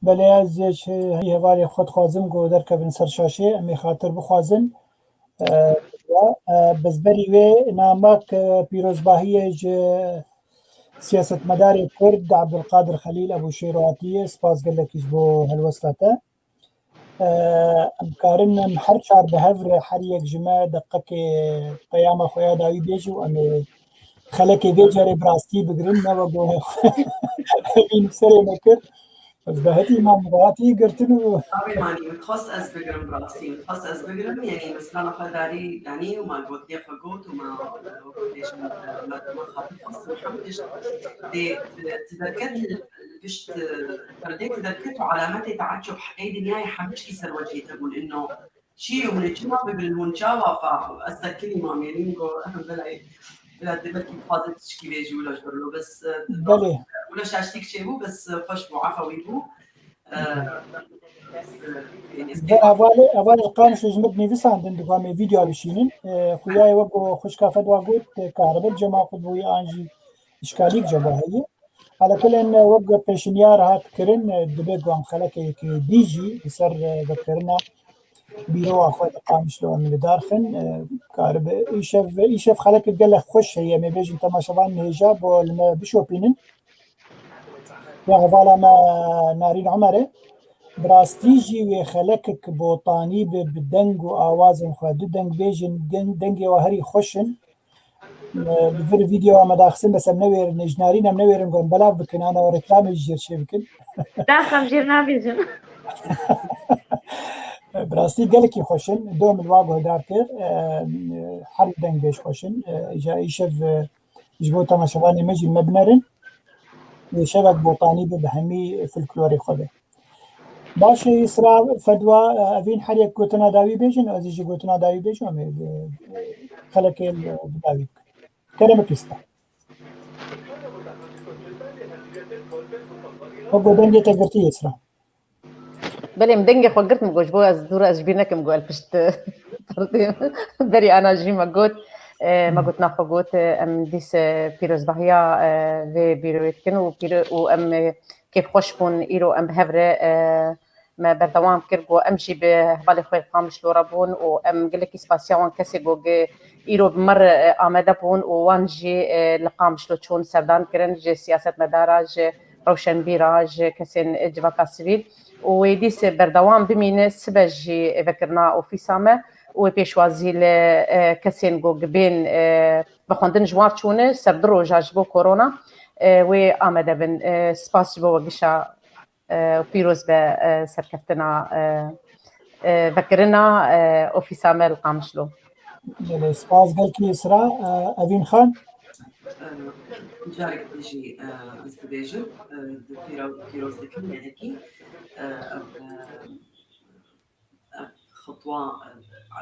Belê, ez ji hevalê xwe dixwazim ku derkevin ser şaşê, em ê xatir bixwazin. E, e, bi berî wê namek, e, pîrozbahiyê ji siyasetmedarê Kurd Abdulkadir Xelîl Ebûşêro hatiye. Spas gelekî ji bo helwesta te. E, em karin em her çar bi hev re, her yek ji me deqekê peyama xwe ya dawî bêje û em ê xelekê vê carê bi rastî bigirin, ne wek ku evîn serê me kir. Ez bi hetî mam hatî girtin û Avê manî, min xwest ez bigirim bi rastî, min xwest ez bigirim, yanî min strana xwe darî danî û ma gotinê xwe got û ma, wek bêjin, me, me xatir xwest û hemd pişt dê, ti derket li pişt, e, perdê ti derket û alametê teeccub ey dinyayê hemû tişkî ser wecihê te bûn, inno çi ye hûn ê çima bibin, hûn çawa fa, ez te kilî mam, yanî min got, em belê, bila dê belkî dixwaze tişkî vê jî wila ji ber lo, bes, e, Belê. Wila şaştîk çêbû, bes, e, xweş bû, efa wî bû. E, e, Ger hevalê, hevalê Qamişlo ji me dinivîsandin, dixwam ê vîdyoya bişînin. E, xuya ye wek ku xwişka Fedwa got, e, kahrebe cema xwe bûye an jî îşkalîk ceba heye. Ala kulên, e, wek pêşinyar hat kirin, e, dibe ku em xelekê yekê dî jî li ser, e, vekirina bîroya xwe di Qamişlo em li dar xin, e, karibe. Îşev, îşev xelekê gelek xweş heye, em ê bêjin temaşevan hêja bo li me bişopînin. Ya hevala me Narîn Omer e. Bi rastî jî wê xelekek botanî bi, bi deng û awazên xwe. Du deng bêjin, deng, dengê we herî xweş in. Li vir vîdyoya me daxistin, bes em newêrin, ji Narîn em newêrin, got belav bikin, ana reklamê ji jêr çê bikin. Daxam jêr nabêjim. Bi rastî gelekî xweş in. Dom li wa guhdar kir. Her deng bêj xweş in. Îja îşev, e, ji bo temaşevanê me jî me binerin. Şevek botanî be bi hemî folklorê xwe be. Baş e, Îsra, Fedwa, e, evîn her yek gotina dawî bêjin, ez ê jî gotina dawî bêjim, em ê, e, xelekê li, bi dawî bikin. Kerem, pîsta. Wek dengê te girtî, Îsra. Belê, min dengê xwe girt, min got, ji bo ez dûr, ez ji bîr nekim, got, el pişt perdê berî ana jî me got, e, me gotina xwe got, e, em dîs, e, pîrozbahiya, e, vê bîroyê dikin û pîro-, û em, e, kêfxweş bûn, îro em bi hev re, e, me berdewam kir, got, em jî bi hevalê xwe li Qamişlo re bûn û em gelekî spasiya wan kesê got, gi-, îro bi me re, e, amade bûn û wan jî, e, li Qamişlo çûn serdan kirin, ji siyasetmedara, ji rewşenbîra, ji kesên civaka sivîl û wê dîs berdewam bimîne, sibe jî vekirina ofîsa me û wê pêşwazî li, e, kesên ku gibên, e, vexwendin ji wan çûne, ser du roja ji bo korona, e, wê amade bin. E, spas ji bo we gişa, e, û pîroz be, e, serkeftina, e, e, vekirina, e, ofîsa me li Qamişlo. Belê, spas gelkî Îsra, e, Evîn Xan. Carek din jî, e, ez dibêjim, e, di pîra-, pîroz dikim gelekî, e, ev, e, ev xitwa,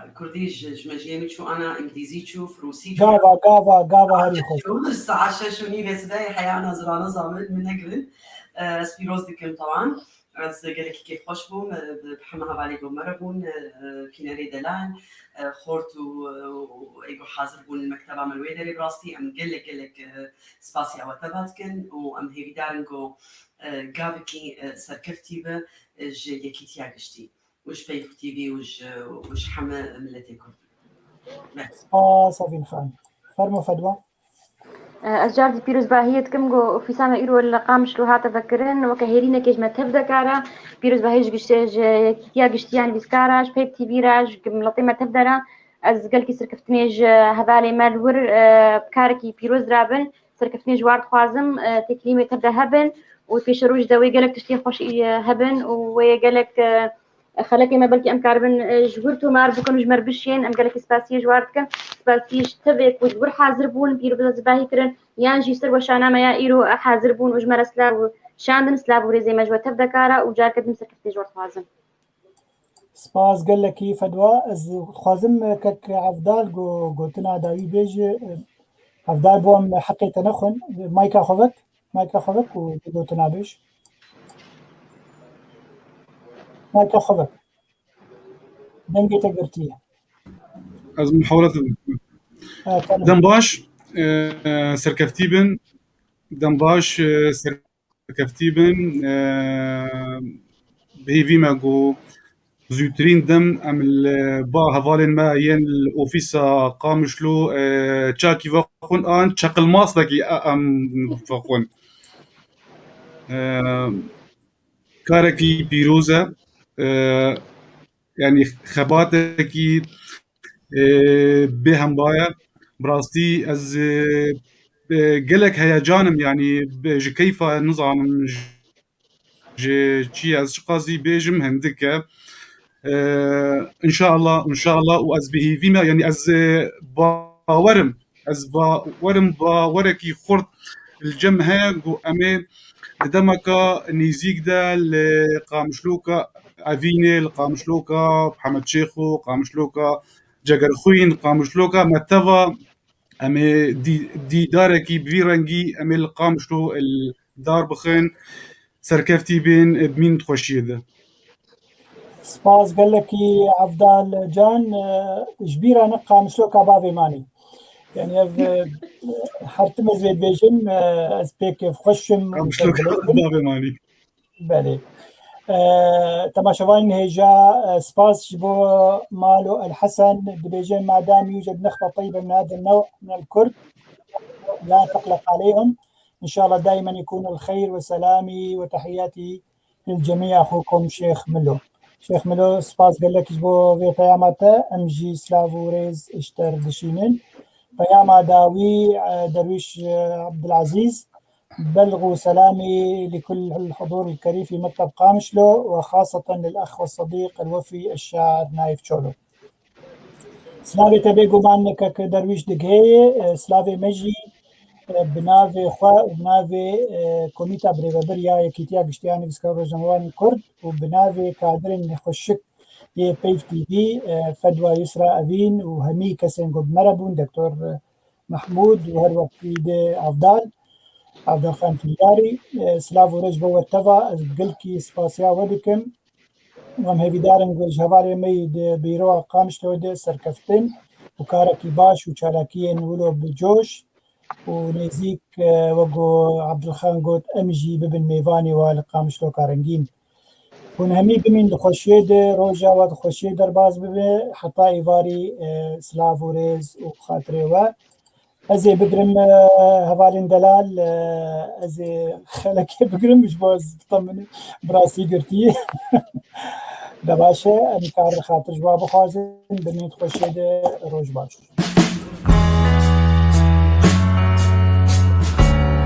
e, kurdî ji, ji mejiyê min çû ana, îngilîzî çû, firûsî çû. Gava, gava, gava herî xweş. Saet şeş û nîvê sibehê heya ana zirana zamin min negirin. E, ez pîroz dikim tewan. Ez gelekî kêfxweş bûm, e, bi hema hevalê ku me re bûn, e, e, pînerê delal, e, xort û, e, û ê ku hazir bûn li mekteba me li wê derê, bi rastî em gelek, gelek, e, spasiya we teva dikin û em hêvîdar in ku, e, gavekî, e, serkeftî be, e, ji yekîtiya giştî û ji Peyxû T V û ji, û ji heme miletê Kurd. Spas, Evîn Xan. Fermo Fedwa. Ez car dî pîrozbahiyê dikim ku ofîsa me îro li Qamişlo hate vekirin, weke hêrînekê ji me tev dekara. Pîrozbahiyê ji giştê, ji yekîtiya giştiya nivîskara, ji Peyxû T V re, ji miletê me tev dera. Ez gelkî serkeftinê ji hevalê me li wir, e, karekî pîroz dirabin. Serkeftinê ji war dixwazim, e, têkilî me tev de hebin û pêşeroj de wê gelek tiştê xweş, e, hebin û wê gelek, e, xelekê me belkî em karibin, e, ji wir tomar bikin û ji me re bişiyên. Em gelekî spasiyê ji war dikin. Spasiyê ji tevê ku ji wir hazir bûn, pîrozbahî kirin, yan jî ser weşana me ya îro hazir bûn û ji me re silav şandin. Silav û rêzê me ji we tev dekara û careke din serkeftî ji we dixwazim. Spas gelekî Fedwa. Ez dixwazim kek Evdal go-, gotina dawî bêje. Evdal, bo em heqê te nexwin. Mayka xwe vek. Mayka xwe vek û di gotina bêj. Mayka xwe vek. Dengê te girtiye. Ez mihawelete dikim. Ha, tamam. Dem baş, e, serkeftî bin. Dem baş, e, serkeftî bin. E, bi hêvî me ku zûtirîn dem em li ba hevalên me yên li ofîsa Qamişlo, e, çakî vexwin an çeqilmasnekî, e, em vexwin. E, karekî pîroz e. E, yanî xebatekî, e, bêhemba ye. Bi rastî ez, e, e, gelek heyecan im, yanî bi, ji keyfa nizanim, ji çi ez çiqasî bêjim, hindik e. E, înşallah, înşallah û ez bi hêvî me, yanî ez, e, bawer im, ez bawer im, bawerekî xurt li cem heye ku em ê di demeka nêzîk de li Qamişloka Evînê, li Qamişloka Hemed Şêxo, Qamişloka Cegerxwîn, Qamişloka me teva em ê dî-, dîdarekî bi vî rengî em ê li Qamişlo li dar bixin, serkeftî bin, bimîn di xweşiyê de. Spas gelekî Evdal Can, e, ji bîra ne Qamişloka bavê manî. Yani ev, e, her tim ez vê dibêjim, e, ez pê kêfxweş im û Qamişloka serbilêt im. Bavê manî. Belê. E, temaşevanên hêja, e, spas ji bo Malo El Hesen, dibêje: "ما دام يوجد نخبة طيبة من هذا النوع من الكرد لا تقلق عليهم. إن شاء الله دائما يكون الخير وسلامي وتحياتي للجميع، أخوكم شيخ ملو." Şêx Milo, spas gelek ji bo vê peyama te. Em jî silav û rêz ji te re dişînin. Peyama dawî, e, Derwîş, e, Abdulazîz. بلغوا سلامي لكل الحضور الكريم في مكتب قامشلو، وخاصة للأخ والصديق الوفي الشاعر نايف تشولو. Silavê te bêguman kek Derwîş digihê, e, silavê me jî, e, bi navê xwe û bi navê, e, Komîta Birêvebir ya Yekîtiya Giştî ya Nivîskar Rojnamevanên Kurd û bi navê kadirên nexweşik yê Peyv T V, e, Fedwa Yusra Evîn û hemî kesên ku bi me re bûn, Doktor Mehmûd û her wekî de Avdal, Avdalxan Tîjarî, e, silav û rêz bo we teva, ez gelkî spasiya we dikim. Em hêvîdar in ku ji hevalê me yî di bîroya Qamişlo de serkeftin û karekî baş û çalakiyên wilo bi coş û nêzîk, e, wek ku Abdulxan got, em jî bibin mêvanê we li Qamişloka rengîn. Hûn hemî bimîn di xweşiyê de, roja we di xweşiyê derbas bibe, heta êvarî, e, silav û rêz û xatirê we. Ez ê bigirim, e, hevalên delal, e, ez ê xelekê bigirim, ji bo ez bitemin bi rastî girtî. De baş e, em karin xatir ji we bixwazin, bimîn di xweşiyê de, roj baş.